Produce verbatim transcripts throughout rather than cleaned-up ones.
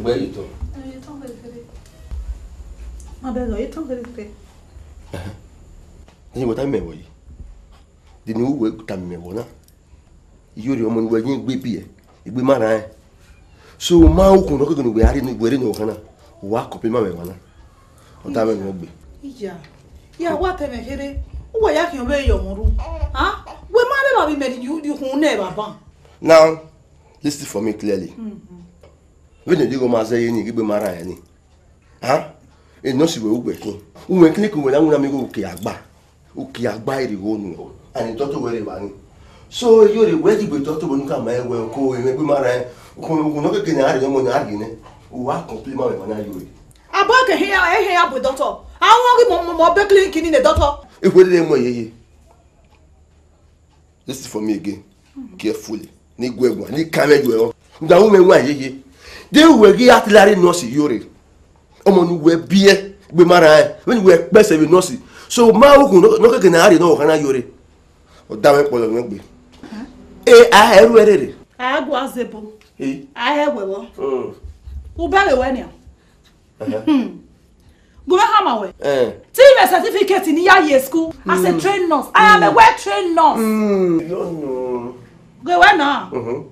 Wẹ ye tọn. Ẹ, ye tọn kherhe kherhe. Ma bẹghe, ye tọn kherhe kherhe. Ẹhẹn. Ẹhẹn, wẹ tama mẹ wẹ yi. De ne uwẹ tama mẹ wẹ na? Iyore ọmọ ne uwẹ yin egbe biẹ, egbe ma rran ẹn. So, ma ukhun nọ keke ne uwẹ a rre ne uwẹ rre ne ọ khan na, uwa kọpẹ ma mwẹ wa na. Ọ da mwẹ ne ọ gbe. Iya, ya wa tama mẹ kherhe, uwẹ ya khian vbe ye ọmọ ru. A? Wẹ ma rre evba vbe imẹ rhie ukhun nẹ evba ban. Now, listen for me clearly. Vbene deghẹ ọ ma zẹ ye ni, ghi gbe ma rran ẹn ni. A? Enọsi wẹ uwẹ khin. Uwẹ khin ke uwẹ na winna mi igho uki agba. Uki agba irigho nu. Ani dọtọ wẹ rre evba ni. So, Iyore, wẹ ghi gbe dọtọ wẹ nu ka ma wẹ ko emwi gbe ma rran. Ukhun, ukhun nọ keke ne a rhie ọmọ ne a rhie nẹ. Uwa complain ma mwẹ wa na, Iyore. Abọ ke hia, e hia bu dọtọ. Awon ghi mọ, mọ, mọ be clinic ni ne dọtọ. Ekhue dede mu yeye. Listen for me again carefully. Ne I guẹ guan, ne I kan mwẹ yuẹ ọ. Rhunmwuda u mwẹ wan yeye. De uwẹ ghi artillery nurse, Iyore. Ọmọ ne uwẹ biẹ, gbe ma rran ẹn. Vbene uwẹ kpẹsẹ vbe nurse. So, ma ukhun nọ, nọ keke ne a rhie nọ, ọ khan na, Iyore. Ọ da mwẹ kpọlọ mwẹ gbe. E, a hẹ ru ẹre rre. A gua zebo. E. A hẹ wẹ vbọ. Mm. U bẹghe wẹ nian. Ẹhẹn. Hmm. Gu mwẹ khama wẹ. Eh. Te I mwẹ certificate ne I ya ye school as a trained nurse. I am a well trained nurse. Mm. You don't know. Gu wẹ na. Mhm.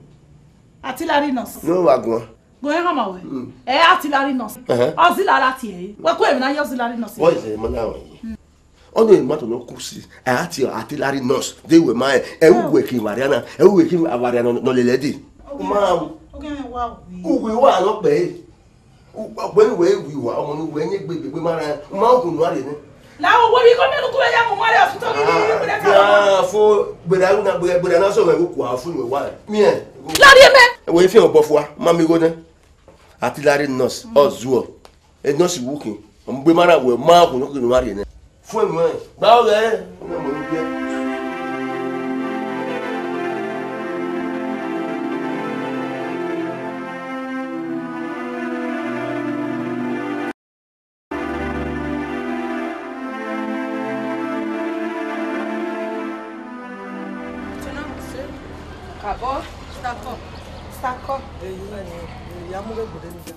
Artillery nurse. No, wa guan. Gu mwẹ khama wẹ. Mm. Ẹ, artillery nurse. Ẹhẹn. Auxiliary tie. Wẹ ku emwi na ye auxiliary nurse. What is the matter with you? Ọni ma tọn ne ọ ku si, a ti artillery nurse, de wẹ ma ẹ, ẹ uwẹ ke Maria na, ẹ uwẹ ke Maria nọ lele ẹdẹ. Ma, Oge mwẹ wa wi. Uwe wa nọ kpẹ. Ọgbẹni wẹ wi wa, ọmọ ne uwẹ yin egbe, egbe ma rran, ma ukhun ne u rhie nẹ. La wo wo bi ko mẹ ku ya mu wa re hospital ni ni ku de ka. Ya fo, gbera na, gbera, gbera na sọ wẹ ku a fo ni wẹ wa. Miẹn. La ri mẹ. Wẹ fian obọ fua, ma mi gho nẹ. Artillery nurse, ọ zuọ. E nurse wu khin, ọ mu gbe ma na wẹ ma ukhun nọ khin ne u ma rhie nẹ. Fun enu ẹn, gba ọghẹ, ọ na mọ ne u biẹ. Kabọ, stakọ, stakọ. Eyi, eyi, ya mu vbe gbere ni ga.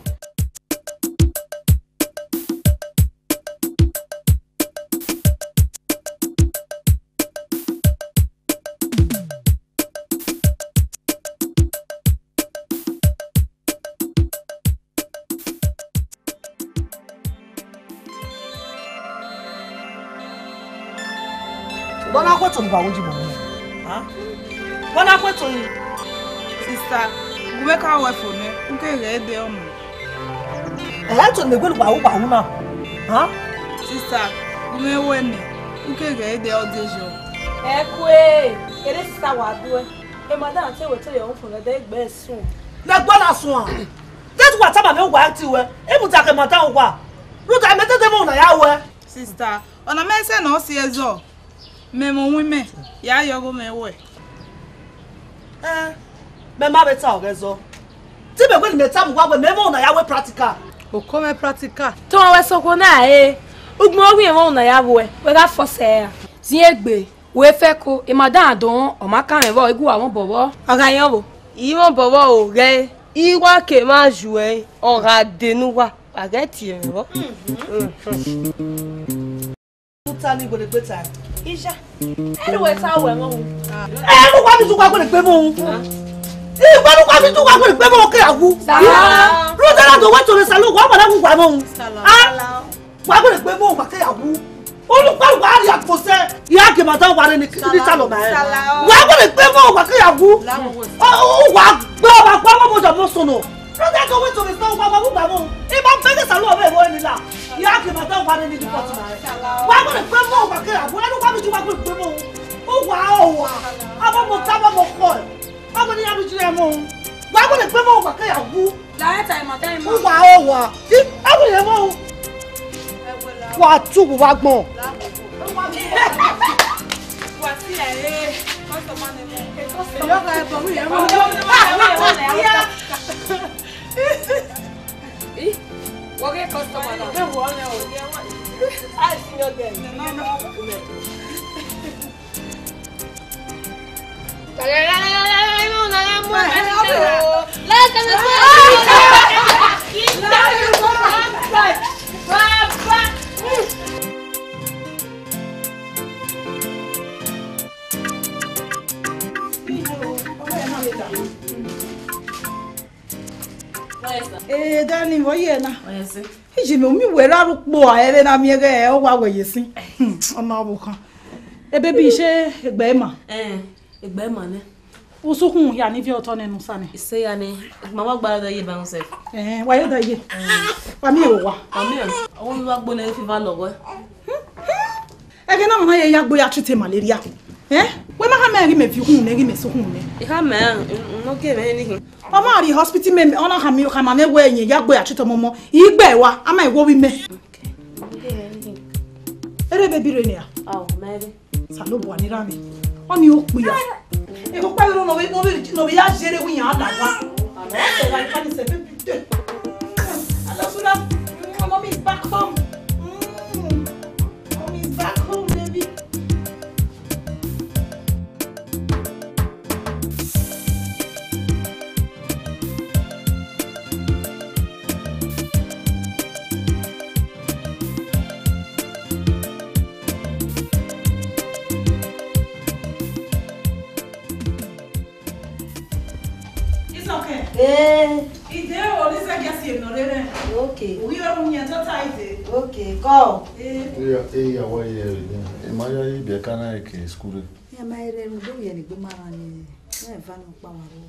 Vbọ na khuẹto ne uwa wo yi mọ? Ha? Vbọ na khuẹto yi? Sista, gu mwẹ ka ruẹ fo nẹ, u ke ghẹ dẹ ọmọ. Ẹ, ẹto ne wẹ ne uwa ru, uwa ru na. Ha? Sista, gu mwẹ wẹ nẹ, u ke ghẹ dẹ ọdejọ. Ẹ kue, kere sista wa duẹ. E madam te wẹ te yọ fo nẹ, de egbe sun. Nẹ ẹgbẹ na suan. Te wa tama mẹ uwa ẹti wẹ, imudia ke madam uwa. Rhunmwuda mẹ dede mẹ ọna ya wẹ. Sista, ọna mẹ sẹ ne ọ si ẹzọ. Mẹ mwẹ uwin mẹ, ya yọ ọghe mwẹ wẹ. Ẹ, mẹ ma vbe ta ọghẹ zọ. Te mẹ wẹ ne mẹ tama uwa wẹ, mẹ mwẹ ọna ya wẹ practical. Oko mwẹ practical. Te ọ wẹ sokhuo na re, ugbẹn ovbi mwẹ ọna ya wẹ, wẹ gha fọ sẹ ra? Ziengbe, wẹ fẹko, e madam do rẹn, ọ ma kan mwẹ vbọ, igu wa mwẹ obọ vbọ. Ọ gha yan vbo? I mwẹ obọ vbọ o, ghẹ, I wa ke mwa ju ẹre, ọ gha de ne uwa, wa ghẹ tie mwẹ vbọ. Uta ni wele gbe ta. Isha. Ẹnu wẹ ta wẹ mọ hu. Ẹnu wa mi ju wa wele gbe mọ hu. Iwẹ nu wa mi ju wa wele gbe mọ ke a wu. Sa. Rota na do wa to le salu wa wa na wu wa mọ hu. Sala. Ah. Wa wele gbe mọ wa ke a wu. Olu pa wa ri akpo sẹ. Ya ge ma da wa re ni ni ta lo ma ẹ. Sala. Wa wele gbe mọ wa ke a wu. La mo wo. O, o, wa gbe wa gba mọ mo da mo sono. Brother, go wait to the store. Wa, wa, wa, wa. If I'm begging salon, wa, wa, wa, la. Ya ke ma da wa ni di pot na. Wa, wa, le gbe mọ, wa ke ya. Wa, wa, wa, wa, wa, gbe mọ. O, wa, o, wa. Aba mo ta, aba mo ko. Aba ni ya bi jire mo. Wa, wa, le gbe mọ, wa ke ya wu. La, e ta, ma ta, ma. O, wa, o, wa. Ti, aba ni mo. Wa tu, wa gbọn. Wa si, eh, customer ni mo. Yo, ka, to mi, eh, mo. Ih, wọ́n gé customer náà. Ẹ wọ ọ̀rẹ́ o. Hi, senior girl. Let's go. Edani, vbe ọ ye na? Ọ ye sin. Iji mẹ, u miẹn wẹ erha rhie ukpo a, ẹvbo na miẹn ghẹ ọ wa wẹ ye sin. Hmm, ọna ọvbokhan. Ebe bi, se egbe ma? Eh, egbe ma nẹ. Usukhun hia ni viọ otọ nẹ ne u sa nẹ. Ise ya nẹ, ma wa gba da ye ba sef. Eh, wa ye da ye. Wa miẹn vbe owa. Wa miẹn, ọ wa gbo nẹ fiva lọghọe. Ẹghẹ na, ọmwa na ye ya gbe ya treat malaria. Eh? Wẹ ma khama ẹre ghi mẹ viọ ukhunmwu nẹ, ghi mẹ sẹ ukhunmwu nẹ. I khama ẹre, n no gie mwẹ anything. Ọ ma rrie hospital mẹ, ọ na khama, khama mwẹ wẹ ẹre ya gbe ya treat ọmọmọ. I gbe wa, a ma i wo vbe imẹ. Erha baby rre nia? Ao, mẹ rre. Osanobua ni ra mwẹ. Ọnii okpia. Ego kpa vbe rre ne ọ vbe, ne ọ vbe, ne ọ vbe ya zẹre wẹ iran da wa. Ẹ, ẹ, ẹ, ẹ, ẹ, ẹ, ẹ, ẹ, Alabula, mm, mommy is back home. Mm. Mommy is back home, baby. It's okay. Eh. Ide o, ni zẹ gia si emwi ne ọ rre rẹ. Okay. Uwi ọre u yan tota ide. Okay, kọ. Eh. Iya, iya, wa ye ẹre nia. Ẹ ma ya ye ibiẹka na ke school re. Ẹ ma rre ru do ye ni gbe ma ra ni. Ẹ va nọ kpa wa ro.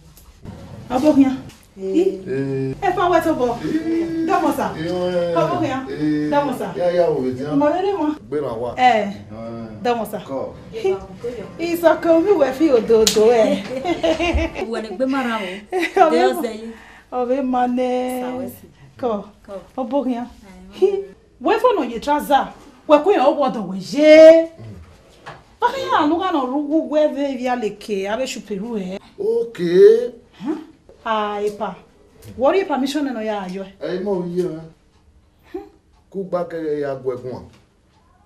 Ọbokhian. Eh. Eh. Ẹ fa wẹ tobọ. Eh. Dọmọ sa. Eh. Ọbokhian. Eh. Dọmọ sa. Ya, ya, wo vbe dia. Mo rere wọn. Gbe ra wa. Eh. Eh. Dọmọ sa. Kọ. Isọkẹ, ovbi uwẹ fi ododo ẹ. Uwẹ ne gbe ma ra o. Ọ vbe ma nẹ. Kọ, ọbokhian. Wẹ fo nọ ye trouser, wẹ ku iran ọwọdọ wẹ ye. Vbe akhian ne u gha nọ rre uwu wẹ vbe via leke avbe shop erhu hẹ? Okay. A, epa. Wẹ ọ rhie permission nọ ya yọ? Ẹ i mọ vbe iye mwẹ. Kugba kẹghẹ ya gu ẹguan.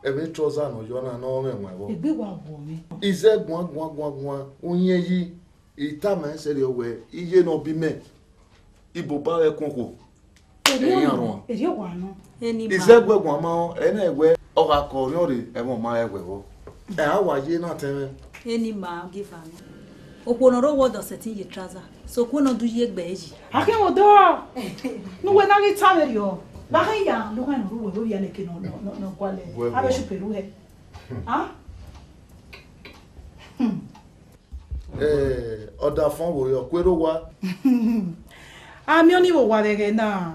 Ẹmwẹ trouser ne ọ yọ na ne ọ mwẹ ẹwaẹn vbọ? Egbe wa wọ mwẹ. Izẹ guan guan guan guan, uyẹn yi, I tama ẹn sẹrriọ wẹẹ, iye ne ọ bi mẹ, iboba ẹre ẹkun okhuo. Erriọ iran nọ, rhuan. Erriọ wa nọ. Izẹ gu ẹguan ma rẹn, ẹ i na wẹẹ ọ gha kọ orhiọn rre, ẹmwẹ ọ ma rẹn wẹ vbọ. Ẹ a wa ye na tẹn mwẹ. Eni ma give am. Okhuo ne ọ rre owa ọdọ sẹtin ye trouser, sokpan ne ọ do ye egbe yi. A khian vbe odọ, ne uwẹ na ghi ta vberriọ, vbe a khian ya ne u khẹn ne u rre uwẹ vbe ovbi ẹnẹke ne ọ, ne ọ, ne ọ gualọ avbe shop erhu hẹ. Ah? Hmm. Eh, ọdafọn vbe orhiọn, ku erha owa. A miẹn ọnii vbe owa vbe ẹghẹ na.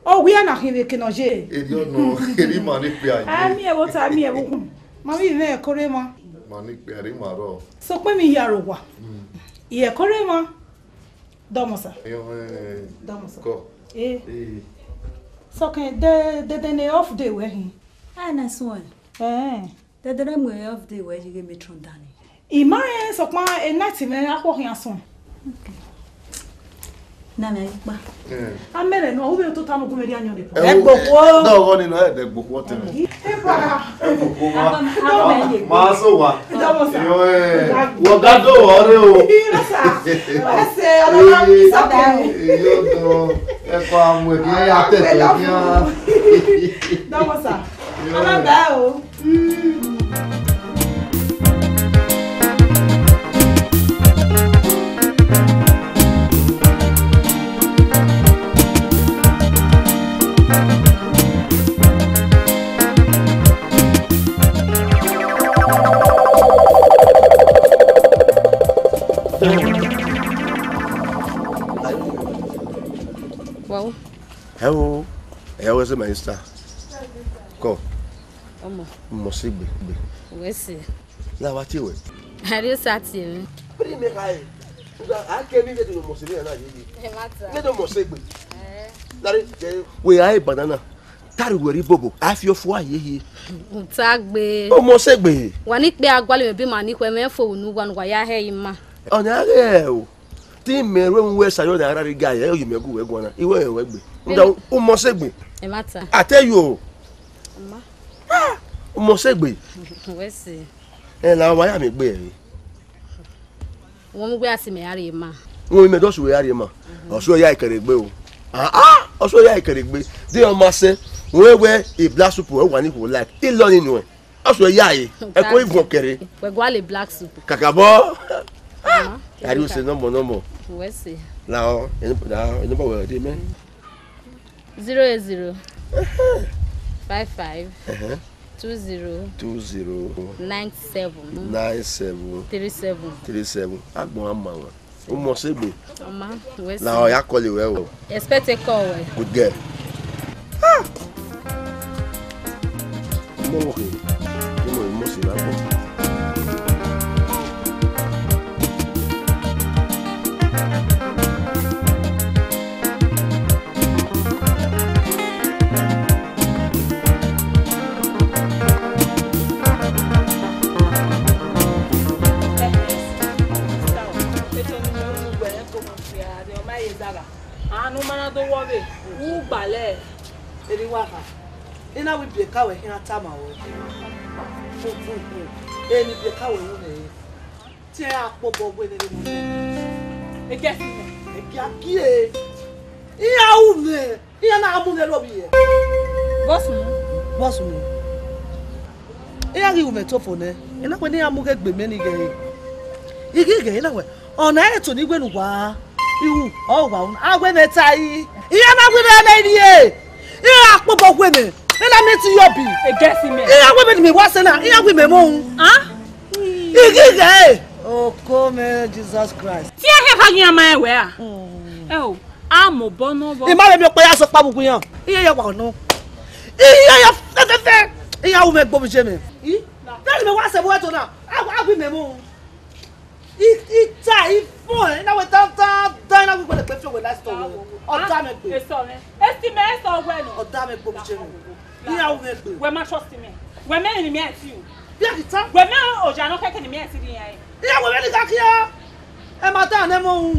Ọ wia na khin vbe eke ne ọ ye. Erriọ nọ, erha ima ni kpia ye. A miẹn vbe ota, a miẹn vbe ukhun. Ma vbe mwẹ ẹko rre emwa. Ma ni kpia rre ima rrọọ. Sokpan emwi hia rre owa. Mm. Ẹko rre emwa. Dọmọ sa. Dọmọ sa. Kọ. Eh. Eh. Sọkẹn, de, de, de ne off day wẹ khin? A na suẹn. Eh. Dẹdẹrẹ mu off day wẹ yi ghe matron dan ni. I ma rẹn, sokpan e night mwẹ akhuọ khian suẹn. Okay. Na mẹ kpa. Eh. A mẹ rẹ nọ, u vbe tota ne u gu mwẹ rhie ayọn dẹ. Ẹ wo, ẹgbokhuo. Dọghọ ni nọ, ẹ dẹ ẹgbokhuo tẹn. Ẹ pa. Ẹgbokhuo ma. Dọmọ sa. Ma so wa. Dọmọ sa. Yo, eh. Wọ ga do wọ re o. Ẹ sa. Ẹ sẹ, ọlọ́run mi sọkẹ. Yo do. Ẹ pa mu ẹ kí ẹ ya tẹ tẹ kí a. Dọmọ sa. Yo. Ọlọ́run bá o. Wow. Hello. Hello, where's my sister? Come. Ọmọ. Mọ sẹ egbe, egbe. Wẹ sẹ. La wa tie wẹ. Ẹre sa tie mwẹ. Bri me khae. Uga, a ke mi ve do mọ sẹ egbe na ye ye. Ẹ ma ta. Ve do mọ sẹ egbe. Eh. Lare, je. Wẹ a e banana. Tari wẹ rri bobo, a fi ọfua ye ye. Uta gbe. O mọ sẹ egbe. Wa ni kpe a gualọ mwẹ bi ma ni khuẹ mwẹ fo unu wa nu wa ya hẹ ima. Ọna ghẹ o. Te imẹ ru ẹmwẹ uwẹ sa yọ na rra rre ga ye, ọ yi mẹ gu wẹ guan na, I wẹ rẹn wẹ gbe. Nda, u mọ sẹ egbe. Ẹ ma ta. I tell you. Ọma. Ah, u mọ sẹ egbe. Wẹ sẹ. Ẹ la wa ya mẹ egbe ẹre. Wọ́n mú gbé àsìmẹ̀ yára yìí mà. Wọ́n mú mẹ dọ́sù yára yìí mà. Ọ̀ṣun ẹ̀yà ìkẹrẹ gbé o. Ah, ah, Ọ̀ṣun ẹ̀yà ìkẹrẹ gbé. Dé ọmọ sẹ, wọ́n wẹ a black soup, wọ́n wà ní kò like. Ìlọ nínú ẹ̀. Ọ̀ṣun ẹ̀yà yìí. Ẹ kó ìfún ọ̀kẹrẹ. Pẹ̀lú àlè black soup. Kàkà bọ́. Yàrá ìwòsàn nọ́mbọ̀ nọ́mbọ̀. Wẹ́sì. Làwọn, ẹni bọ̀ wẹ̀ ọdẹ mẹ́. Zero eight zero five five two zero two zero nine seven nine seven three seven. Three seven. Agbọn a ma wan. U must egbe. Ọ ma, wẹ la si. Ọ ya call wẹ o. Expect a call wẹ. Good girl. Ah! Mo okay. Mo must la. Anu ma na do wọ vbe, u gbalẹ. Eni wa kha, I na wẹ ibiẹka wẹ khian tama ruẹ. Eni ibiẹka wẹ ru nẹ re. Te iran kpobọ wẹ nene nọ. Eke ẹsi mẹ. Eke a gie. Iran ru nẹ, iran na mu nẹ ro vbiẹ. Bọs mu. Bọs mu. Iran ghi ru mwẹ tofo nẹ, I na wẹ ne iran mu ghe gbe mẹ ni ghẹ re. I ghi ghẹ, I na wẹ, ọna ẹre to ni wẹ ne uwa ru, ọ wa ru, a wẹ mwẹ ta i. Iran na wẹ mwẹ nẹ rrie. Iran kpobọ wẹ mwẹ, I na miẹn te yọ bi. Eke ẹsi mẹ. Iran wẹ mwẹ ne mẹ wa sẹ na, iran wẹ mwẹ mu. Ah? I ghi ghẹ. Oko mẹ Jesus Christ. Te iran khian kha ghi iran ma rẹn wẹ ra? Mm. Ẹ o, a mobọ nọ vbọ. I ma vbe miẹn ọkpa ya sẹ ọkpa vbe uwu iran. Iran ya wa nọ. Iran ya fẹfẹfẹ. Iran ru mwẹ gbe obiye mẹ. I? Vbene mẹ wa sẹ vbe uwẹ to na, a, a wẹ mwẹ mu. I, I ta, I fọn, I na wẹ dan, dan, dan, I na wẹ wẹ ne egbe fi owẹ last time. Ọ da mwẹ gbe. Esọ mwẹ. Esi mẹ, esọ wẹ nọ. Ọ da mwẹ gbe obiye mẹ. Iran ru mwẹ gbe. Wẹ ma trust mẹ. Wẹ mẹ ni mẹ ẹ ti u. Bia ghi ta. Wẹ mẹ oja nọ kẹkẹ ni mẹ ẹ ti rhie iran. Iran wẹ mẹ ni gha khian. Ẹ ma da nẹ mọ ru.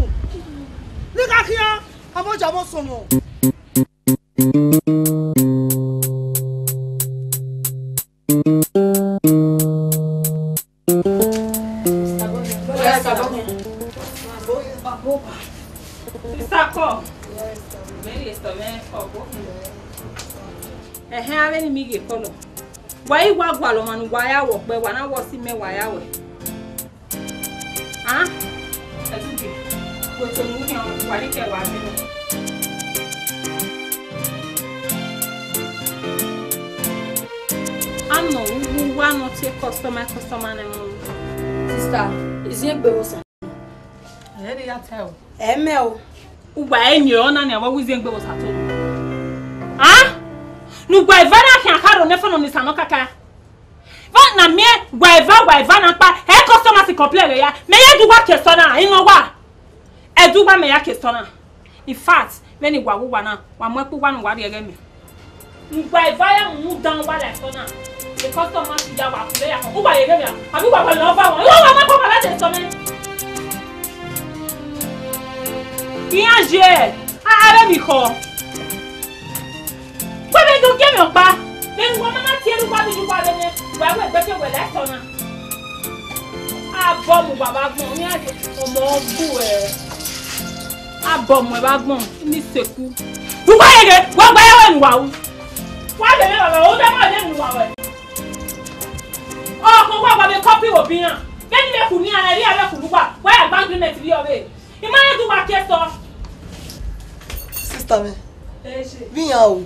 Ni gha khian. Amọ ja mọ sọmọ. Sister call. Mary Esther, mẹ call. Ẹhẹn, avbe ni mi ghe call. Wa i wa gualọ ọmwa ne uwa ya wẹ ọkpẹ, wa na wẹ ọse imẹ wa ya wẹ. Ah, ẹzugbe, wẹ tọn ne u khian, wa ni kẹ wa vbe nọ. Anọ, uwu uwa nọ tie customer, customer nẹ mu. Sister, iziẹn gbe vbe Osa. Ẹ i ya ta o. Ẹ mẹ o. Uwa ẹ yin ọna ni avbe iziẹn gbe vbe Osa to. Ah? Ne uwa eva na khian kharo ne fọnọ ni sa nọ kaka. Vbọ na miẹn wa eva, wa eva na kpa, ẹ customer si complain vbe ya. Mẹ ya du uwa ke sọ na, I nọ wa. Ẹ du uwa mẹ ya ke sọ na. In fact, vbene wa wu uwa na, wa mu ẹkpo uwa ne uwa rhie ẹghẹ mẹ. Wa eva ya mu dan uwa la ẹsọ na. The customer si ya wa kule ya. Uwa ye ghe mẹ, abi uwa wa lọ va wọn. Uwa wa ma kọ ma la de sọ mẹ. Iran ye, a, a re mi khọ. Wẹ vbe do gie mwẹ ọkpa, vbene uwa ma na tie ẹre uwa vbe ye uwa vbe nẹ, wa wẹ egbe ke wẹ la ẹsọ na. Abọ mu uwa vbe agbọn, iran ye ọmọ bu ẹ. Abọ mu ẹ vbe agbọn, ni seku. Uwa ye ghe, wa gba ya wẹ ne uwa ru. Wa ghe mwẹ baba, o da ma de ne uwa wẹ. Ọ ko wa wa vbe copy wo bi iran. Vbene vbe khu ne iran, ẹ ri a vbe khu ne uwa, wa ya gba agreement rri ọvbe. I ma rẹn gu uwa ke sọ. Sister mẹ, vbe iran o.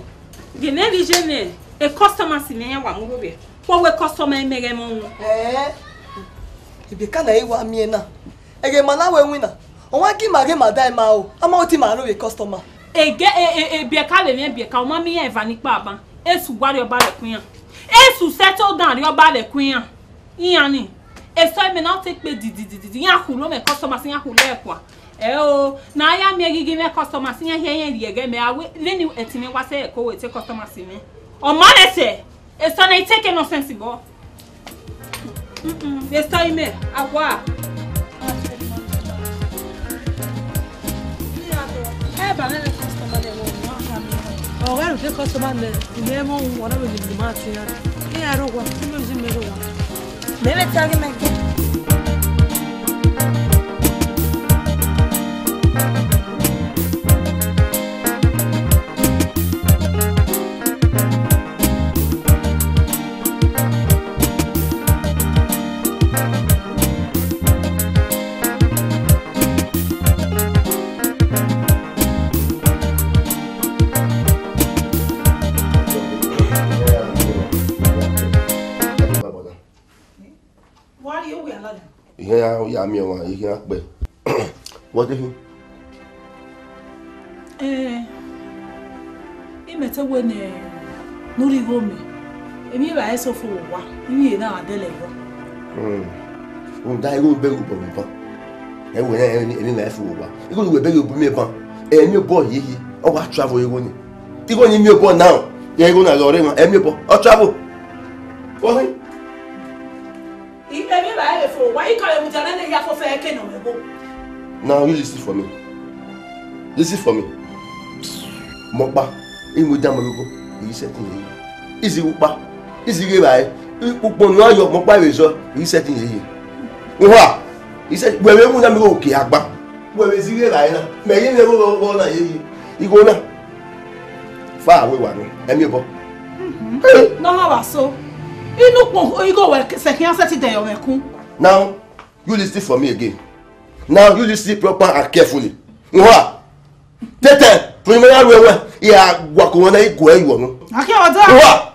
Gele vbe iye nẹ, e customer si mẹ iran wa mu rhie ovbi ẹre. Kpọwẹ customer mẹ ghẹ mọ wọn. Ẹẹ, Ebiẹka na i wa miẹn na. Ẹghẹ ma na wẹ winna, ọmwa gie ima ghe ma da ima o, a ma oti ma rhie ovbi customer. Ege, e, e, Ebiẹka vbe emwi Ebiẹka, ọ ma miẹn iran eva ni kpa ban. Esu wa rhie ọba rẹ ku iran. Esu settle down rhie ọba rẹ ku iran. Iran ni, esọ imẹ na te kpe didididi, iran khulo mwẹ customers, iran khulo ẹkua. Ẹo, ne a ya miẹn ghi ghi mwẹ customers, iran hia iran rhie ẹghẹ mẹ, a wẹ vbene ẹtin mwẹ wa sẹ ẹko wẹ te customers mwẹ. Ọ ma rẹn sẹ, esọ na i take nonsense bọ. Mm-mm, esọ imẹ, a wa. Ẹ ba mwẹ vbe customer lẹ vbe ọ ma kha mẹ. Ọ gha rhie customer lẹ, imẹ mọ wọn na vbe lele ma tie iran. Iran rre owa, imẹ zi mẹ rre owa. Mẹ vbe ta ghe mẹ ke. Ihe ya, ya miẹn ọmwa, ihe ya kpẹ. Wọ te khin? Eh, imẹ te wẹ ne, ne u rhie igho mẹ, emwi evbare eso fo vbe owa, emwi na gha dẹlẹ yọ. Hmm. Rhunmwuda igho bẹghe obọ mwẹ ban. Ẹ wẹ na, emwi evbare fo vbe owa. Igho ne uwẹ bẹghe obọ mwẹ ban, ẹ miẹn obọ hiehie, ọ wa travel igho ni. Igho ni miẹn obọ now, igho na ghe ọre emwa, ẹ miẹn obọ, ọ travel. Wọ khin? I, emwi evbare vbe fo, wa i ka vbe mudia nene hia fo fẹ ẹre ke nọ mwẹ igho. Now you listen for me. Listen for me. Mọkpa, I mu idan mẹ igho, I ghi sẹtin ye. I zighi ukpa, I zighi evbare, ukpọn ne ọ yọ, mọkpa vbe zọ, I ghi sẹtin ye. Uha, I sẹ, wẹ vbe mu idan mẹ igho ke agba. Wẹ vbe zighi evbare na, mẹ ghi mwẹ igho vbe, vbe na ye. Igho na. Fa avbe wa nọ, ẹ miẹn obọ. Hey! Ne ọ gha vba so. Inu ukpọn igho wẹ sẹ khian sẹtin dẹ yọ mwẹ kun. Now, you listen for me again. Now, you listen proper and carefully. Uha! Tete, fun imẹ ya ru ẹwẹn, I gha wa ko wọn na, I guẹ yuọ nọ. Akhian ọda. Uha!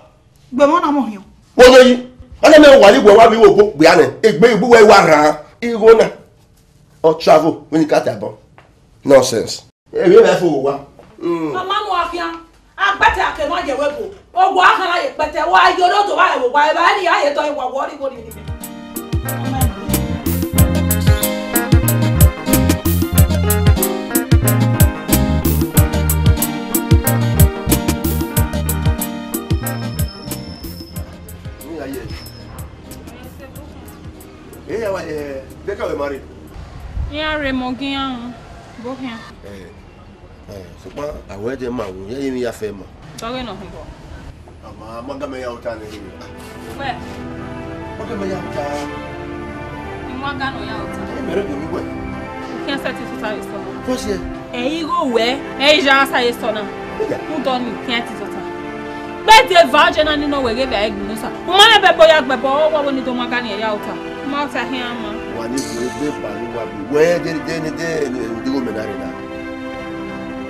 Gbẹmọ na mọ hian. Wo do yi. Ana mẹ wa ni guẹ wa mi wo bo gbia nẹ. Egbe igbu wẹ wa rhan. Igho na. Ọ travel, when you got that ball. Nonsense. Emwi evbare fo vbe owa. Mm. Mama mu akhian, a kpẹtẹ a ke ma ye wẹ bo. Owa a khan na ye kpẹtẹ, wa ye oro do vba rẹ vbe owa, evbare ne I ya ye dọ, wa wọ rhie igho ni. Iya wa, eh, de ka wẹ marry? Iran rre mọ ghe iran ru, bo khian. Eh, eh, sokpan, a wẹ de ma wu, ya ye mi ya fẹ ma. Dọghe nọ hin bọ. Ama, ma ga mẹ ya ota nẹ. Wẹ. Ma ga mẹ ya ota. I ma ga nọ ya ota. Ẹ mẹ rẹ do mi wẹ. Khian sẹtin sọta ye sọ na. Kọ siẹ. Ẹ igho wẹ, ẹ i ya sa ye sọ na. Iya. Mu dọ ni, khian ti sọta. Gbe de va je na ni nọ wẹ ghe vbe ẹgbin nusa. U ma nẹ bẹbọ ya gbẹbọ, ọ wọ ni do ma ga ni ya ota. Ma ota khian ma. Wa ni gbe gbe ba ni wa bi. Wẹ de de ni de ni de go mẹ na re na.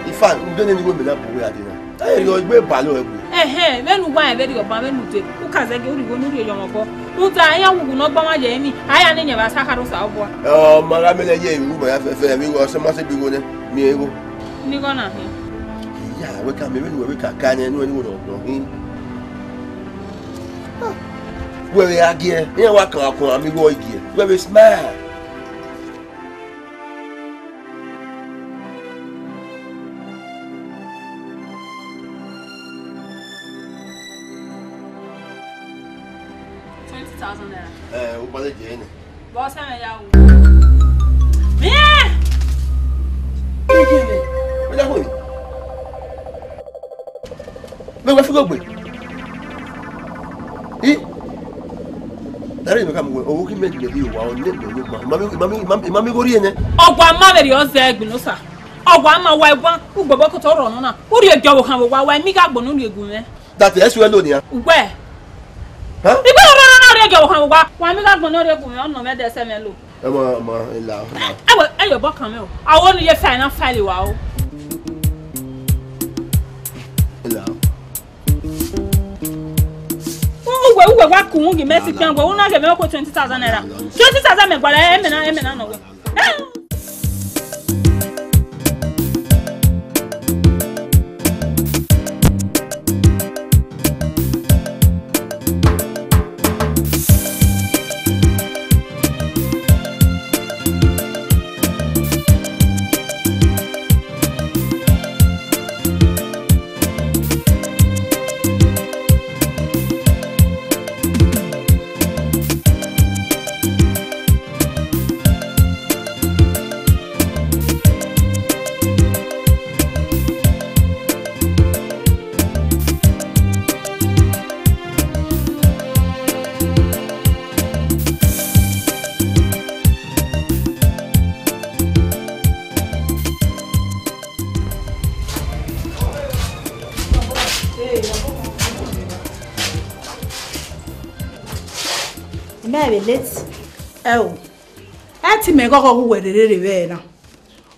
In fact, u de ni go mẹ na bu wẹ a de na. Ẹ rhie igbe ba lo ẹgbe. Ẹhẹn, vbene u wa rẹn vberriọ ban vbene u de, u ka zẹgiẹ u rhie igho ne u rhie yọ mwẹ obọ. Rhunmwuda iran wuwu ne ọ gba mwa ye emwi, a ya ne iyẹn vbe asa kha rre Osanobua. Ọ ma gha mẹ lẹ ye emwi wu ma ya fẹfẹ, emwi igho ọsẹ ma se bi igho nẹ, miẹn igho. Ne igho na hin. Iya, wẹ ka miẹn vbene uwẹ vbe ka ka nẹ, ne uwẹ ni igho nọ hin. Wẹ vbe a giẹ, iran wa kan akọn a miẹn igho ọ i giẹ. Wẹ vbe smile. Twenty thousand naira. Ẹ, u gbalẹ jẹ nẹ. Bọ sẹ mẹ ya wu. Miẹn! Miẹn! Miẹn! Miẹn! Mẹ wẹ figho gbe. I. Dare mẹ ka mu wẹ, owo ki mẹ mẹ bi wa, ọ ne mẹ yo gba. Imami, imami, imami, imami gori nẹ. Ọgua ma vbe rhie ọzẹ ẹgbin ne Osa. Ọgua ma wa ẹguan, ugbobọ kotọ rrọọ nọ na. U rhie gie ọvbokhan vbe owa, wa emi gha gbọnọ u rhie gu mwẹ. That is well nian. Ugbẹ. Huh? Igbe rrọọ nọ na rhie gie ọvbokhan vbe owa. Wa emi gha gbọnọ u rhie gu mwẹ, ọ nọ mwẹ dẹ sẹ mwẹ lo. Ẹ ma, ma, ẹ la, ẹ la. Ẹ wẹ, ẹ yọ bọ kan mwẹ o. A wo ne u ye file na file wa o. Ẹ la. Uwẹ, uwẹ wa kun gi mẹ si kpian wẹ, u na ghe mwẹ ko twenty thousand naira. Twenty thousand mẹ gba ra, ẹ mẹ na, ẹ mẹ na nọ wẹ. Imẹ vbe late. Ẹ o, ẹ te mẹ ghọghọ ghe uwẹ rere rre vbe ẹre na.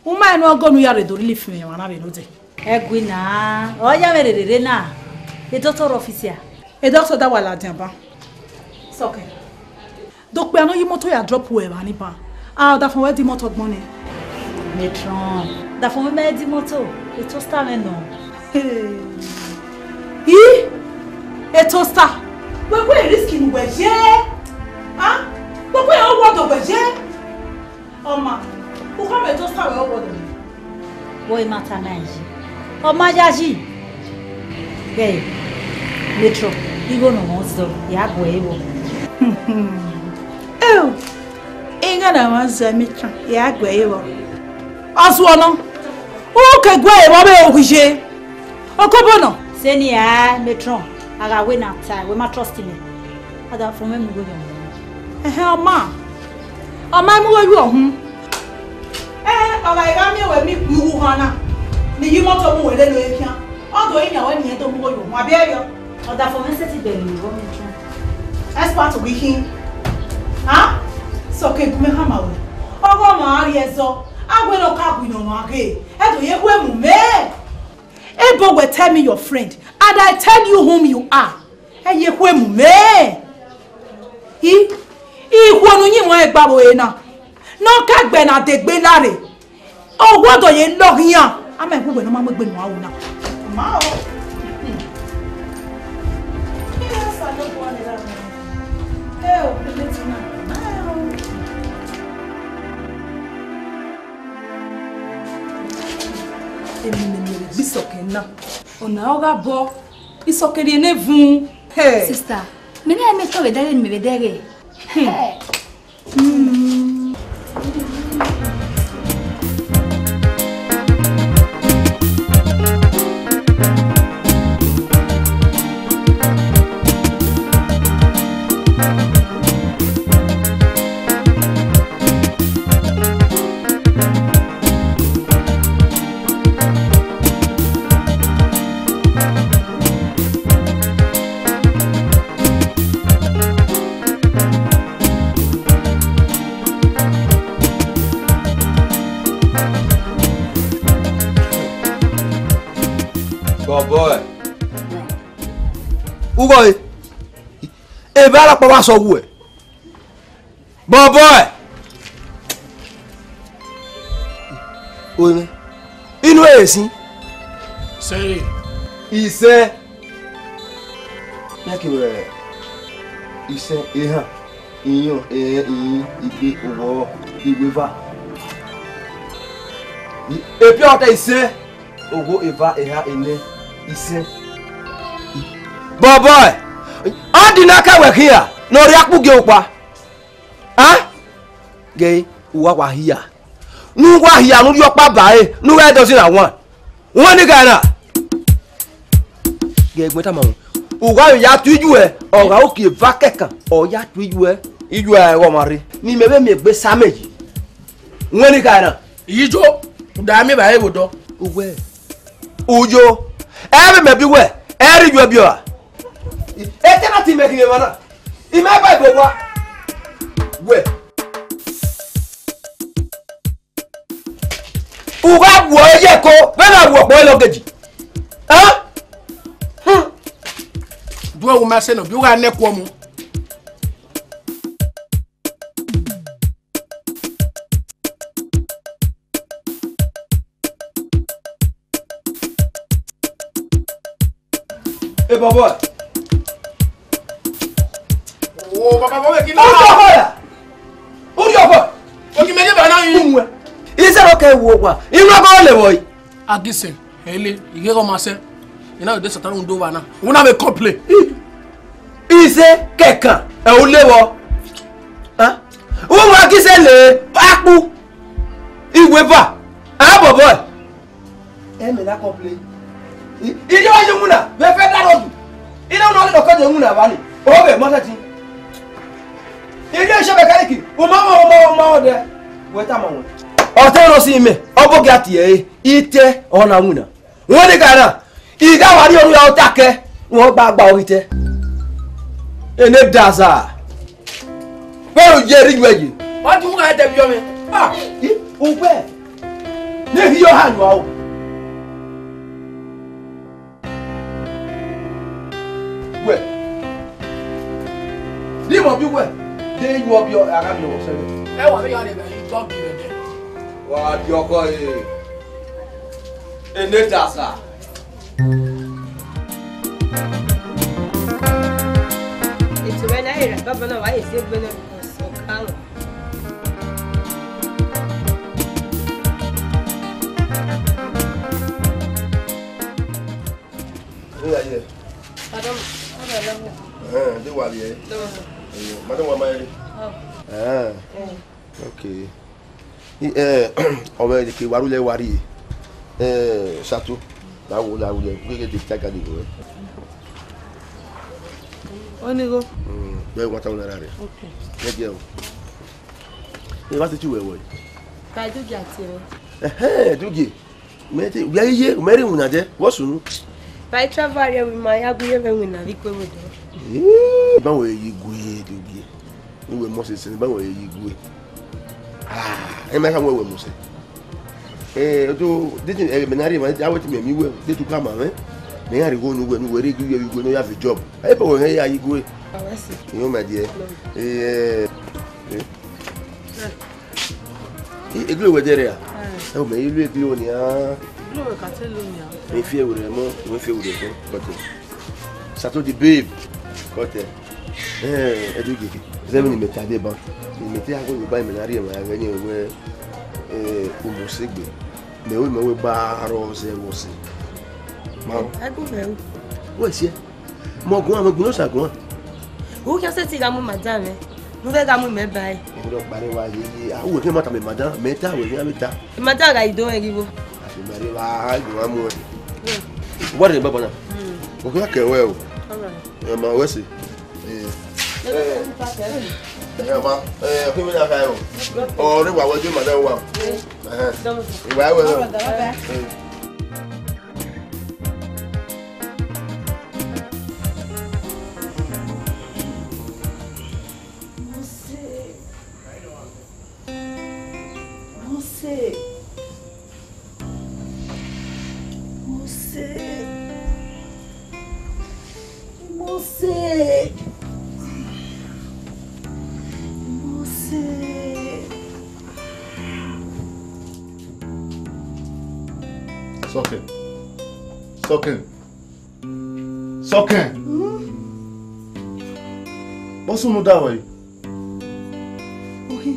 U ma rẹn ne ọ gọ ne u ya rre do rhie lifin emwa na vbe nodẹ. Ẹ gui na, ọ ya mwẹ rere rre na. E doctor office a? E doctor da wa ladian ban. Sọkẹ. Do kpia ne ọ ye imoto ya drop uẹ evba ni ban. A, ọdafẹn wẹ de imoto ọgbọn nẹ. Matron, ọdafẹn wẹ mẹ de imoto, e toaster mwẹ nọ. Hey. I, e toaster. Wẹ wẹ risk ne uwẹ ye. A? Wẹ wẹ ọwọdọ wẹ ye. Ọ ma, u khama e toaster wẹ ọwọdọ. Wẹ ma ta na yi. Ọ ma yayi. Ghẹ, Matron, igho ne ọ mwẹ zọ, ya gu ẹre vbọ. Eo, igho ne ọ mwẹ zọ, Matron, ya gu ẹre vbọ. Ọ suọ nọ, u ke gu ẹre vbọ vbe ohu ye. Okobo nọ. Sẹ ne a, Matron, a gha wẹ ne a ta, wẹ ma trust mẹ. Ọdafẹn mwẹ mu igho yọ. Ẹhẹn, ọ ma. Ọ ma mu igho yọ hun. Ẹ, ọ gha gha miẹn wẹ miẹn ikpia uwu hana, ne I ye imoto mu wẹ lele ọre khian. Ọ do rinmwian wẹ ne irẹn do mu igho yọ hun, abi ẹre yọ? Ọdafẹn mwẹ sẹtin bẹghe vbọ, Matron. Expert wẹ khin. Ha? Sẹ ọke gu mwẹ khama wẹ. Ọghe ọmwa a rhie ẹzọ, a wẹ ne ọ ka winna ọmwa ghe, ẹ do ye khu emu mẹ. Ebo wẹ tell me your friend, and I tell you whom you are. Ẹ ye khu emu mẹ. I, ikhuo ne uyinmwẹ ẹgba vbe ore na, ne ọ ka gbe na degbe lare, ọwọdọ ye lọghian, a ma khu wẹ ne ọ ma mu egbe ne uwa ru na. Ma o. Hmm. Ẹ, Osanobua nẹ ra mẹ. Ẹ, o, plate na. Ma o. Emwi ne mẹ vbe gbe isọkẹn na, ọna ọ gha bọ, isọkẹn rhie ne evun. Hey. Sister, mẹ na mẹ tọ vbe dẹghe ne mẹ vbe dẹghe. Hmm. Bọbọe, ughọe, evba rhọkpa wa sẹ uwẹ. Bọbọe! Oe mwẹ, inu ẹre sin? Sẹre. Isẹ. Ya ke wẹ isẹ, ehan, iyọn, ẹrẹn, iyin, igbe, owọrọ, iweva. Epiọtẹ isẹ, ogho, eva, eha, enẹ, isẹ. Bọbọe, ọ di na ka wẹ khian ne ọ rhie akpughe okpa. A? Ghe, uwa wa hia. Ne uwa hia ne u rhie ọkpa ba ẹre, ne u ghẹ dọzi na wan. Wan ni gha na. Ghe, ẹgbẹn tama wọn. Uwa vbe ya tu iyuẹ, ọ gha ru eva kẹkan, ọ ya tu iyuẹ. Iyuẹ ẹghẹ ọmwa rre. Ne imẹ vbe miẹn egbe sa amẹ yi. Wan ni gha na. Ijo, u da miẹn evbare vbe odọ. Uwẹ. Uyo, ẹ vbe mẹ bi wẹ, ẹ rhie iyuẹ biẹ ọra. Etẹn na te imẹ khin emwa na, imẹ ba ibo owa. Wẹ, u gha wuọ ẹre ye ẹko, vbene a wuọ ọkpọ ẹre lọgeji. Hẹn? Duẹ wo ma sẹ nọ, bi u gha nẹ ẹko ọmọ. Hey, boy, boy. Oh, baba, baba, kí ló? Ó dọ̀kọ̀ yà. Ó dọ̀kọ̀. Ó kì í mẹ́lẹ́ bàá náà yín. Ìṣe ló kẹ́ wo wa. Inú ọkọ lè wọ̀ yìí. Agísẹ̀, ẹ lé, ìgé ọmọ sẹ́. Iná òde sọ̀tàn ló ń dó wa náà. Òun náà bẹ complain. Ìṣe kẹ̀kàn, ẹ̀ ò lé wọ. Wọ́n wá kí sẹ́ lè bá kú. Ìwé bà, á bọ̀ bọ̀ ẹ̀. Ẹ mẹ̀ náà complain. Ilé wa yé wúna, bẹ́ẹ̀ fẹ́ dá lọ́dún. Ilé wọn lọ́dún kọ́jọ wúna bá ní. Ó bẹ̀ mọ́tẹ́ ti. Ilé iṣẹ́ mẹkáníìkì, o máa mọ ọmọ ọmọ ọdẹ. Wọ́n ta mọ̀ wọn. Ọ̀tẹ́ lọ sí imẹ̀, ọ bọ́ gí àtìyẹ́, ìtẹ́ ọ̀nà wúna. Wọ́n ní gàrà, ìgá wa rí ọdún ya ọtá kẹ, wọ́n gba gba orí tẹ. Ene daza. Wọ́n yẹ rí ju ẹ̀jẹ̀. Wọ́n ti mú ká tẹ̀ fi yọ mi. Ah, ì, òpẹ́. Ní fi yọ hàn wá o. Wẹ̀. Ní ìmọ̀ bí wẹ̀. De yu ọbiọ, a gha miẹn ọmọ sẹ vbe. Ẹ wa vbe ya rre vbe, I tọ bi vbe ẹdẹ. Wa di ọkọ e. Ene dasa. Eto mwẹ na rre ra, baba na wa ye si egbe nẹ, because ọ ka wọn. Oya ye. Pardon, madam. Ẹhẹn, de wa rrie. Dọmọ. Eh, madam wa ma rrie. Oh. Eh. Eh. Okay. I, eh, ọ vbe ke wa rulẹ wa rrie. Eh, Sato. Na wo, na wo ye. Gege de ta gani go. Onigho. Mm, bẹ wa ta una rare. Okay. Ye je o. E wa se ti wẹ wẹ. Ka idugie a tie mwẹ. Ẹhẹn, idugie. Mẹ te, wẹ ye, mẹ rre iwinna dẹ, vbọ sunu? Ba I travel rrie, wẹ ima ya gu ye vbe iwinna vbe ikue vbe odọ. Ee, ba wẹ ye gu ye idugie. Uwẹ mọ sẹsẹ, ba wẹ ye gu ye. Ah, ẹ ma kha wẹ wẹ mọ sẹ. Eh, odo, de ti, eh, mẹ na rrie, ma, a wẹ ti mẹ mi wẹ, de tu ka ma mwẹ. Mẹ ya rhie igho ne uwẹ, ne uwẹ rhie gu ye vbe igue ne ọ ya vbe job. Ẹ bọ wẹ hẹ ya ye gu ye. Baba si. Iyo, my dear. Eh, eh. Eh. I, egbe wẹ dẹrẹ a? Eh. Ẹ, mẹ i lu egbe nia. Egbe wẹ ka te lu nia. Mi fi ẹre mọ, mi fi ẹre kọ, kọtẹ. Sato the babe. Kọtẹ. Eh, ẹ do gege. Zẹ vbene imẹ ta deba. Imẹ te ya gbe ba imẹ na rhie emwa ẹghẹ ni wẹ, eh, Umosegbe. Mẹ wẹ, mẹ wẹ ba rọ zẹ vbọ sẹ. Ma. Ẹ gu vbe. Wẹ siẹ. Mẹ guan, mẹ gbẹn Osa guan. U khian sẹtin gha mu madam mwẹ, ne u vbe gha mu imẹ ba ẹre. Ẹrọ kpa rẹ wa ye ye. A, uwẹ khian ma tama madam, mẹ ta, uwẹ khian vbe ta. Madam gha do ẹre ghi vbo. A fi ma rre wa, a ghi wa mu ẹre. Wa rre baba na. Mm. U khian kẹ wẹ o. All right. Ẹ ma wẹ sẹ. Eh. Eh, ma, eh, kí mi na ka o. Ọ rẹ wa wẹ ju madam wa. Eh. Ẹhẹn. Ìwà ẹwẹ náà. All right, bye bye. Eh. Mose. Mose. Mose. Mose. Mose. Sọkẹn. Sọkẹn. Sọkẹn. Hmm? Vbọ sunu da ruẹ? Ohi.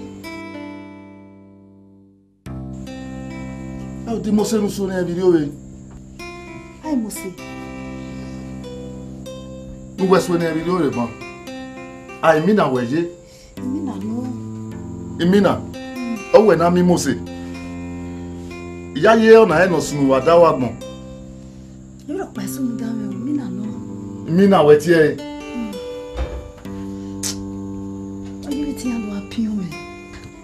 Ẹ, ọ di Mose ne u suẹn nẹ vbe irriọ vbe? Ai Mose. Ne uwẹ suẹn nẹ vbe irriọ vbe ban? Ai, imina wẹ ye? Imina nọ. Imina? Mm. Ọ wẹ ne a miẹn Mose? Iyayi ọna rẹn ne ọ sunu vbe ada uwa agbọn. Emwi rhọkpa i sunu da mwẹ o, imina nọ. Imina wẹ tie ẹre? Mm. Ọ ye vbe te iran do gha piọn mwẹ.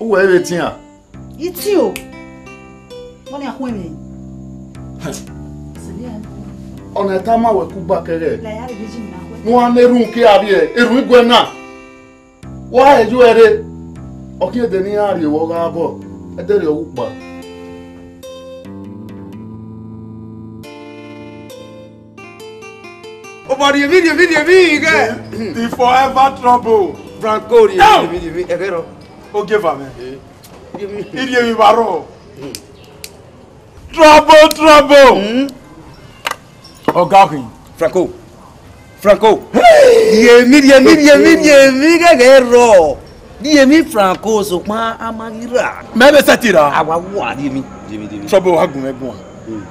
Uwẹ vbe te iran? I tin o. Vbọni a khuẹn mwẹ? Ọna tama wẹ kugba kẹghẹ. La ya rhie vbe ji na khuẹ. Ne uwa na erhunmwu ke a rrie, erhunmwu iguẹ na. Wa he ju ẹre. Ọ khian ẹdẹ ne iran rrie vbe ọghe abọ, ẹdẹ rriọ vbe ukpa. Obọ rhie emwi, rhie emwi, rhie emwi ighẹ. The forever trouble. Franco rhie emwi, rhie emwi, ẹghẹ rọ. Ogieva mwẹ. Rhie emwi. I rhie emwi vbe arrọọ. Trouble, trouble. Hmm? Ọga khin. Franco. Franco. Rhie emwi, rhie emwi, rhie emwi, rhie emwi, ghẹghẹ rrọọ. Rhie emwi Franco, sokpan a ma ghi ra. Mẹ vbe sẹtin ra. A wa wa rhie emwi, rhie emwi, rhie emwi. Trouble wa gun mwẹ guan. Hmm.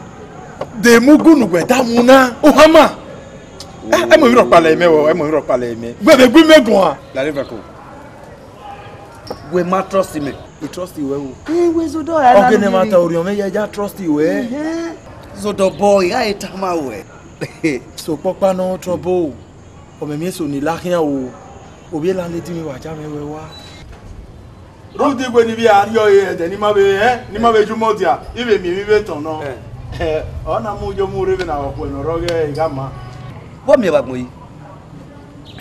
De mugu ne uwẹ da mu na. Ohama. Oh. Eh, ẹ mu emwi rhọkpa lẹ mẹ, ẹ mu emwi rhọkpa lẹ mẹ. Wẹ vbe gu mẹ guan. Lale Franco. Wẹ ma trust mẹ. I trust wẹ o. Eh, wẹ zodọ ra. Ọgẹnẹ ma ta orhiọn mẹ ya, ya trust wẹ. Ehẹn. Zodọ bọ, I gha tama wẹ. So kpọkpa nọ trouble. Ọ mẹ miẹn eso ni la khian o. Ovbi landlady mwẹ wa ja mwẹ wẹ wa. Rhunmwuda iwẹ ne I vbe a rrie ọre ẹdẹ ne ima vbe, eh, ne ima vbe ye umọ dia, I vbe miẹn emwi vbe tọn nọ. Eh. Eh, ọ na mu yo mu rre vbe na ọkhuẹ ne ọ rre ọghe I gha ma. Vbọ miẹn vbe agbọn yi?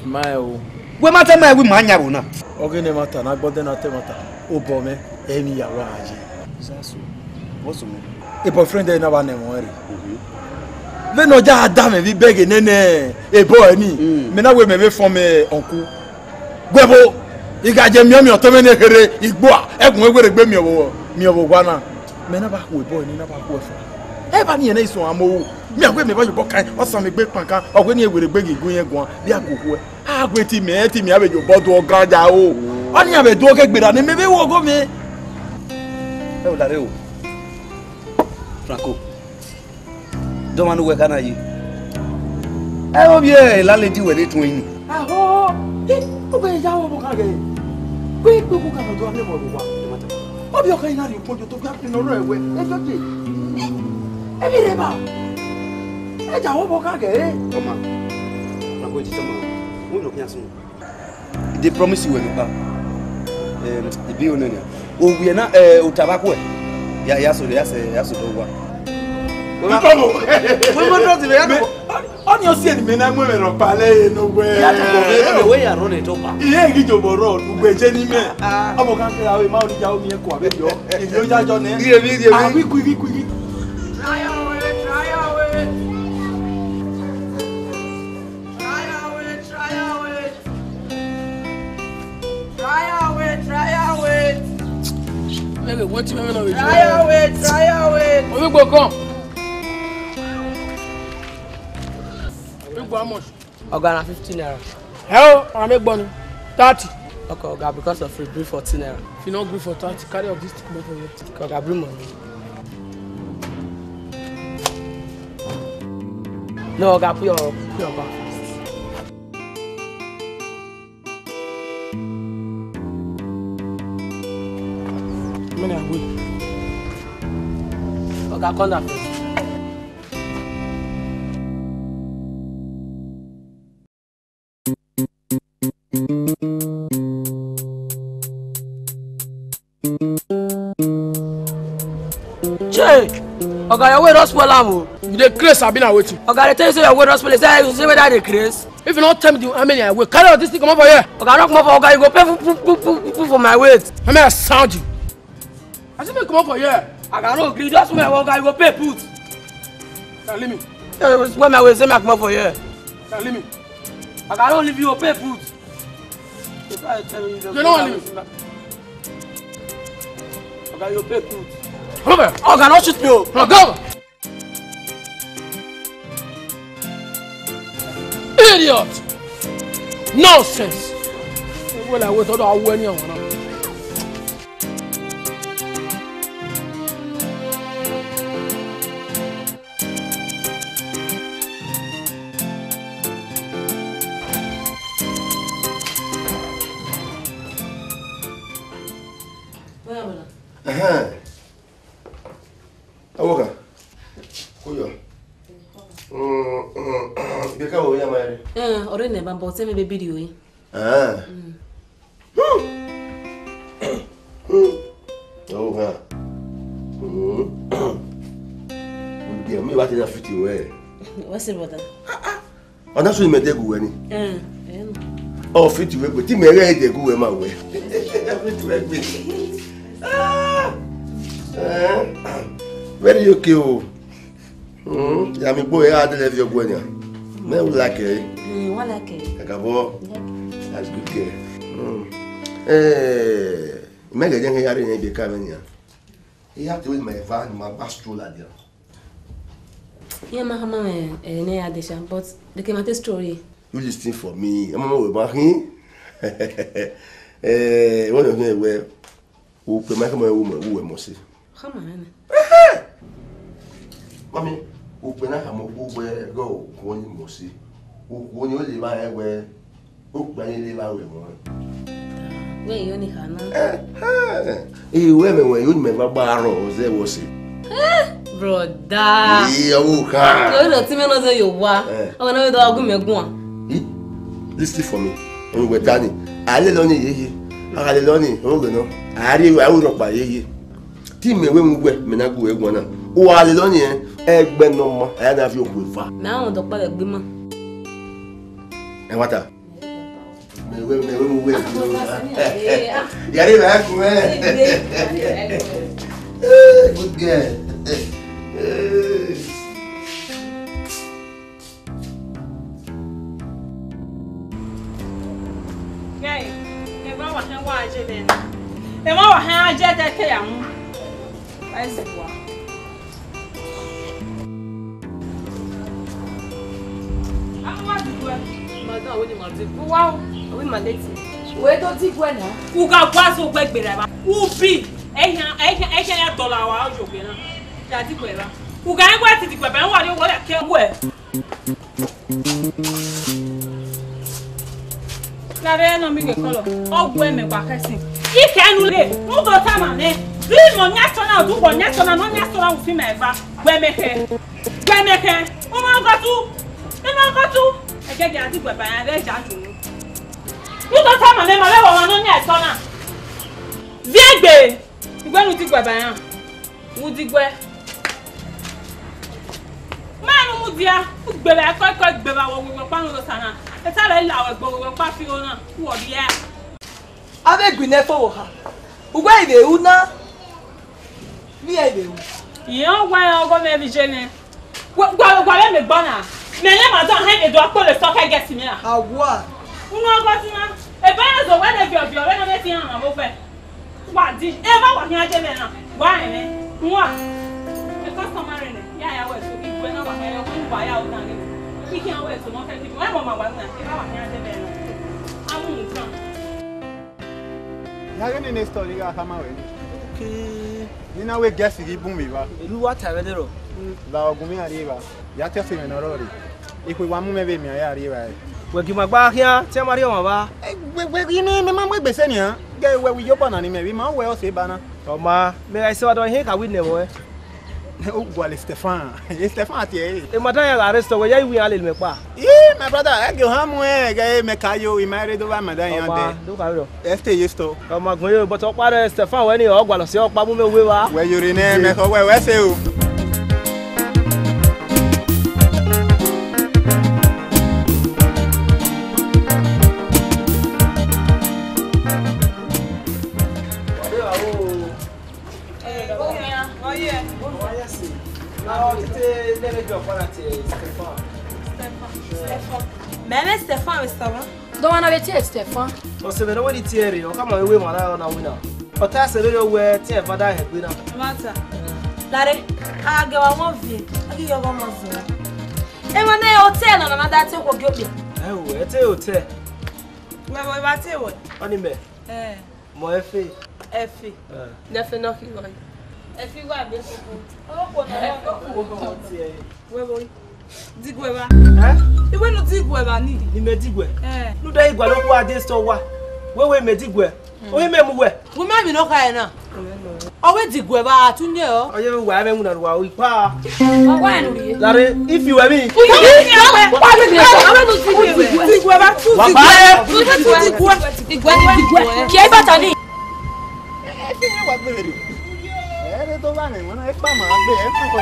I ma rẹn o. Wẹ ma ta ma wẹ ima yan vbo na. Ọghe ne ẹmwata ne agbọn dẹ na ta ẹmwata, obọ mwẹ, ẹ i vbe ya wa gha ye. Zaso, what's wrong? E boyfriend ẹre na wa nẹ ẹmwẹ ọnrẹn rre. Mhm. Vbene ọ ya da mwẹ vbe ibẹghe nene, e boy ni, mm, mẹ na wẹ mẹ vbe fọn mẹ uncle. Guẹbo. I gha je miẹn ọmiọnmwẹ ọtẹn mwẹ ne kherhe, I gbe uwa, ẹkun wẹ werriegbe miẹn vbe, miẹn vbe owa na. Mẹ na ba khu ebọ, ne I na ba khu ẹfua. Eva ni ẹnẹ i suẹn amohu. Mẹ a wẹ mẹ vba ye obọ kan, ọsan mẹ gbe kpankan, ọ wẹ ne werriegbe ghi gu irẹn guan, vbe a gu khuẹ. A wẹ te imẹ, te imẹ a vbe ye obọ do ọgan ya o. Ọnii a vbe do ọghe gberra ne mẹ vbe ru ọghọ mwẹ. Ẹ o, dare o. Franco. Dọmwa ne uwẹ kha na ye. Ẹ ovbi e landlady wẹ ne tuẹn ni. Aho, eh, u bẹ ya wọ ọvbokhan ghẹ. Wẹ ikpẹkun ka nọ do amẹ mọ vbe owa. Ovbi ọkhan na rhie ukpọn yo to gbe akpẹ ne ọ rrọọ ẹwẹ. Ẹ jọ je. Emwi rre ba. Ẹ ya wọ ọvbokhan ghẹ. Ọma, na gbe titọ ma. Wẹ nọ khian sun. I dey promise you wẹ nokpa. Em, ibi one nia. Owiẹ na, eh, ota vbe akhuẹ. Ya, ya so, ya sẹ, ya so do wa. Wẹ ma, wẹ ma trust me, ya do. Ọnii ọ si ẹre ne imẹ na mu ẹmwẹ rhọkpa lẹ ẹre ne uwẹ. Ya do ko vbe, vbe wẹ ya rọ ne do pa. Ihe ghi jobọ rrọọ ne uwẹ je ne imẹ. Ah. Ọvbokhan kẹre avbe ma ọnii ya omiẹn kua vberriọ. Ivbi oya jọ nẹ. Rhie emwi, rhie emwi. Ah, wẹ quick, quick, quick. Try your way, try your way. Try your way, try your way. Try your way, try your way. Mẹ vbe wẹ ọtẹn mwẹ vbe nọ vbe Try your way, try your way. Ovbi igbo kọn. Ovbi igbo, how much? Oga, na fifty naira. Ẹ o, ọmwa ne egbe ọnii, thirty. Okay, Oga, because of free, bring fourteen naira. If you no gree for thirty, carry your this thing comot for here. Okay, Oga, bring money. No, Oga, put your, put your bag first. Many are we? Oga, come down first. Chey! Oga, your way don spoil am o. You dey craze abi na wetin? Oga, I dey tell you say your way don spoil. Say, say whether I dey craze? If you no tell me the, how many I weigh, carry all this thing comot for here. Oga, no comot for, Oga, you go pay put, put, put, put, put for my weight. How many I sound you? I say make comot for here. Oga, no gree, just wait, Oga, you go pay put. Now leave me. Eh, when my weight, say make comot for here. Now leave me. Oga, no leave you, pay put. If I tell you, you don't want me. Oga, you pay put. Come over. Oga, no shoot me o. No, go. Idiot! Nonsense! Wọ́n lè wo tọ́dọ̀ awo ẹni ọ̀hún náà. Ẹhẹn. Awoka, kuyọ. Mm, mm, ibe ka wo ya ma re? Eh, ọre nẹ ba bọ tẹ me be biri oe. Ah. Mm. Hmm. Awoka. Mm. Ude, mi wa te na fiti wẹ. What's it, brother? Ọ na so imẹ dẹgu wẹ ni. Eh, eh. Ọ fiti wẹ gbe, ti mẹ ghẹ dẹgu wẹ ma wẹ. Ọ fiti wẹ gbe. Ah! Eh, very okay o. Hmm, ya mi gbo ya de le vi ogu nia. Me u like e. Mm, wa like e. Kakabọ. Like. That's good girl. Hmm. Eh, me gẹ jẹ ya re ne be ka me nia. Iya te we ma eva ni ma gba stroll adia. Iran ma khama mwẹ, eh, ne ya dẹ sha, but they can take story. You listen for me. Ọmọ mẹ wẹ ma khin. Eh, wọ́n yọ fún ẹ wẹ, o pè má kọ́mọ ẹ wọ mọ̀, wọ ẹ mọ̀ sí. Khama mwẹ nẹ. Mami, o pè náà kà mọ́ gbogbo ẹ gọ́ òkú wọn ni mọ̀ sí. Òkú wọn ni ó lè bá ẹ wẹ. Okpia ni leva wẹ mọ. Wẹ yo ni khana. Iwẹ mẹ wẹ yo ni mẹ gba gba rọ ọzẹ wọ si. Brother. Iye ọwọ kan. Yo lo ti mẹ nọ zẹ yo wa. Eh. Ọmọ na we do agun mẹ guan. Listen for me. Ọmọ wẹ tani. Ale lọ ni yeye. Agha le lọ ni, ọmọ wẹ nọ. Ari awu rọkpa yeye. Te imẹ wẹ mu wẹ, mẹ na gu wẹ guan na. Uwa lele ọnii, ẹgbẹ ne ọ ma, a ya na viọ okhuo eva. Mẹ a rẹn ọdọ ọkpa vbe ẹgbẹ ima. Ẹmwata. Mẹ wẹ, mẹ wẹ mu wẹ. Yare ba ku mẹ. Good girl. Guy, ẹ Emwa wa khian wa je vbe na. Emwa wa khian je te ke ya mu. Wa zigua. Ama wa zigua. Madam, we ni ma zigua. Wa o, we ma leti. We do zigua na. U gha gua so gbe gbe ra ba. U bi. Ehian, ehian, ehian ya dọla wa o yo gbe na. Ya zigua ba. U gha gua ti zigua ba, wa ri owa ya ke we. Lare nọ mi ghe kọlọ, ọ gu ẹmwẹ wa khẹ sin. I khẹ nu le, u do tama mwẹ, rhie imẹ ọyan ẹsọna, ọ du wẹ ọyan ẹsọna, ne ọyan ẹsọna ru fi ima eva, gu ẹmwẹ khẹ, gu ẹmwẹ khẹ, u ma gọtu, u ma gọtu, ẹgẹgẹ a di gu ẹba iran vbe ẹja yu unu. U do tama mwẹ, ma vbe ẹvbo ọmwa ne ọyan ẹsọna. Viẹ egbe, I wẹ ne u di gu ẹba iran. Vbe udigbe. Ma rẹn ne u mudia, u gbe vbe ẹkọẹkọ, gbe vbe awọ, wẹ ọkpa ne u do sa na. Esa vbe la wẹ gbe wẹ ọkpa fi igho na, u wọ rhie. Avbe egbe ne ẹfo vbe oha, uwẹ i vbe ru na, vbe iran i vbe ru. Irẹn ọwa rẹn ọghọ mwẹ vbe iye mwẹ. Wa, wa, wa vbe mẹ gba na. Mẹ ne ma dan hẹn vbe do akpolo sọ kẹ gẹsi mẹ ra. Awa. Unu ọghọ ti na. Ebe ẹre zẹ wẹ ne viọ viọ vbe ne ọ vbe ti rhan vbe ovẹ. Wa di, eva wa khian je mẹ na. Wa rẹn mwẹ. Wa. Ẹ customer rẹ nẹ, ya ya wẹ so, igue na wa khian ya, wa ya o dan ghe. I khian wẹ so, nọ kẹ ki, wa mọ ma wa na, eva wa khian je mẹ na. A mu mu tan. Ya ghe nene story gha khama wẹ. Okay. Ni na wẹ gẹsi ghi bun vbe evba. Elu wa ta vbe nẹ rọ. La ọgumwẹ a rri evba. Ya te ọse mwẹ ne ọ rrọọ rre. Ekhue wa mu mwẹ vbe miẹn a ya rri evba ẹre. Wẹ gie ima gba khian, te a ma rhie ọmwa vba. Wẹ, wẹ, ime, mẹ ma mu egbe sẹ nian. Gẹ wẹ, wẹ iyobọ na ni mẹ vbe ima wẹ ọse ba na. Ọ ma, mẹ gha sẹ vbe adọ ihe ka wẹ nẹ vbọ. U gualọ Stefan. Stefan tie ẹre. E madam ya gha arrest wẹ, ya i wi iran lele mwẹ kpa. Ii, my brother, ẹ gie ohan mu ẹn, ẹghẹ mẹ ka yo, ima rre do vba madam iran dẹ. Do ka rọ. Ẹ te ye store. Ọ ma gbẹn yo, but ọkpa rẹ Stefan wẹ ni, ọ gualọ si ọkpa mu mẹ uwu evba. Wẹ yore nẹ, mẹ khọ wẹ, wẹ se o. Mẹ mwẹ Stefan vbe Stefan. Dọmwa na vbe tie Stefan. Ọse mwẹ ne ọ wẹ ne I tie rre, ọ khama mwẹ wẹ emwa na ọ na winna. Ọ ta sẹ vberriọ wẹ te ẹmwata da hẹ egbe na. Ẹmwata. Lare, a gha gie wa wọn viẹ, a ghi yọ ọghọ ọmọ zẹ. Emwa ne otẹ nọ na da te okhuo gie okpia. Ẹ o, ẹ te otẹ. Wẹ vbe evba te wẹ? Ọni mẹ. Ẹ. Mọ ẹfe. Ẹfe. Ẹ. Ne ẹfe nọ khin rọ. Ẹfe igho abe koko. Ọkpọ na. Wẹ vbe. Diguẹ vba. Ẹ? I wẹ ne u diguẹ vba ni. Ni mẹ diguẹ. Ẹ. Ne u da igua ne okhuo a de sọ wa. Wẹ wẹ mẹ diguẹ. Oyi mẹ mu wẹ. Wẹ mẹ mi nọ kha ẹna. Ọ wẹ diguẹ vba, a tu nyẹ ọ. Ọ ye wa mẹ mu na ruwa o ipa. Wa ẹnu rhie. Lare, if you were me. Diguẹ vba, tu diguẹ. Wa pa ẹ. Tu diguẹ. Diguẹ, diguẹ. Kẹ bata ni. Ẹ ti yẹn wa gbẹrẹ do. Ẹ rẹ tó bá nẹ wọn ẹ pa ma gbé ẹ kú kọ.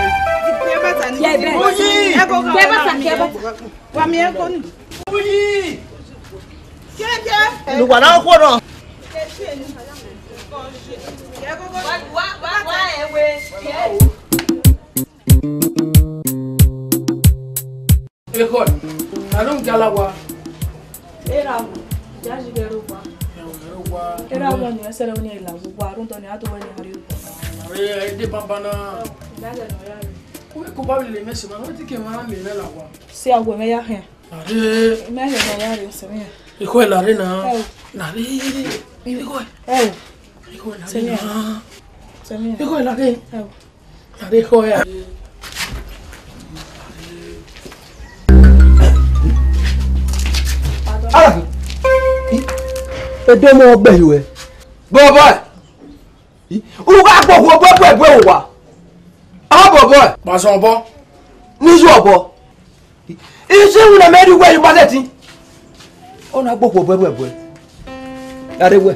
Kẹ bata ni. Kẹ bata. Oyi. Kẹ bata, kẹ bata. Wa mi ẹ kọ ni. Oyi. Kẹ kẹ. Lu wa na kọ nọ. Wa wa wa ẹ we. Ekhọe, a ru gala wa. Erha wọ, ya ji ghẹ rre owa. Erha wọ ni ẹsẹ rẹ ni la owa, rhunmwuda ọnii a do wẹ ne a rrie owa. Are ede banban na. Ẹ na ghẹ ne ọ ya rre. Uwẹ ko ba vbe lele mẹ sẹ ma, wẹ te ke mwa miẹn mwẹ la owa. Si a wẹ mwẹ ya hẹn. Are. Mẹ ghẹ ne ọ ya rre sẹ mwẹ. Ekhọe, lare na. Ẹ o. Lare. Ekhọe. Ẹ o. Ekhọe, lare na. Sẹ mwẹ. Ekhọe, lare. Ẹ o. Lare ekhọe a. Ah! Edomọ ọgbẹ yo ẹ. Bọbọ ẹ. U gha gbogbo bọbọ ẹbọ owa. A bọbọ ẹ. Kpasan ọbọ. Ni zu ọbọ. Isi iwinna mẹ rhie uwẹ ye ugbasẹtin. Ọ na gbe okhuo bẹbẹbẹ. Gha rre wẹ.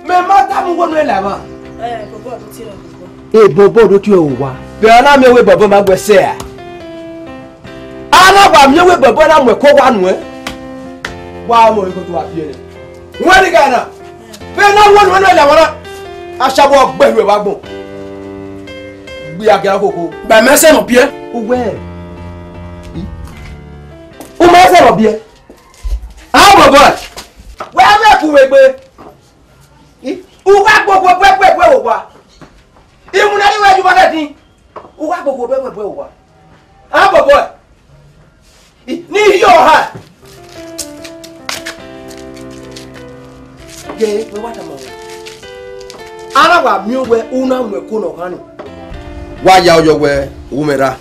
Mẹ ma tama uwẹ ne u la emwa. Ẹ, bọbọ do tie ọmwa. Ẹ, bọbọ do tie owa. Vbe a na miẹn wẹ bọbọ ma gu ẹsẹ a? A na wa miẹn wẹ bọbọ na mu ẹko wa nuẹn. Wa mọ igho do wa biẹ nẹ. Wẹ ni gha na. Vbe na wẹ nuẹn ne u la emwa na. Ashawo ọgbẹhẹ wa gbọn. Gbe agia koko. Ba mẹ sẹ nọ biẹ. Uwẹ. U ma sẹ nọ biẹ. A bọbọ. Wẹ a vẹ ku Kpegbe. I, u gha gbogbo bẹbẹbẹ owa. Iwinna ni wẹ ju ma lẹ din. U gha gbogbo bẹbẹbẹ owa. A bọbọ ẹ. I, ni hi ọha. Ye, wẹ wa tama wẹ. A na wa miẹn wẹ u na mu ẹko ne ọ ghan ni. Wa ya yọ wẹ u mwẹ ra.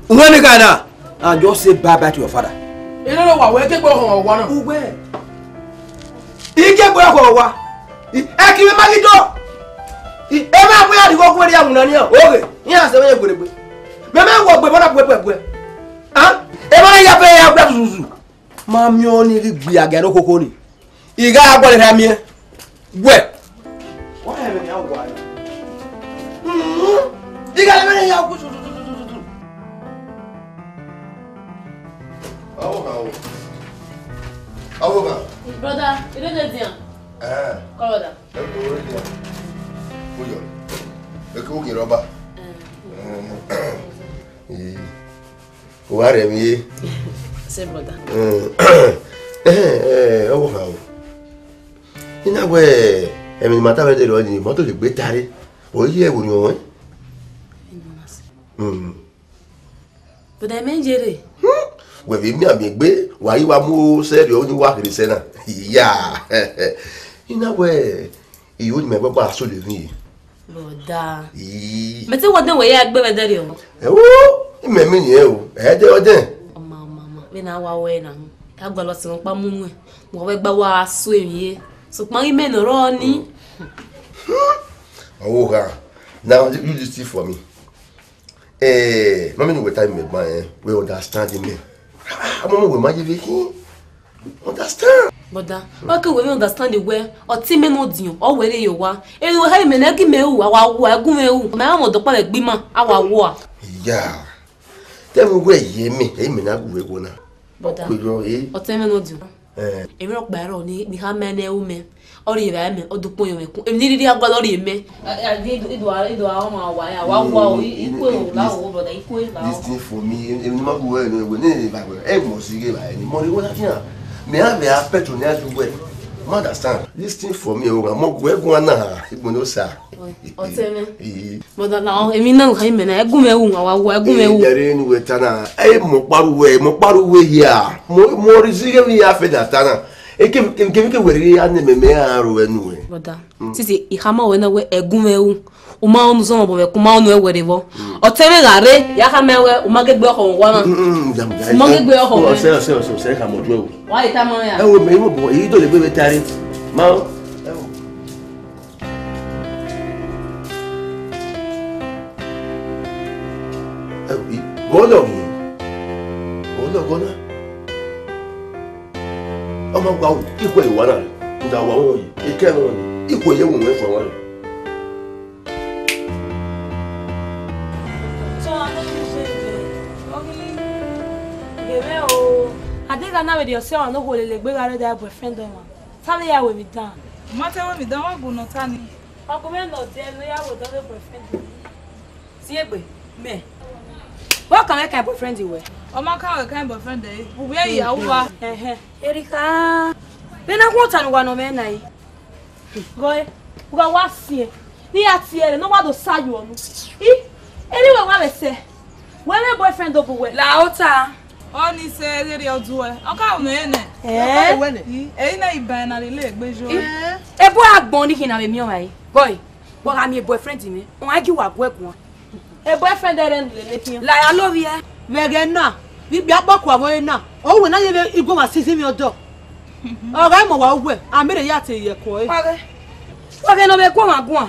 Uwẹ ni gha na, and just say bye bye to your father. Erha wa wẹ ke gbe ọhọn wa na. Uwẹ. Ike gbe ọhọn wa. I, ẹ kiri ma ghi do. I, ẹ ma gbe ya righo gbe ya wuna nian. Oghe, iran se wẹ ye gberegbe. Mẹ mẹ wọ gbe bọna gbe gbe gbe. Ah? Ẹ ma ya be ya gbe zuzu. Ma miẹn ọnii ghi gbe agia ne okhokho ni. I gha gualọ erha miẹn. Wẹ. Wa hẹ ẹmwẹ ne a wa ya. Mm. I gha lẹ ẹmwẹ ne a ya gu tututututu. Awo kan o. Awo kan. Brother, you don't dey there. Eh. Come, brother. Ẹ kò rí ni. Ó yọ. Ẹ kò kí rọ́bà. Eh. Eh. Uwa rẹ emwi ye. Say, brother. Eh, eh, eh, ọwọ ha o. I na wẹ, emwi ne ima ta vbe dẹ rọ ni, mọto ye gbe tare. O ye ẹvbo ni ọnrẹn. Mm. But I mean, Jerry. Wẹ vbe miẹn amẹ egbe, wa ghi wa mu sẹ rriọ ni wa kherhe sẹ na. Iya. I na wẹ, I ho ni mẹ gbagba so levin ye. Brother. Ii. Mẹ te wẹ ọdẹn wẹ ya gbe vbe ẹdẹrriọ. Ẹwo, imẹ mi ni ẹ o, ẹdẹ ọdẹn. Ọma, ọma, ọma, vbene a wa wẹ na, a gualọ sẹ ọkpa mu nuẹn, wa vbe gba wa so emwi ye. Sokpan imẹ ne ọ rrọọ ni. Ọvbokhan, now you listen for me. Eh, ma miẹn ne uwẹ tama imẹ gban, eh, wẹ understand imẹ. Ah, ọmọ wẹ ma ye vbe khin. Understand? Brother, wa ke wẹ vbe understand wẹ, ọtẹn mẹ ne ọ diọn, ọ wẹ rre ye owa. Erriọ ọha imẹ ne ẹ gi mẹ ru, a wa wu, ẹ gu mwẹ ru. Mẹ a mwẹ ọdọkpa vbe ẹgbẹ ima, a wa wu a. Ya. Te mu wẹ ye mẹ, ẹ i mẹ na gu wẹ guọna. Brother, ọtẹn mẹ ne ọ diọn. Eh. Emwi rhọkpa rrọọ ni, ne I khama ẹn ne ẹ ru mẹ. Ọ rhie evbare mẹ, ọ do ukpọn yọ mwẹ kun. Emwi ne I rhirhi a gualọ rhie mẹ. Idua, idua ọmwa wa ya, wa wa o, ikue o, la o, brother, ikue la o. Listen for me, emwi ne ma gu wẹ ne wẹ ne ba wẹ. E must ghe ba ni. Mo ni wona kian. Me have a pet on ya ju wẹ. Ma understand. Listen for me, o mo gu ẹ guan na. Igbo no sa. Ọtẹn mwẹ. Brother, na emwi na kha imẹ na, ẹ gu mwẹ ru, a wa wa, ẹ gu mwẹ ru. Yare ni wẹ ta na, ẹ mọ kparu wẹ, mọ kparu wẹ hia. Mo, mo ri zighe mi ya fe da ta na. Eke, eke, eke wẹ rhie ya ne mẹ, mẹ a ro ẹnu wẹ. Brother, sisi, I khama wẹ na wẹ ẹ gu mwẹ ru. U ma ọnu zọmọ bọ vbe ku ma ọnu ẹwẹrẹ vbọ. Ọtẹn mwẹ gha rre, ya khama wẹ, u ma ghe gbe ọkhọ wa na. U ma ghe gbe ọkhọ wẹ. Ọsẹ, ọsẹ, ọsẹ, ọsẹ, khama ọdọ ẹ o. Wa yi tama ya. Ẹ wo mẹ, imo bọ, èyí tó lè gbé mi tari. Ma o. Ẹ wo. Ẹ wo, i, gọlọ ghi. Gọlọ gọna. Ọmọ gua o, ikhuẹ yi wa na. Nda wa wẹ yi. Ikẹ wẹ yi. Ikhuẹ ye wo wẹ fọ wa na. So, I don't know, baby. Ogili. Gẹmẹ o. Adega na vbe de ọsẹ ọmwa ne okhuo lele egbe gha rre da boyfriend ọmwa. Tale ya wẹ emwi dan. Ma te wẹ emwi dan, wa gu ne ọ ta ni. Ọ gu mwẹ nọ diẹ ne ya wẹ dọghe boyfriend. Ziegbe, mẹ. Wẹ ọ kan mwẹ kan boyfriend wẹ? Ọ ma kan wẹ kan boyfriend ẹre. Uwẹ ya uwa. Ẹhẹn. Erika. Vbe na gun ota ne uwa nọ mwẹ na yi. Gọe, u gha wa siẹn, ne I ya tie ẹre, ne ọ wa do sa ye ọnu. I, erriọ uwẹ wa vbe sẹ, wẹ mwẹ boyfriend do bu uwẹ. La ota. Ọni sẹ ghe rriọ duẹ, ọ ka ru nẹ nẹ. Ẹẹn. I, ẹre na iban na rre egbe yo. I, ebo agbọn ni khin na vbe miẹn ọmwa ẹre. Gọe, wa gha miẹn boyfriend mwẹ, ọ gha gie uwa guẹ guan. E boyfriend ẹre ne lele khian. La ya lovbiẹ. Vbe ẹghẹ na, vbe ikpia kpọkua vbe ọre na, ọ wẹ na ye vbe igue ọmwa sisi mwẹ ọdọ. Ọ gha mọ wa uwẹ, a mẹ rhe ya te ye ẹko ẹre. Wa ghẹ, wa ghẹ ne ọ vbe gu ọmwa guan.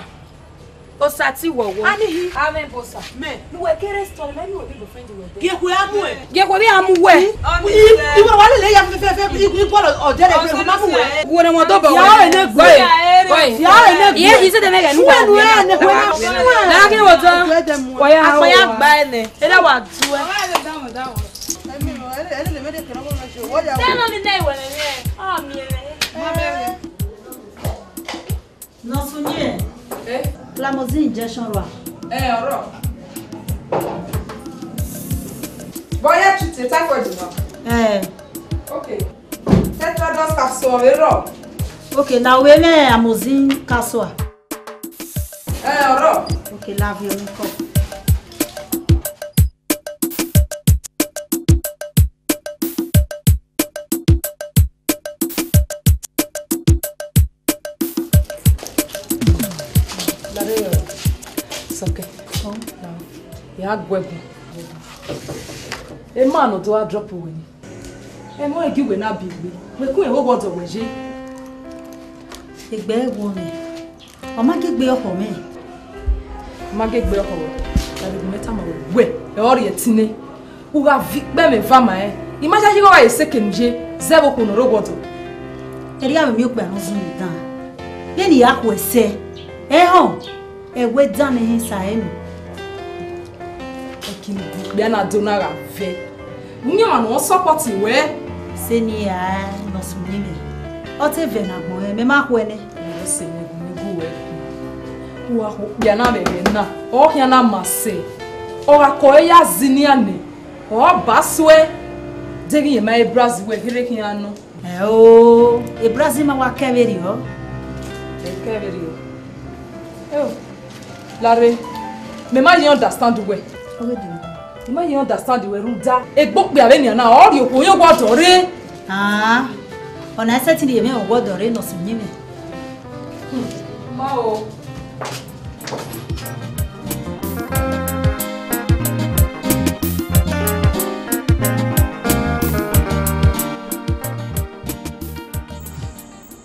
Osa ti wọwọ. Anihi. Amẹ bosa. Mẹ. Ne uwẹ ke restaurant, mẹ ne uwẹ vbe boyfriend wẹ. Gie khuẹ a mu ẹ. Gie khuẹ vbe a mu wẹ. Iwẹ wa lele ya fẹfẹfẹ, igue ọdẹ rẹ, ma mu wẹ. Wẹ ne wọn dọ bọ wẹ. Ya ọre ne gbe. Ya ọre ne gbe. Iye yi se de mẹ gẹ nu wa. Suwẹ nu ẹ ne gbe. Na ke wo tọ. Wa ya akpa ya gba ẹ nẹ. Ẹ da wa du ẹ. Tell me the name when I hear. Ah, mi ẹ. Nurse, you hear? Eh? Clamazine injection rua. Eh, ọrọ. Bọ ya treat typhoid nọ. Eh. Okay. Tetanus capsule ọre rọ. Okay, na wẹ mwẹ amozin kasua. Ẹ, ọrọ. Okay, love you, Nico. Lare, sọkẹ. Ya gu ẹbu. Emwa ne ọ do gha drop wẹ ni. Ẹmwẹ ọghe wẹ na bi egbe. Wẹ kun ẹvbo wẹ ọdọ wẹ ye. Egbe ẹvbo mẹ. Ọ ma gie egbe ọkhọ mwẹ. Ọ ma gie egbe ọkhọ wẹ. Lare, gu mẹ tama wẹ. Wẹ, ẹ ọ rhie ẹtin nẹ. U gha viọ ikpẹmwẹ eva ma rẹn, I ma yayi ighe ọ gha ye sẹ eke ne u ye, zẹ vbe okhuo ne ọ rre owa ọdọ. Erriọ avbe miẹn okpia ne ọ zẹ unu dan, vbene I ya khuẹ sẹ, ẹ họn, ẹwẹ dan ne I sa ẹre nọ. Ẹki ne okpia na do na gha vẹ, uyinmwẹ ọmwa ne ọ support wẹ. Sẹ ne I ra nọ sẹ uyinmwẹ, ọ te vẹ ne agbọn mwẹ, mẹ ma khuẹ nẹ. Mẹ sẹ ne gu wẹ. U gha khuẹ okpia na vbe ẹghẹ na, ọ khian na ma sẹ, ọ gha kọ ẹre ya zẹ inian nẹ. Ọ ba suẹ, deghẹ irẹn ma Ebrazi wẹ kherhe khian nọ. Ẹo, Ebrazi ma wa kẹ vberriọ. Ẹ kẹ vberriọ. Ẹo, Lare, mẹ ma ye understand wẹ. Ọ ghe dee. Mẹ ma ye understand wẹ rhunmwuda egbe okpia vbenian na, ọ rhie okhuo yan owa ọdọ rre. Ah, ọna i sẹtin rhie mwẹ owa ọdọ rre ne ọ sẹ uyinmwẹ. Hmm, ma o.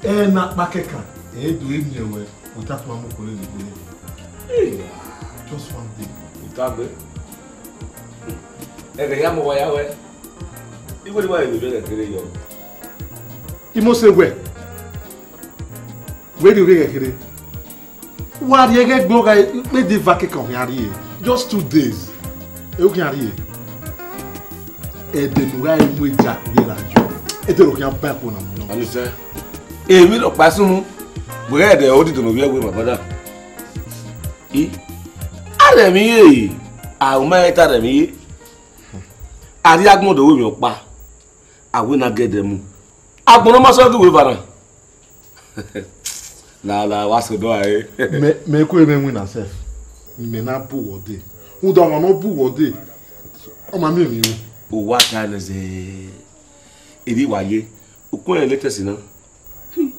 Ẹ na kpa kẹkan, ẹ do miẹn wẹ, without ma mu okhuo lele egbe. Hey, just one day. Without me. Ẹghẹ ya mu owa ya wẹ. Iwẹ ni wa enu vbe ẹghẹ kherhe yọ. Imose wẹ, wẹ rhie ovbi ẹghẹ kherhe. Wa rhie ẹghẹ gbe ọghe ikpẹdẹ eva kẹkan ọ khian rhie. Just two days. Ẹ u khian rhie. Ẹdẹ ne u gha mu eja vbe ra yọ. Ẹdẹ ne ọ khian ba ẹko na mu nọ. Ọnise, emwi rhọkpa sunu, wẹ ghẹ ẹdẹ odidon ne ovbi ẹvbo ma brother. I, a rẹ emwi ye, a u ma ta rẹ emwi ye. A rhie agbọn do ru emwi ọkpa, a wẹ ne a gie ẹdẹ mu. Agbọn ne ọ ma sẹ ghi wẹ eva na. La, la, wa sẹ odọ ẹre. Mẹ, mẹ ku emwi winna sẹ. Mẹ na bu wẹ ọdẹ. Rhunmwuda ọmwa ne ọ bu wẹ ọdẹ, ọ ma miẹn emwi ru. Uwa ta nẹ zẹ. Erriọ wa ye. Ukun ẹre latest na.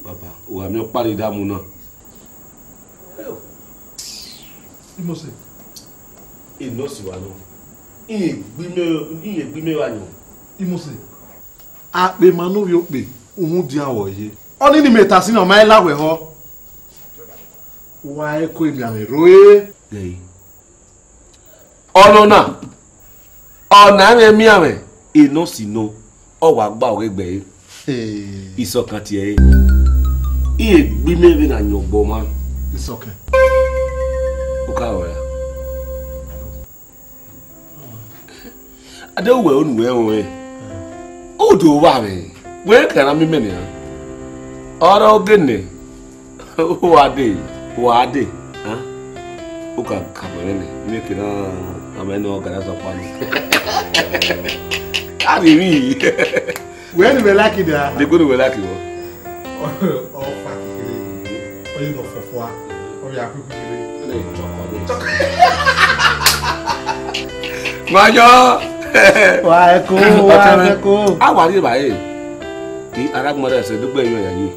Baba, u gha miẹn ọkpa rre damu na. Imose. Enọ si wa nọ. Iye gbe imẹ, iye gbe imẹ vbe ayọn. Imose. Akpema ne ovbi okpia, uhunmwu dian vbe ọ ye. Ọnii ne imẹ ta sin na, ọ ma i la wẹ họ. Wa ẹko emianmwẹ rre. Ẹi. Ọnọna, ọ na mwẹ emianmwẹ, enọ si nọ, ọ wa gba ọghe gbe ẹre. Hey. Isọkan tie ẹre. Iye gbe imẹ vbe na yan ọgbọ ọmwa. Isọkan. U ka rọ ra? A de wẹ unu wẹ ruẹn. U do vba mwẹ. Wẹ ka na miẹn imẹ nian. Ọre ọ gele. Wa de, wa de, ha? U ka ka wẹ nẹ, imẹ ke na, a ma nọ gara sọ pa ni. A rhie emwi. Wẹ ne wẹ like da? De ko ne wẹ like wọ? Ọ fa kekere, ọ ye nọ fọfua, ọ ya ku kekere. Ne chọkọ de. Wa yọ. Wa ẹko, wa ẹko. A wa rhie ba e. I ara gbọmọ rẹ ẹse dugbe yọ ya ye.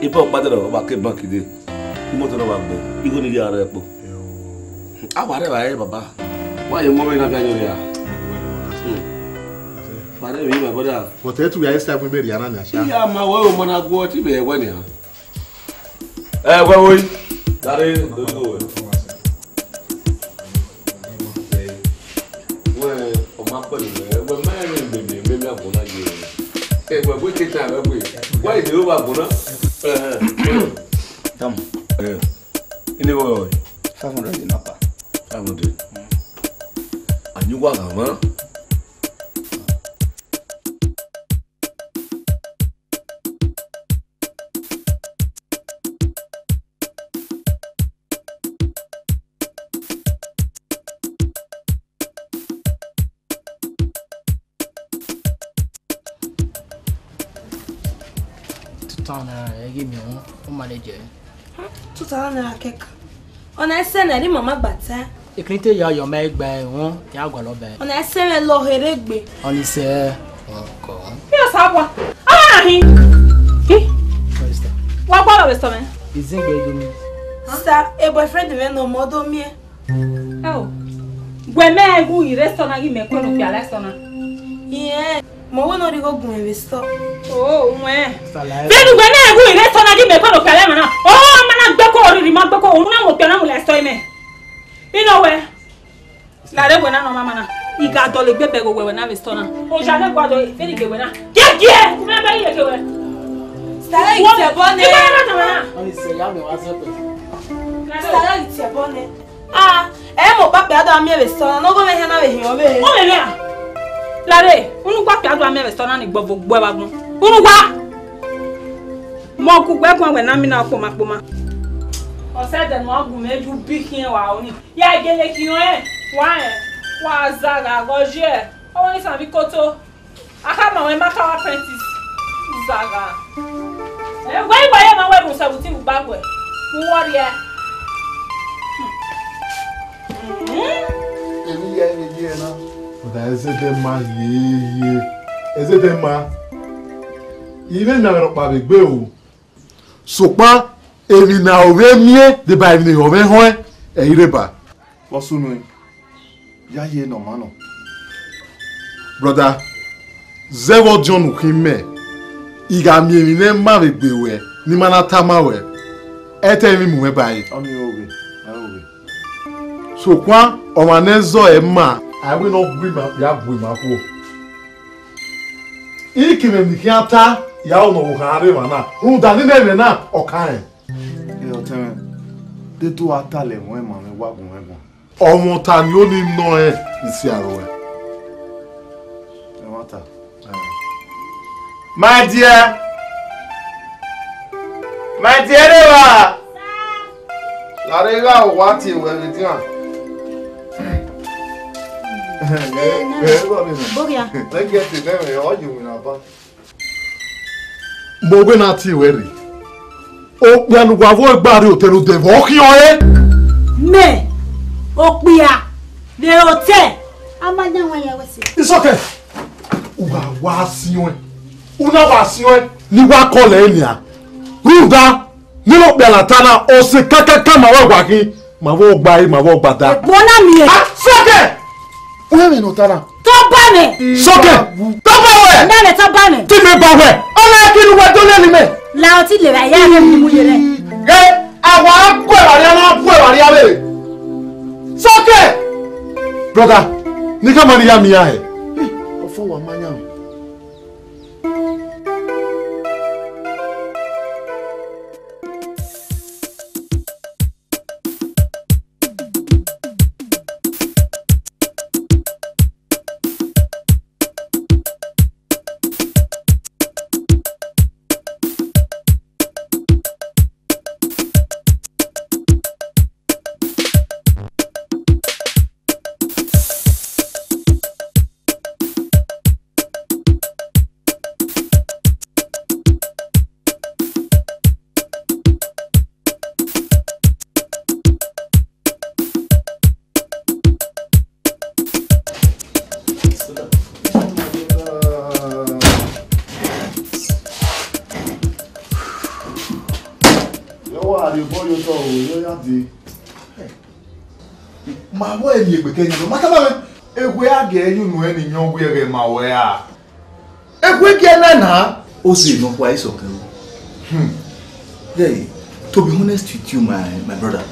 Ibe ọkpa dẹrọ, ọ wa ke bank de. Imoto na wa gbe, igho ni ya rẹ kpo. A wa rẹ ba e baba. Wa ye mọ vbe na bia yọ ya. Wa rẹ vbe, my brother. But etu ya isa bu meri ana ni asa. Iya ma wo mo na gwo ti be we ni. Ẹ, wẹ wo yi. Dare, do you know? Wẹ, ọ ma pẹ ni wẹ, wẹ ma rẹ mẹ, mẹ, mẹ, mẹ agbọn na ye. Ẹ, wẹ, wẹ ke ta, wẹ, wẹ. Why you dey over agbọn na? Ẹ, ẹ. Tama. Ẹ. Ini wẹ. Five hundred in upper. Five hundred. Anyi wa gha ma. Two thousand naira, ẹ ghi miẹn wọn, u manage ẹre. Two thousand naira kẹkan. Ọna ẹsẹ ne ẹre mama gba ta. Ikrin te ya yọ mẹ gba ẹre wọn, ya gualọ bẹ. Ọna ẹsẹ mwẹ lọ here gbe. Ọna isẹ wọn kọ wọn. Yes, Abua. Ah, hi. Hi. What is that? Wa gba lọ vbe sọ mẹ. Izin gbe do mi. Sir, a boyfriend mwẹ nọ mọ do miẹn. Ẹ o, wẹ mẹ gu ire sọ na ghi mẹ kue ne okpia la sọ na. Iẹn, mẹ wẹ ne ọ rhie igho gun mwẹ vbe sọ. O, wẹ. Vbene wẹ mẹ gu ire sọ na ghi mẹ kue ne okpia la emwa na. O, ma na gbe ko oriri, ma gbe ko, u na mu okpia na mu la sọ imẹ. Inọ wẹ. Lare wẹ na nọ mama na. I gha dọlegbe bẹghe wẹ wẹ na vbe sọ na. Oja ne gua dọ, vbene ghe wẹ na. Gie, gie, u na bẹ ye ke wẹ. Sara itiẹbọ nẹ. Igba na tama na. Ọni sẹ ya mẹ wa zẹ pẹ. Sara itiẹbọ nẹ. Ah, ẹ mọ papa da miẹn vbe sọ na, nọghọ mwẹ hia na vbe hiọn vbe. Ọ mẹ mẹ a. Lare, unu gba pia do miẹn vbe sọ na ni gbọvo gbọ ẹvba gbọn. Unu gba. Mọ gu gbẹ guan wẹ na mina kpoma kpoma. Ọ sẹ dẹ ne ọ gu mẹ ju bi khian wa oni. Ya gele khian ẹ, wa ẹ, wa zagha ghe ọ ye, ọ wẹ isan vbe ikoto. A kha ma wẹ ma ka wa apprentice. Zagha. Ẹ, wẹ iwẹ ye ma wẹ mu seventeen vbe ugba guẹ. Mu wọ rriẹ. Hmm. Emwi ya emwi ye na. Ọda ẹzẹdẹ ma ye ye. Ẹzẹdẹ ma. Ire na rhọkpa vbe egbe o. Sokpan emwi ne a ho vbe miẹn deba emwi ne ehọ mwẹ họẹn, ẹ i rre ba. Vbọ sunu ẹn? Ya ye ne ọ ma nọ. Brother, zẹ vbe ọdiọn ne u khin mẹ, I gha miẹn emwi ne ma vbe gbe ruẹ, ne I ma na tama ruẹ, ẹ i te emwi mu mwẹ ba ẹre. Ọnii ọghe, ọghe. Sokpan ọmwa ne ẹ zẹ ọe ma, a wẹ ne ọ gbe ima, ya bu ima khuo. I kevbe emwi ne I khian ta, ya ro ne ọ vbe okhan rre emwa na, rhunmwuda ne I mwẹ emwi na, ọ kan rẹn. Ẹ, ọtẹn mwẹ, de te u gha talẹ ẹmwẹ ma mwẹ wa gun mwẹ guan. Ọmwata ni oni nọ rẹn, I si aro ruẹ. Ẹmwata. My dear, my dear, Eva. Lare gha wa tie wẹ vbe dian. Bogia. Let's get it, then we all you will have. Mẹ wẹ na tie wẹ rre. Okpia ne uwa vbe gba rre otọ ne odẹ vbe ọ khian ọre. Mẹ, okpia, vbe otọ. A ma yan wan ya wẹ sẹ. Isọkẹn, uwa wa siẹn. Una wa siẹn. Ni wa kọlẹ nian. Rhunmwuda, nene okpia na ta na, ọse kakaka ma wẹ wa khin. Ma vbe gba ẹre, ma vbe gba da. Ẹgbọn na miẹn. Ah, sọkẹn! Wẹ vbe nọ ta na? Tọ ba mẹ. Sọkẹn! Tọ ba wẹ! Nene tọ ba mẹ. Te mẹ ba wẹ. Ọ na ki ne uwa do lele mẹ. La ọtí lè ra ya rẹ mu ye rẹ. Ghẹ, a wa gu ẹre arria na, gu ẹre arria vbe. Sọkẹn! Brother, ne I khama ne I ya miẹn iran hẹ. Ọfọ wa ma yan. Yọ wa rhie obọ ye otọ o, yọ ya dee. Ma wẹ emwi egbe kẹ yan, ma tama mwẹ. Ewe a gie ye unu ẹn ne I yọn wẹ ẹghẹ ma wẹ a. Ewe gie na na. O se nọ kua Isọkẹn o. Hmm. Yeah, to be honest with you, my, my brother,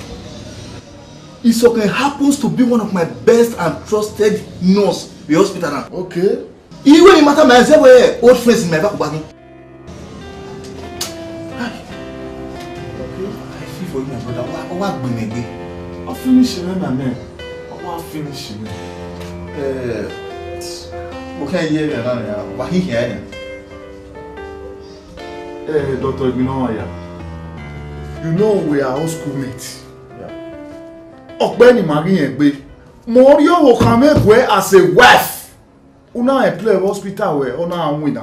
Isọkẹn happens to be one of my best and trusted nurse in the hospital now. Okay. Iwe ni mata ma ẹzẹ wẹ old friends in my back back. I feel for you, my brother. Wa, wa gbẹmẹgbe. Ọ finish me, my man. Ọ wa finish me. Eh, mo kàn yẹ ẹ náà, wa hi hẹ ẹ. Eh, Doctor Igbinọmọ ya. You know we are all schoolmates. Yeah. Ọgbẹni ma ghi yẹn gbe. Mo ri ọvbokhan mwẹ guẹ as a wife. Una employ hospital wẹ, ọ na winna.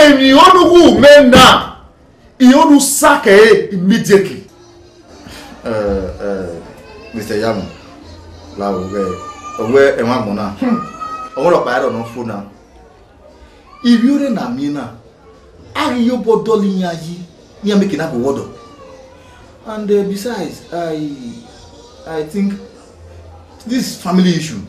Emwi ọnurhu mẹ na, I ọnu sack ẹre immediately. Eh, eh, Mister Yamu, la wo ghe, ọ wẹ ẹmwẹ agbọn na, ọ wẹ ọkpa ẹre ọ nọ fo na. Ivbi ore na miẹn na, a ghi ye obọ dọlọ iran yi, iran make na gu wọdọ. And uh, besides, I, I think this family issue,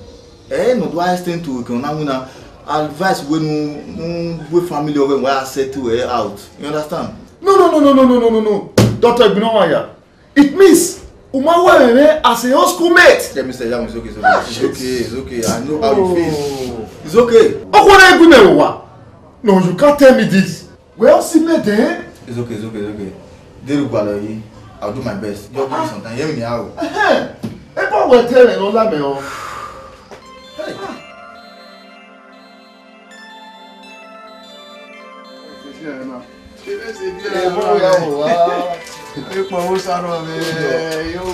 eh, no do I extend to Ekena na wina advice we nu, nu we family of them where I settle eh, out. You understand? No, no, no, no, no, no, no, no, no. Doctor Igbinowaya, it means Uma were me as a old schoolmate. Yeah, Mister Young, it's okay, it's okay. It's okay, it's okay. I know how you feel. It's okay. Ọkọ na egbe mẹ wa. No, you can't tell me this. Wẹ ọ si mẹ dẹn? It's okay, it's okay, it's okay. Deru gbalọ yi. I'll do my best. Just give me some time. Hear me out. Ebo wẹ tẹ rẹ nọ la mẹ o. Hey. Ebo ya wọ wa. Ekpo wo sa rọ mẹ yo.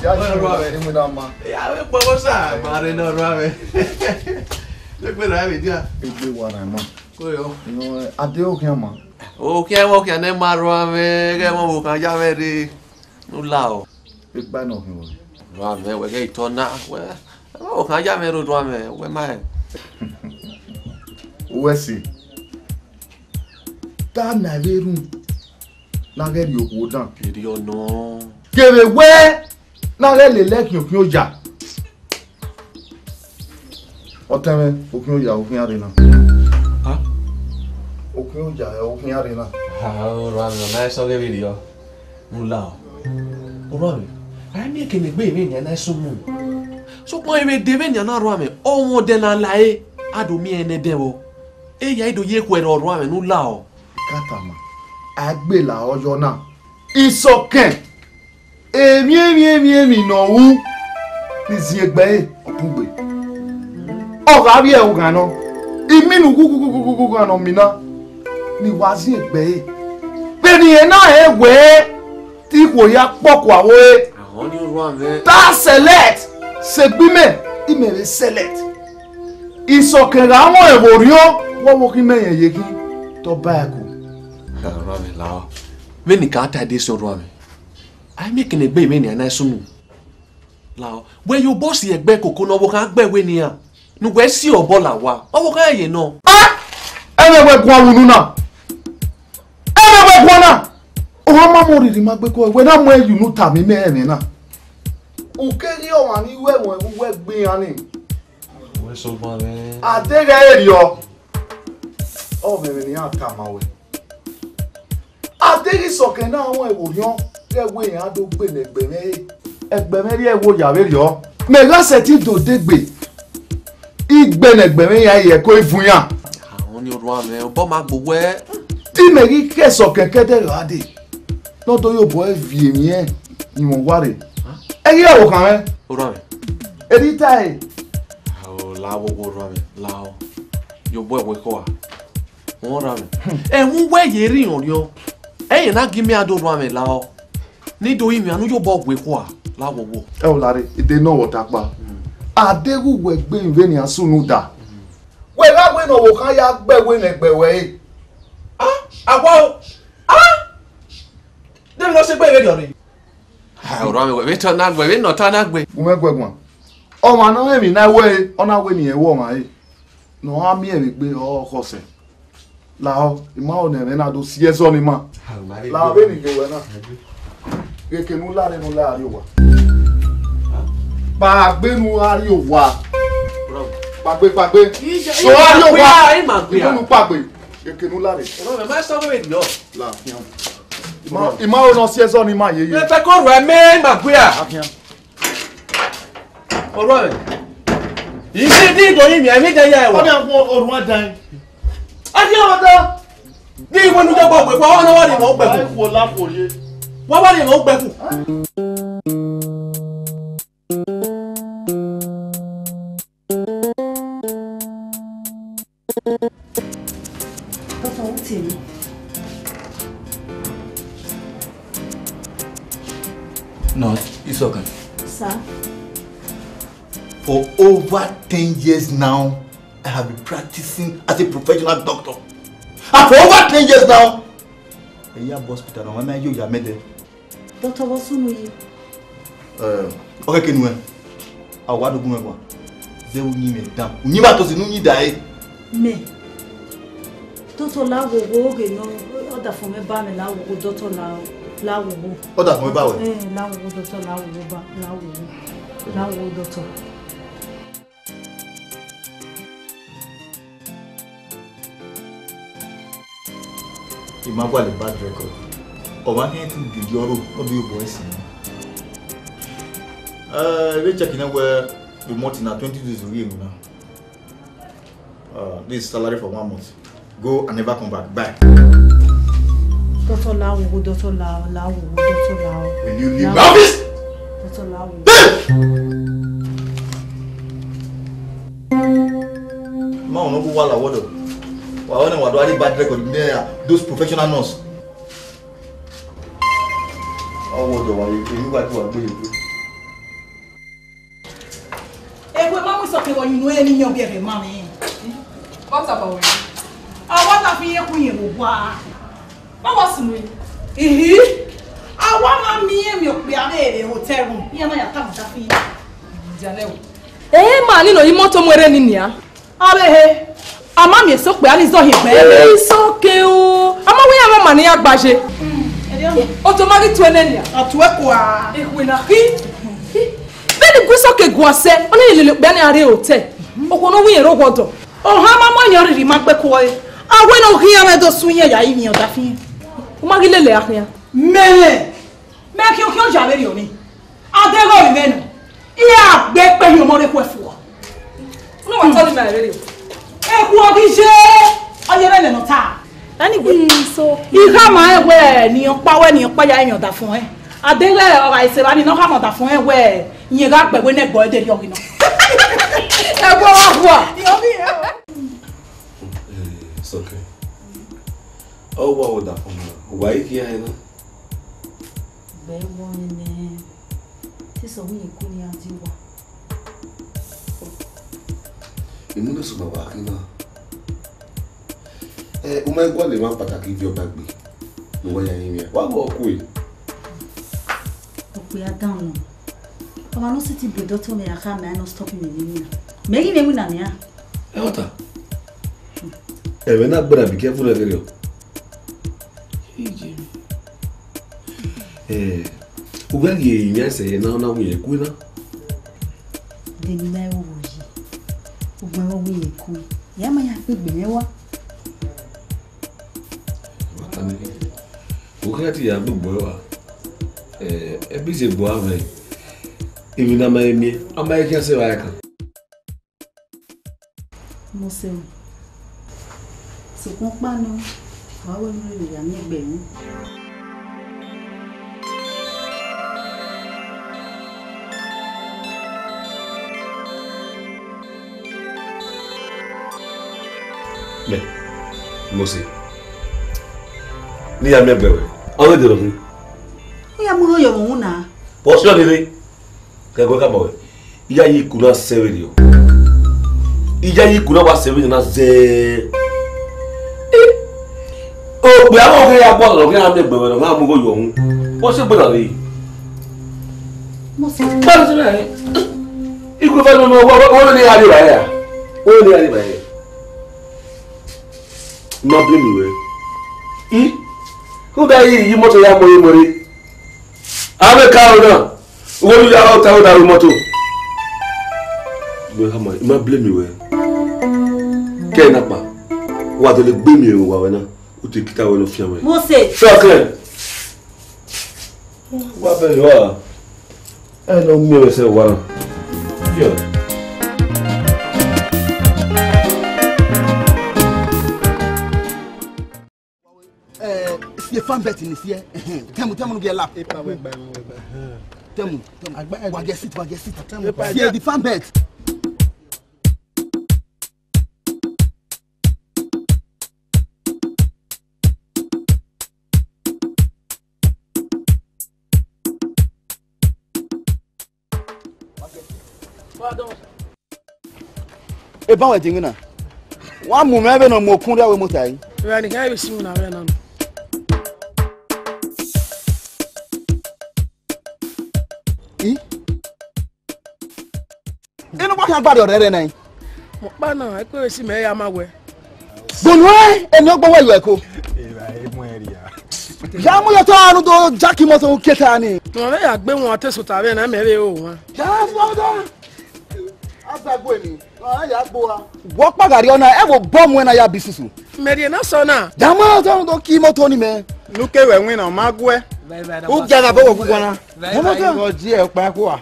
Ya ju rọ mẹ ni mu na ma. Ya ekpo wo sa ma re nọ rọ mẹ. Ekpo na mẹ dia. Egbe wa na ma. Koyo. Ade okhian ma. Okhian, okhian ne ma rua mwẹ, ghẹ mọ vbe okhian ya mwẹ rre. Nu la o. Egba nọ hin wẹ. Rua mwẹ, wẹ ghẹ itọ na, wẹ, ghẹ mọ vbe okhian ya mwẹ rre rua mwẹ, wẹ ma rẹn. Uwẹ si. Ta na vbe run, na ghẹ rhie okhuo dan. Erriọ nọ. Kevbe wẹ, na ghẹ lele ẹkhiọnkiọn oya. Ọtẹn mwẹ, okhian oya, okhian rre na. Ha? Okhian oya, okhian rre na. Ha, orua mwẹ, ọ ma sẹ ọghe vberriọ. Mu la o. Orua mwẹ, a i miẹn ekene egbe vbenian na i sunu. Sokpan, vbe de vbenian na, orua mwẹ, ọ mwẹ ọdẹ ne a la ẹre, a do miẹn ẹre ne ẹdẹn vbọ. Eya i do ye khuẹrhẹ, orua mwẹ, nu la o. Katama, a i gbe la ọyọ na. Isọkẹn, emwi emwi emwi emwi ne ọ ru ni ziengbe ẹre, ọ bun gbe. Ọ gha vbiẹ oghan nọ, iminu ghughughughu ghan ne ọ mina ni wa ziengbe ẹre. Vbene irẹn na rẹn wẹẹ, te ikhuo hia kpọkua vbe ore. Ahọn ni orua mwẹ. Te a select, sẹ egbe imẹ, imẹ vbe select. Isọkẹn gha mwẹ vbe orhiọn, wẹ ọvbokhan imẹ rẹn ye khin, te ọ ba ẹko. Orua mwẹ, la o. Vbene I ka ta ẹdẹ sẹ, orua mwẹ, a i miẹn ekene egbe vbenian na i sunu. La o, wẹ ye obọ si ẹgbẹ koko ne ọvbokhan gbe ẹwe nian, ne uwẹ si obọ la owa, ọvbokhan ye nọ. A! Ẹmwẹ wẹ guan vbe unu na. Ẹmwẹ wẹ guan na. Ohan ma mọ rhirhi ma gbe kọ, wẹ na mu ẹyu ne u tama imẹ ẹmwẹ na. U keghi ọmwa ni ru ẹmwẹ vbe uwu ẹgbẹ iran ni. Wẹ sẹ ọgban mwẹ. A deghẹ erriọ, ọ mwẹ vbene iran tama wẹ. A deghẹ Isọkẹn na rẹn vbe orhiọn, ghẹ wẹ iran do gbe ne ẹgbẹe mwẹ re. Ẹgbẹe mwẹ rhie ẹvbo ya vberriọ. Mẹ gha sẹtin do degbe, I gbe ne ẹgbẹe mwẹ iran ye ẹko ivun iran. Ahọn ni orua mwẹ, obọ ma gbe wẹ. Te imẹ ghi khẹ Isọkẹn ke ẹdẹ gha dee, ne ọ do ye obọ ẹre viọ emwi ẹnrẹn rinmwian owa rre. Ẹ ghi re ọvbokhan mwẹ. Orua mwẹ. Erriọ I tae. Ao, la wo wo orua mwẹ, la o. Ye obọ ẹre wẹ kho a. Orua mwẹ. Ẹmwẹ uwẹ ye rri orhiọn. Ẹyẹn na gie imẹ a do, orua mwẹ, la o. Ne I do rinmwian ne u ye obọ wẹ kho a, la wo wo. Ẹ o, la rre, I de nọ vbe ọta kpa. A deghẹ uwẹ gbe emwi vbenian sunu da. Wẹ gha wẹ ne ọvbokhan ya gbe ẹwe ne ẹgbẹe wẹ re. Ah, awa o. Ah! Deghẹ ne ọ sẹ egbe vberriọ rre. Ah, orua mwẹ, wẹ vbe ta na gbe, vbe nọ ta na gbe. U mwẹ guẹ guan. Ọmwa ne ọ rẹn emwi na wẹ, ọ na wẹ ne irẹn ru ọmwa re. Ne ọ ra miẹn vbe egbe, ọ khọ sẹ. Lahọ, I ma ho ne ẹmwẹ na do si ẹzọ ne ima. Lahọ vbene I gie wẹ na. Ghẹ ke ne u la rre ne u la rrie owa. Kpaegbe ne u la rrie owa. Kpaegbe, kpaegbe. So a rrie owa. I ma gbe a. Unu kpaegbe. Ghẹ ke ne u la rre. Orua mwẹ, ma sẹ ọghe vberriọ. La fian. I ma, I ma ho ne ọ si ẹzọ ne ima yeye. Mẹ fẹ ke ọ ruẹ mẹ, I ma gbe a. Afian. Orua mwẹ. Isi di do yin mi, ẹmwẹ dan ya ẹwa. Ọdẹ kú orua dan. Ọdẹ ọdọ. Di iwe nu jọgbọ gbe fún ọwọ́ náà wà ní ìmọ̀ ọgbẹ̀kù. Láì fò láfò yé. Wọ́n wà ní ìmọ̀ ọgbẹ̀kù. Doctor Rotimi. No, it's okay. Sir? For over ten years now, I have been practicing as a professional doctor. Ah, for over ten years now. Ẹ ya bọ hospital na, ọ ma yo ya mẹ dẹ. Doctor, vbọ sunu yi? Eh, ọ khẹke nuẹn. A wa do gu mwẹ guan. Zẹ vbe uyinmwẹ dan. Uyinmwẹ a to si ne uyin da ẹre. Mẹ. Doctor, la wo wo oge nọ, ọdafẹn mwẹ ba mẹ, la wo wo, doctor, la, la wo wo. Ọdafẹn mwẹ ba wẹ? Eh, la wo wo, doctor, la wo wo ba, la wo wo. La wo wo, doctor. I ma gualọ bad record. Ọ ma khian tu dede ọrho, ọ do ye obọ ẹse. Eh, I vbe check nẹ wẹ, the month na twenty days we na. Uh, this is salary for one month. Go and never come back. Bye. Doctor, la wo wo, doctor, la, la wo wo, doctor, la wo. Will you leave my office? Doctor, la wo. Hey! Ma, no go wala, what do? Wa, wa, wa do any bad record in there, those professional nurse. Oh, what do I, you, you, what do I do? Ewe ma mu isọkẹn vbe ọyunnu ẹre ne iyẹn ọbiẹrẹ ma mwẹ. What about we? A wa na fi iye ku iye vbe owa. Ma wa sunu ẹre. Ihi. A wa na miẹn emwi okpia vbe hotel room. Iran na ya tama da fi. Dianẹ o. Ẹ ma ni nọ, imoto mu ẹre ni nia. Avbe ehe, a ma miẹn eso okpia ni zọ hin egbe ẹre. Isọkẹn o. A ma wẹ iran ma ma ne iran gba ye. Otu ma ghi tuẹ nẹ nia. A tuẹ kua. Ehue na khi. Vbene I gu isọkẹn guan sẹ, ọ na lele okpia ni a rre hotel. Okhuo ne ọ wu irẹn rre owa ọdọ. Ohan ma mọ yan rhirhi ma gbe kuọ ẹre. A wẹ ne ọ ghi iran mwẹ do su iran ya ivbi ọdafẹn. U ma ghi lele a khian. Mẹ, mẹ khian khian ya vberriọ ni. A deghẹ ọ rinmwẹ nọ, iran gbe ekpe hin ọmọ rre ekhue fua. Unu wa tọrọ ima rere o. Ekhue ọ ghi ye, ọ ye vbene nọ ta. Anyway, so I khama rẹn wẹ ne irẹn ọkpa wẹ ne irẹn ọkpa ya rẹn ọdafẹn ẹn. A deghẹ ọ gha sẹ evba ni ne ọ khama ọdafẹn ẹn wẹ irẹn gha gbe ẹvbo ne ẹgbẹe ẹdẹ rriọ ghi nọ. Ẹgbẹe ọgua. Sọkẹn. Ọ wa wẹ ọdafẹn na, wa i khian ẹre na. Gbe ẹvbo nẹ, te sẹ ọghe iyẹn ku ne iran die owa. Imẹ na sẹ ma wa khin na. Ẹ, u ma i gualọ emwa kpataki ivbi ọba gbe ne uwa ya rinmwian, wa gu ọkue. Okpia dan nọ. Ọmwa ne ọ siti bu doctor mẹ ya kha mẹ, a nọ stop mẹ vbe emian. Mẹ ghi vbe winna nian. Ẹ ọta. Ẹmwẹ na gbẹrẹ be careful ẹgẹrẹ o. Ẹ, u ghẹ ghi rinmwian sẹ na, ọ na winna ku na. De ne I ma ru vbo yi? Ugbẹn vbe ọ winna ku, ya ma ya kpe egbe mwẹ wa. Wa ta nẹ, u khian te ya gbe egbe wa. Ẹ, ẹbe ize egbe wa mwẹ. Emwi ne a ma he miẹn, a ma he khian sẹ evba ẹkan. Mose, sokpan ọkpa nọ, wa wẹ ne u rhirhi ya miẹn egbe mwẹ. Mẹ, Mose, ne I ya miẹn egbe ruẹ, ọ vbe dọrọ khin. U ya mu igho ye ọmwa uhunmwu na. Vbọ sẹ ọni rre? Kẹguẹ khama ruẹ, iyayi iku na sẹ vberriọ. Iyayi iku na wa sẹ vberriọ na zẹ. Okpia mwẹ ọ ghi ya gba ọrọre, ọ ghi ya miẹn egbe ruẹ, ọ ghi ya mu igho ye ọmwa uhunmwu. Vbọ sẹ egbe na rre? Mose. Vbọ sẹ egbe na rre? Iku fẹ nọ, wẹ ne I gha rri evbare ra? Wẹ ne I gha rri evbare? Ma blame wẹ. I, rhunmwuda iye imoto ya mu ẹre mu ẹre. Avbe ka aro na, uwẹ ne u ya ota ota ru imoto. Wẹ khama, I ma blame wẹ. Kẹ na kpa, wa dọlegbe miẹn vbe owa ruẹ na, u te kita ruẹ ne ọ fian ruẹ. Mose. Sọkẹn. Wa bẹghe wa. Ẹ ne ọ miẹn mwẹ sẹ owa na. Yo. Eh, the fan belt in this year. Tell me, tell me, get lap. Epa, we gba, we gba. Tell me, tell me. Agba, wa get seat, wa get seat. Tell me. Epa, yeah, the fan belt. Eban wẹ dingi na. Wa mu mwẹ vbene ọ mu okun rre avbe mota ẹre. Evbare ne I khian vbe si iwinna vbe na nọ. I? Inu gba khian gbare ọrẹrẹ na i? Mẹ ọkpa na, ẹko vbe si mẹ ya ma wẹ. Bọnu ẹ, eni ọgbọ wẹ yọ ẹko. Evbare mu ẹn rria. Ya mu yọ tọ anu do jaki mọtọ keta ni. Mẹ vbe ya gbe wọn te sota vbe na mẹ vbe ho wan. Ya sọ da. Asa gbe ni. Ọ ya gbo wa. Wọ kpagha rriọ na, ẹ vbe obọ mu ẹn na ya bi susu. Mẹ rhie na sọ na. Ya mu yọ tọ anu do ki mọtọ ni mẹ. Nuke wẹ winna, ọ ma guẹ. U gia gha bọ wẹ guguan na. Ẹ ma tọ. Ọ ji ẹkpa kua.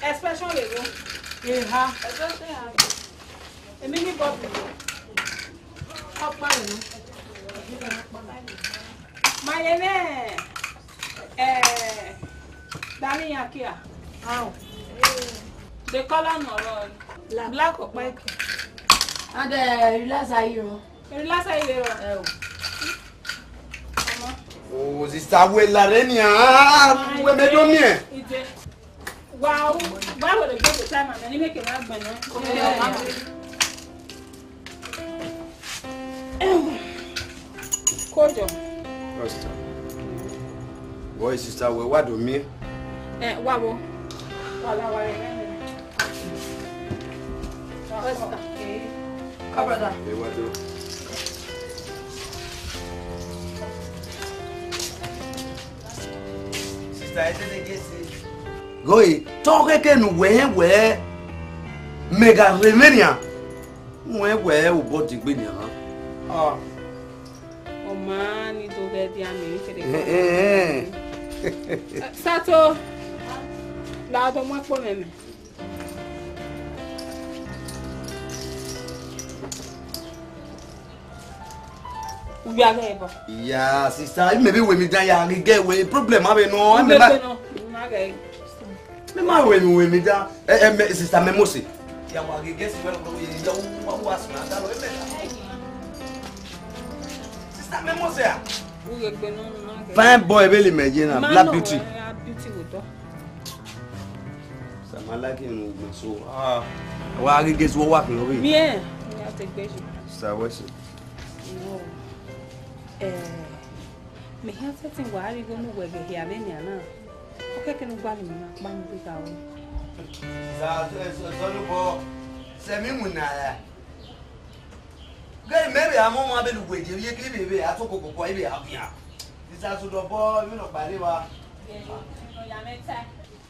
Expression le wo. Eha. Emi ni bọbọ. Ọkpa rẹ nọ. Ma ye nẹ, eh, dani yan kia. How? The color nọ rọ. Black. Black ọkpa eke. And, eh, relaxer yi rọ. Relaxer yi rọ. Ẹ o. Ọmọ. Oh, sister, wẹ la rẹ nian, wẹ mẹ do miẹn. Ide. Wa u, wa wẹ de gbogbo time, mẹ ni make na gbẹn nẹ. Kojo. Pastor. Boy, sister, wẹ wa do miẹn. Eh, wa wo. Wa la wa re. Pastor. Come, brother. Hey, what do? Sister, I didn't get it. Goi, tọ khẹke ne uwẹ rẹn wẹ mẹ gha rre mwẹ nian. Wẹ wẹ obọ degbe nian. Ah. Ọ ma ni do ghẹ dia mẹ, kede. Eh, eh, eh. Sato, la do mu ẹkpo mwẹ mẹ. U ya ghẹ bọ? Ya, sister, maybe we mi dan ya ghe wẹ problem avbe nọ, maybe ma. Ugbe nọ, ma ghẹ. Mẹ ma wẹ mi, wẹ mi dan. Eh, eh, mẹ, sister, mẹ mose. Ya wa ghe guest wẹ lọ ye ya wa wa suna da lọ, ẹ mẹ. Sister, mẹ mose a. U ghe gbe nọ, ma ghẹ. Fine boy, vbene mẹ ye na, black beauty. Beauty wo dọ. Sister, ma like him, so, ah, wa ghe guest wo wa khin o. Mi e, mi a te gbe ju. Sister, what's it? No. Eh, mẹ hia sẹtin wa rhie igho ne uwẹ ghe hia vbe nian na. Ọ kẹkẹ ne u gualọ mẹ na kpa mu gbe ga ru. Sa, sa, sa, Sọnubọ, sẹ emwi winna ra? Ghe mẹ vbe a mu ọmwa vbe ne uwẹ je vbe ke vbe vbe a to kokoko, ivbe a khian. Isa sẹ odẹ obọ, emwi nọkpa rre evba.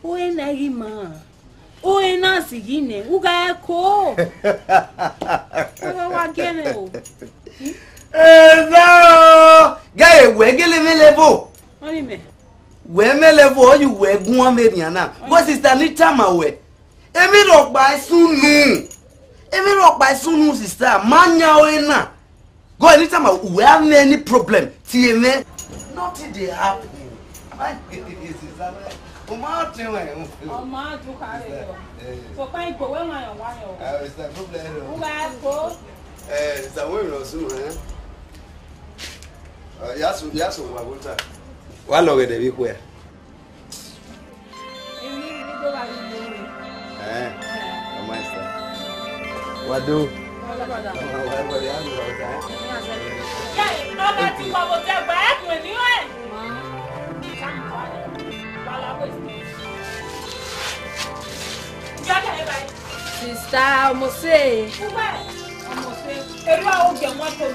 Ore na ghi ma. Ore na sighi nẹ, u gha ko. Ọ wa gie mwẹ o. Ena o, ghe wẹ gele mwẹ level. Ọni mẹ. Wẹ mwẹ level, ọ ye wẹ guan mwẹ rian na. Wẹ sister ni tama wẹ. Emwi rhọkpa i sunu. Emwi rhọkpa i sunu, sister, ma yan ore na. Go anytime I, we have any problem, tie mwẹ. Nothing dey happen. My sister, o ma tẹ wẹ. Ọ ma ju ka re yo. Eh. So pa ipo we ma yan wa yo. Ah, it's no problem. U gha ko. Eh, it's a way of soon, eh? Uh, yasu, yasu wa water. Wa lọ ghe de bi kue. Emwi ni do gha ghi ye. Eh, ọ ma esta. Wa do. Wa do, brother. Wa, wa, wa, ya do, wa, wa. Ye, ọba ti wa bo te gba ẹkùn ni ẹ. Sister, ọmọ sẹ. Uwe, ọmọ sẹ. Eru a o jẹ wọn to.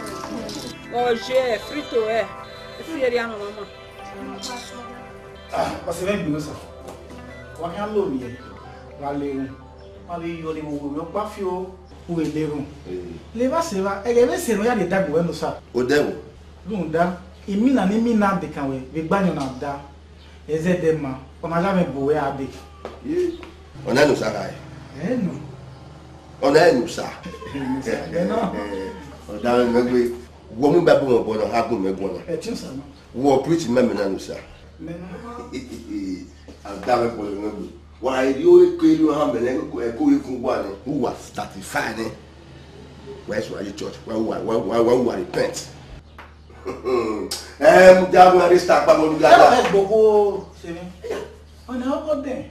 Oje, frito ẹ. Esi eri anọ mama. Ah, ọ sẹ mwẹ gbe ne Osa. Wa khian lo vbiẹ, wa le erhunmwu. Ma vbe yọ ne vbe owa ọkpa fio, u vbe le erhunmwu. Eh. Levba sẹ evba, ẹghẹ vbe sẹ ne ọ ya rhie ẹdẹ agbọn ruẹ ne Osa. Odẹ ẹvbo? Rhunmwuda, imina ne I mina dekan ruẹ, vbe egbe ayọn na da, ẹ zẹdẹ ma, ọ ma gha mwẹ bu ruẹ a dee. Ye, ọna ne Osa gha re? Ẹ nọ. Ọna ne Osa? Ẹ nọ. Ọ da mwẹ gbe, wọ mu Baibol mwẹ obọ na, ọ gha gu mwẹ guan na. Ẹtin Osa nọ. Wọ preach ma mẹ na ne Osa. Mẹ na. A da mwẹ kpọlọ mwẹ gbe. Wa eri ore ke eri ohan mẹ nẹ, ẹko ghi kun uwa nẹ. Uwa satisfy nẹ. Why is why church? Why why why why why why repent? Em, ja wẹ resta pa mo lu Ẹ ga. Ẹ gbogbo ṣe ni. Ọ̀nà ọkọ dẹ̀.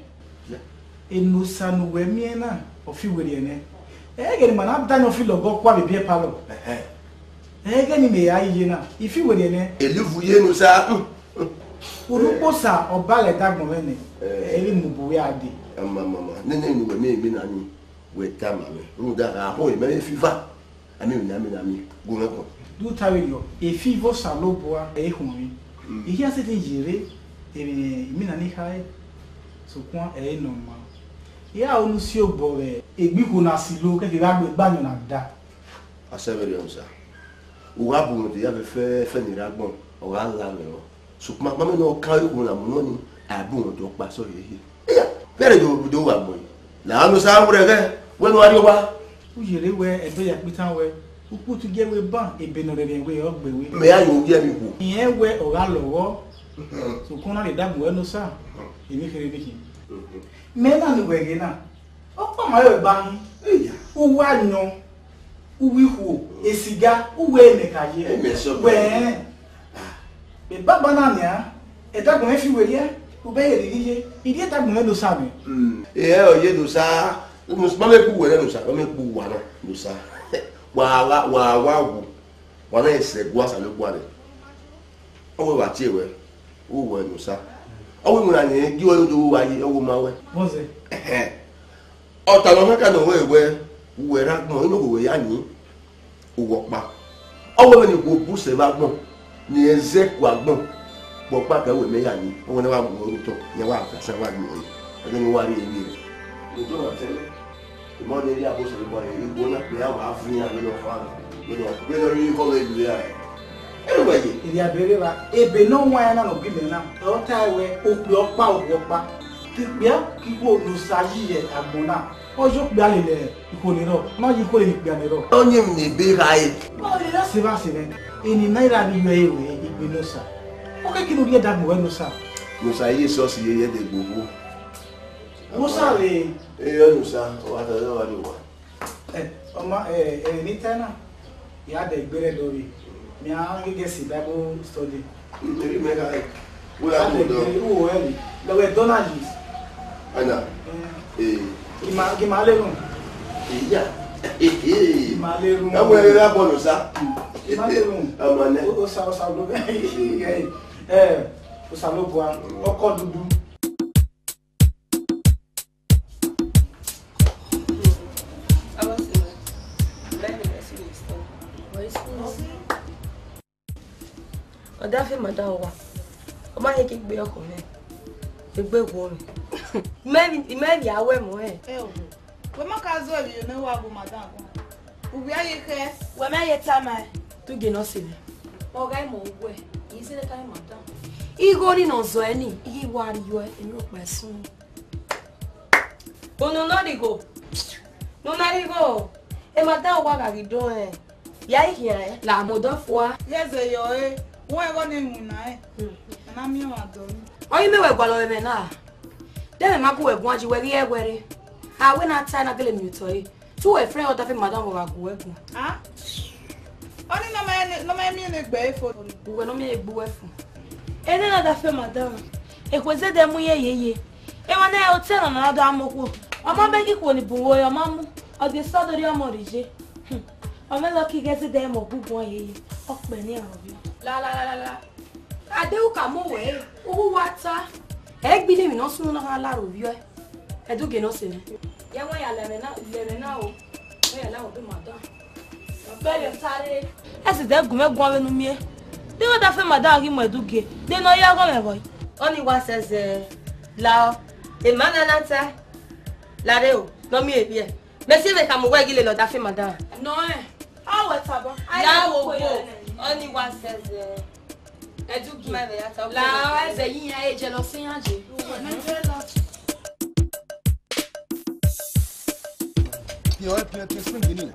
Enosa ne uwẹ miẹn na, ọ fi werriẹ nẹ. Ẹghẹ ne ima na danyan ọfi lọgọ kua vbe biẹ palọ. Ẹghẹ ne imẹ ya iye na, I fi werriẹ nẹ. Eluvu ye Enosa. Urhukposa ọba lẹ dagbọn mwẹ nẹ, ẹ i vbe mu bu wẹ a dee. Mama, mama, nene ne uwẹ miẹn imina ni, wẹ tama mwẹ. Rhunmwuda gha ho imẹ vbe fiva. Ami, ami, ami, ami, gu mwẹ kọn. Do ta vberriọ, efi vbe Osanobua ẹ i khuọnmwi. I khian sẹtin ye rre, emwi ne imina ni khare, sokpan ẹ i nọ ma. I ra unu si obọ vbe egbe ikhuo na silo kẹkẹ vbe a gbe egbe ayọn na da. A sẹ vberriọ, Enosa. U gha bu mwẹ de ya vbe fẹfẹ ne I rre agbọn, ọ gha la mwẹ rọ. Sokpan ma mẹ ne ọ kan ikhuo na mu nọ ni, a bu mwẹ de ọkpa sẹ ọ hiehie. Iya, vbẹrẹ do do wa gbọn yi. La Enosa, wẹ rẹn ghẹ, wẹ ne u gha rrie owa. U yerre wẹ ẹdẹ ya kpitan wẹ, ukputu gie wẹ ban ebe ne ọ rherhe wẹ ọ gbe wẹ. Mẹ ya yo gie mi wo. Irẹn wẹ ọ gha lọghọ. Sokpan na rhie dagbọn wẹ Enosa, emwi kherhe ni khin. Mẹ na ne uwẹ ghe na, ọkpa ma rẹ gba hin. Iya. U wa yọn, u wa ikhuo, esiga, u wa emẹ ka ye. Emẹ sọ wẹ, mẹ baba na nian, ẹdagbọn mwẹ fi werriẹ, u bẹghe rhirhi ye, I rhie ẹdagbọn mwẹ ne Osa mwẹ. Mm. Ẹ ọ ye ne Osa, ma mẹ kpu wẹ nẹ ne Osa, ma mẹ kpu wa nọ ne Osa. Wa wa wa wa wu, wa na sẹ gu Osanobua nẹ. Ọ wẹ wa tie wẹ, u wẹ ne Osa. Ọ wẹ iwinna ne gie ọre do wa ye, ọ wẹ ma wẹ. Vbọzẹ? Ẹhẹn. Ọ ta nọ hẹn ka nọ wẹ wẹ, u wẹ rre agbọn, inogo wẹ ya yin, u wẹ ọkpa. Ọ wẹ vbene ikhuo bu sẹ vbe agbọn, ne irẹn zẹ ku agbọn, vbe ọkpa kẹ wẹ mẹ ya yin, ọ wẹ ne wa mu ọre otọ, ne wa ga sẹ wa yin ọre. Ẹghẹ ne wa rhie vbiẹ. Ojo na tẹn. Imọ ne erriọ Osanobua rre, ikhuo na kpia wa viọ iran vbene ọ fa na, vbene ọ, vbene ọ rhirhi khọ vbe elu ra. Erriọ wẹ ye. Erriọ ebe rre evba, ebe ne ọ wan iran na ne ọ gu imẹ na, ọ tae wẹ, okpia ọkpa, okhuo ọkpa. Te ikpia ke ikhuo ne Osa yi ye agbọn na, ọ ye okpia lele ikhuo ne rrọọ, ọ ma ye ikhuo lele ikpia ne rrọọ. Ọni emwi ne ebe gha re. Ọ lele a sẹ evba sẹ mwẹ, eni na i ra vbe yọ ẹre wẹ igbe ne Osa. Ọ kẹkẹ ne u rhie ẹdagbọn wẹ ne Osa. Ne Osa ye esọsi ye, ye ẹdẹ gbe okhuo. Musa rre. Ẹ, Musa, ọ wa ta, ọ wa rrie owa. Ẹ, ọ ma, ẹ, ẹ, ne I tae na, ya dẹ egbe rre dọ rre. Mẹ a ghi ghe si Bible study. Mm, eri mẹ gha, wẹ a dẹ egbe, u wẹ rre. Lẹ wẹ dọ na yi. Ana. Ẹ. Ẹ. Ghi ma, ghi ma le run. Iya. Ghi ma le run. Ẹ wẹ rre abọ nọ sa. Ghi ma le run. Ama nẹ. O, Osa, Osa, ẹ, Osanobua, ọkọ dudu. Ọdafẹn madam wa, ọ ma hẹn ke egbe ọkhọ mwẹ, egbe wo mwẹ. Imẹ, imẹ vbe a wẹ mọ rẹn. Ẹ o, wẹ ma ka zọ emwi ne wa gu madam guan. Uwẹ a ye khẹ. Wẹ ma ye tama ẹn. Te u gie ne ọ sẹ mwẹ. Ọ gha mọ uwẹ, I sẹ tama madam. Igho ni ne ọ zọ ẹre ni, I ghi wa rriọ ẹre, emwi rhọkpa ẹsun. Unu ne ọ rhie igho. Ne u na rhie igho. E madam wa gha ghi do ẹn. Ya i khian ẹn. La mu odọ fua. Ghẹ zẹ yọ ẹre. Wẹ ẹghọ ne iwinna ẹn. Hmm. A na miẹn ọmwa dọ ni. Ọ ghi mẹ wẹ gualọ vbe ẹmwẹ na. De ẹmwẹ ma gu wẹ guan yi wẹ ghi ẹwẹ rre. A wẹ na ta na gele miẹn otọ ẹre. Te uwẹ friend ọdafẹn madam vbe ọ gha gu wẹ guan. Ah? Ọni ne ọ ma, ne ọ ma miẹn ne egbe ẹre fo. Uwẹ ne ọ miẹn egbe uwẹ fo. Ene na ọdafẹn madam. Ekhue zẹdẹ mu iye yeye. Emwa ne otọ na na do mu okhuo. Ọ ma bẹghe ikhuo ni bun uwu ẹre, ọ ma mu. Ọ de sẹ ọ do rhie ọmọ rre iye. Hmm. Ọ mwẹ lucky ghẹ zẹdẹ mu ọgbugbun yeye. Ọ kpẹ ne iran rhọvbiẹ. La, la, la, la, la. Ade u ka mu wẹ, u wa ta. Ẹ gbe ne emwi ne ọ sunu na gha la rre ovbi uẹ. Ẹdẹ u gie ne ọ sẹ mwẹ. Yẹ wẹ ya lẹ mwẹ na, lẹ mwẹ na o. Wẹ ya la wẹ ọbe madam. Ọbe rẹ ta re. Ẹ sẹ dẹ gu mwẹ guan vbene u miẹn. De wẹ ọdafẹn madam ghi mu ẹdẹ u gie. De ne ọ ya ọghọ mwẹ vbọ. Ọni wa sẹ zẹ la ọ. Emwa na na ta. La rre o, ne ọ miẹn evbiẹ. Mẹ si vbe khama uwẹ ghi lele ọdafẹn madam. Nọ ẹ, ọ wẹ tobọ. La wo wo, ọni wa sẹ zẹ. Ẹdẹ u gie. Ma vbe ya ta. La ọ ẹzẹ yi iran e jealous iran je. Piọn, piọn, piọn, spring ni.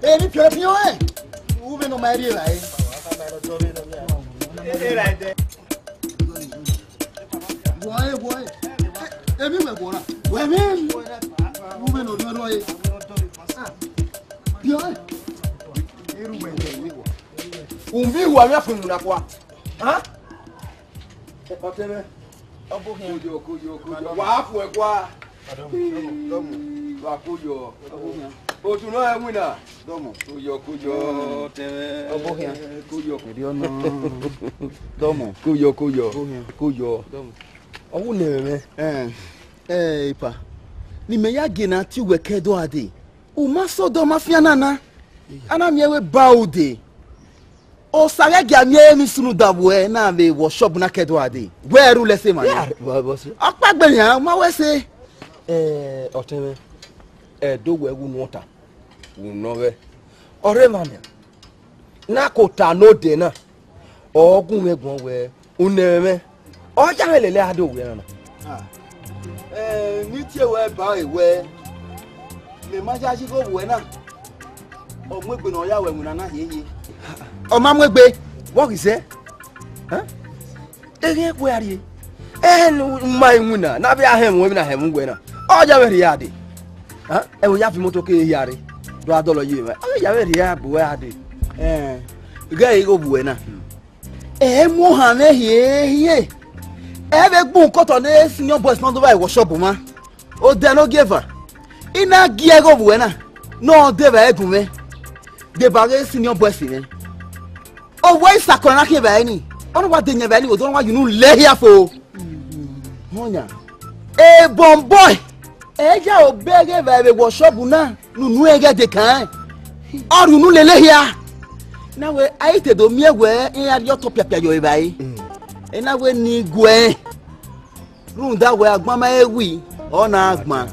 Eni piọn, piọn, ẹ. U vbe ne ọ ma rrie evbare. Wọ ẹ, wọ ẹ. Emwi wẹ wọ ra. Wẹ emwi. U vbe ne ọ rrọọ rrọọ ẹ. Iru wẹ ye. Umbi wa mi afun na kwa. Ha? Ọtẹn mwẹ. Ọ bọ khian. Koyọ, koyọ, koyọ. Wa fun ẹkua. Wa koyọ. Otu nọ ẹ winna. Dọmọ. Koyọ, koyọ, ọtẹn mwẹ. Ọ bọ khian. Koyọ. Ẹdẹ ọnọ. Dọmọ. Koyọ, koyọ. Koyọ. Dọmọ. Ọ wu ne ẹmwẹ. Ẹ, ẹ, epa. Ne imẹ ya gie ne a tie uwẹ ke ẹdẹ ọre a dee. U ma sẹ odọ ma fian na na. A na miẹn wẹ ba u dee. Osa ghẹ gia miẹn emwi sunu da vbuẹ na vbe workshop na ke ẹdẹ ọre a dee. Wẹ ru lẹ sẹ emwa na. Ọkpa gbe nian, u ma wẹ sẹ. Ẹ, ọtẹn mwẹ, ẹdẹ wẹ wu nuẹn ọta, wu nọ vbe. Ọ rre emwa nian. Na ke ota ne odẹ na, ọ gu mwẹ guan wẹ, u nẹ ẹmwẹ mwẹ, ọ ya mwẹ lele a do wẹ na. Ah, eh, ne I tie ruẹ ba ẹre wẹ, mẹ ma yayi igho vbe uwẹ na, ọ mu egbe ne ọ ya ru ẹwẹn na na hiehie. Ọ ma mu egbe, vbọ ghi zẹ? Hẹn? Eghiẹn kue a rrie. Ẹhẹn, ne u ma iwinna, ne a vbe a hẹn ẹmwẹ, emwi na hẹn ẹmwẹ uwẹ na. Ọ ya vbe rhie a dee. Hẹn? Ẹmwẹ ya fi imoto ke hia rre. Do a dọlọ ye mwẹ. Ọ ya vbe rhie a bu uwẹ a dee. Ẹn, ghẹ igho bu uwẹ na. Ẹ mu ohan mwẹ hiehie. Ẹ vbe gbun kọtọ ne senior boys ne ọ do vba workshop ma. Odẹ ne ogieva. I na gie igho bu uwẹ na. Ne ọ de vba ẹgun mwẹ. Deba ghe senior boys mwẹ. Owẹ isakọrọ na khian vbe ẹre ni, ọ na wa de yan vbe ẹre ni, odọ na wa ye unu lẹ hia fo. Họyan, ebọnbọ ẹ ya obọ ẹghẹ vbe workshop na ne unu ẹghẹ de kan, ọ rhie unu lele hia. Na wẹ a i te do miẹn wẹ iran rhie otọ piapia yọ evbare, ẹ na wẹ ne I guẹ. Rhunmwuda wẹ agbọn ma he wi, ọ na gban.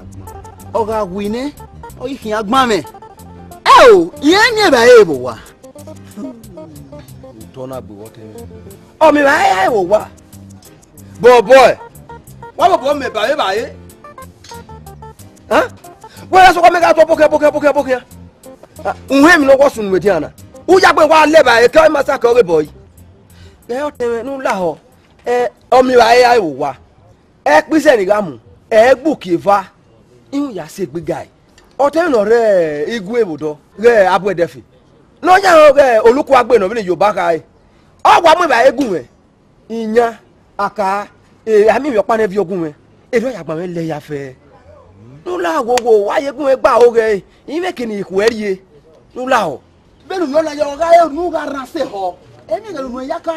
Ọ gha wi nẹ, ọ ghi khian agbọn mwẹ. Ẹo, irẹn miẹn evbare vbe owa. Otọ na gbe wọ kẹ. Ọ miẹn evbare vbe owa. Bọbọ ẹ, wa bọbọ mẹ evbare evbare. Hẹn? Wẹ rẹ sokọ mẹ gha tọ bọkhian, bọkhian, bọkhian, bọkhian. Uhẹn emwi ne ọ wọ sunu edian na. U ya gbe wa lẹ evbare ke ọ ma sa ke ọ ghe bọ yi. Ghẹ ọtẹn mwẹ ne u lahọ. Ẹ, ọ miẹn evbare vbe owa. Ẹkpizẹ ni gha mu, ẹ gbe uki eva, iran ya sẹ egbe ga ẹe. Ọtẹn mwẹ ne ọ rre igue vbe odọ ghe abuẹdẹfe, ne ọ ya rẹn ọghe olukua gbe ne ọ vbene Yoruba khare. Ọ wa mu evbare gu mwẹ, iyan, aka, e, a miẹn emwi ọkpa ne viọ gu mwẹ, erriọ ya gba mwẹ lẹ ya fẹ. Ne u la wo wo, wa ye gu mwẹ gba oghe, imẹ ke ne I khuẹ rrie, ne u lahọ. Vbene u yọ na ya, ọ gha re unu gha rran sẹ ehọ, emwi ẹghẹ ne unu ya ka.